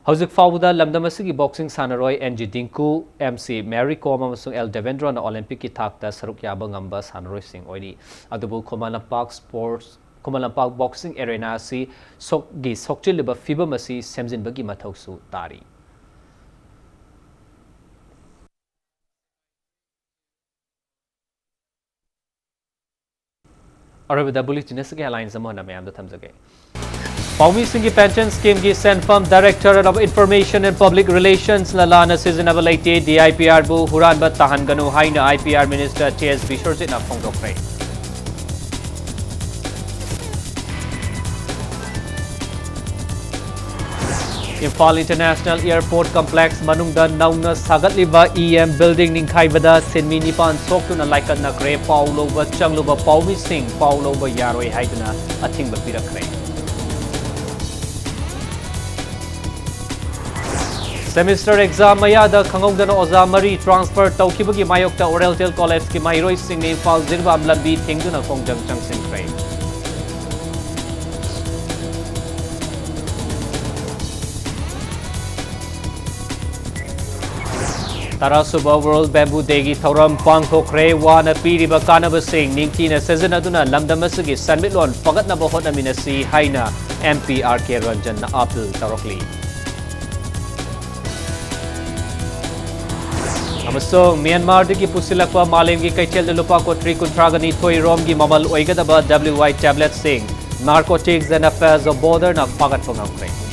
ꯍꯧꯖꯤꯛ ꯐꯥꯎꯕꯗ ꯂꯝꯗꯝ ꯑꯁꯤꯒꯤ boxing ꯁꯥꯟꯅꯔꯣꯏ and G Dingko, M C Mary ꯀꯣꯝ ꯑꯃꯁꯨꯡ ꯑꯦꯜ ꯗꯦꯕꯦꯟꯗ꯭ꯔꯣꯅ Olympic ꯀꯤ ꯊꯥꯛꯇ ꯁꯔꯨꯛ ꯌꯥꯕ ꯉꯝꯕ ꯁꯥꯟꯅꯔꯣꯏꯁꯤꯡ ꯑꯣꯏꯔꯤ꯫ ꯑꯗꯨꯕꯨ Khuman Lampak sports, Khuman Lampak boxing arena ꯑꯁꯤ ꯁꯣꯛ-, ꯒꯤ ꯁꯣꯛꯆꯤꯜꯂꯤꯕ ꯐꯤꯕꯝ ꯑꯁꯤ ꯁꯦꯝꯖꯤꯟꯕꯒꯤ ꯃꯊꯧꯁꯨ ꯇꯥꯔꯤ꯫ ꯑꯔꯣꯏꯕꯗ bulletin ꯑꯁꯤꯒꯤ headlines ꯑꯃ ꯍꯟꯅ ꯃꯌꯥꯝꯗ ꯊꯝꯖꯒꯦ꯫ ꯄꯥꯎꯃꯤꯁꯤꯡꯒꯤ pension scheme ꯒꯤ ꯁꯦꯟꯐꯝ, Directorate of Information and Public Relations ꯅ ꯂꯥꯟꯅ ꯁꯤꯖꯤꯟꯅꯕ ꯂꯩꯇꯦ, ꯗꯤ ꯑꯥꯏ ꯄꯤ ꯑꯥꯔꯕꯨ ꯍꯨꯔꯥꯟꯕ ꯇꯥꯍꯟꯒꯅꯨ ꯍꯥꯏꯅ I P R Minister T S ꯕꯤꯁ꯭ꯋꯖꯤꯠꯅ ꯐꯣꯡꯗꯣꯛꯈ꯭ꯔꯦ꯫ ꯏꯝꯐꯥꯜ International Airport Complex ꯃꯅꯨꯡꯗ ꯅꯧꯅ ꯁꯥꯒꯠꯂꯤꯕ ꯏ ꯑꯦꯝ building ꯅꯤꯡꯈꯥꯏꯕꯗ ꯁꯤꯟꯃꯤ ꯅꯤꯄꯥꯟ ꯁꯣꯛꯇꯨꯅ ꯂꯥꯏꯀꯠꯅꯈ꯭ꯔꯦ꯫ ꯄꯥꯎ ꯂꯧꯕ ꯆꯪꯂꯨꯕ ꯄꯥꯎꯃꯤꯁꯤꯡ ꯄꯥꯎ ꯂꯧꯕ ꯌꯥꯔꯣꯏ ꯍꯥꯏꯗꯨꯅ ꯑꯊꯤꯡꯕ ꯄꯤꯔꯛꯈ꯭ꯔꯦ꯫ Semester exam ꯃꯌꯥꯗ ꯈꯪꯍꯧꯗꯅ ꯑꯣꯖꯥ ꯃꯔꯤ transfer ꯇꯧꯈꯤꯕꯒꯤ ꯃꯥꯌꯣꯛꯇ ꯑꯣꯔꯦꯟꯇꯦꯜ ꯀꯣꯂꯦꯖꯀꯤ ꯃꯍꯩꯔꯣꯏꯁꯤꯡꯅ ꯏꯝꯐꯥꯜ ꯖꯤꯔꯤꯕꯥꯝ ꯂꯝꯕꯤ ꯊꯤꯡꯗꯨꯅ ꯈꯣꯡꯖꯪ ꯆꯪꯁꯤꯟꯈ꯭ꯔꯦ꯫ ꯇꯔꯥꯁꯨꯕ World Bamboo Day ꯒꯤ ꯊꯧꯔꯝ ꯄꯥꯡꯊꯣꯛꯈ꯭ꯔꯦ꯫ ꯋꯥꯅ ꯄꯤꯔꯤꯕ ꯀꯥꯟꯅꯕꯁꯤꯡ ꯅꯤꯡꯊꯤꯅ ꯁꯤꯖꯤꯟꯅꯗꯨꯅ ꯂꯝꯗꯝ ꯑꯁꯤꯒꯤ ꯁꯦꯟꯃꯤꯠꯂꯣꯟ ꯐꯒꯠꯅꯕ ꯍꯣꯠꯅꯃꯤꯟꯅꯁꯤ ꯍꯥꯏꯅ ꯑꯦꯝ ꯄꯤ ꯑꯥꯔ ꯀꯦ ꯔꯟꯖꯟꯅ appeal ꯇꯧꯔꯛꯂꯤ꯫ ꯑꯃꯁꯨꯡ ꯃ꯭ꯌꯥꯟꯃꯥꯔꯗꯒꯤ ꯄꯨꯁꯤꯜꯂꯛꯄ ꯃꯥꯂꯦꯝꯒꯤ ꯀꯩꯊꯦꯜꯗ ꯂꯨꯄꯥ ꯀꯣꯇꯤ ꯀꯨꯟꯊ꯭ꯔꯥꯒ ꯅꯤꯊꯣꯏ ꯔꯣꯝꯒꯤ ꯃꯃꯜ ꯑꯣꯏꯒꯗꯕ ꯗꯕ꯭ꯂꯤꯎ ꯑꯥꯏ tablet ꯁꯤꯡ Narcotics and Affairs of Border ꯅ ꯐꯥꯒꯠꯄ ꯉꯝꯈ꯭ꯔꯦ꯫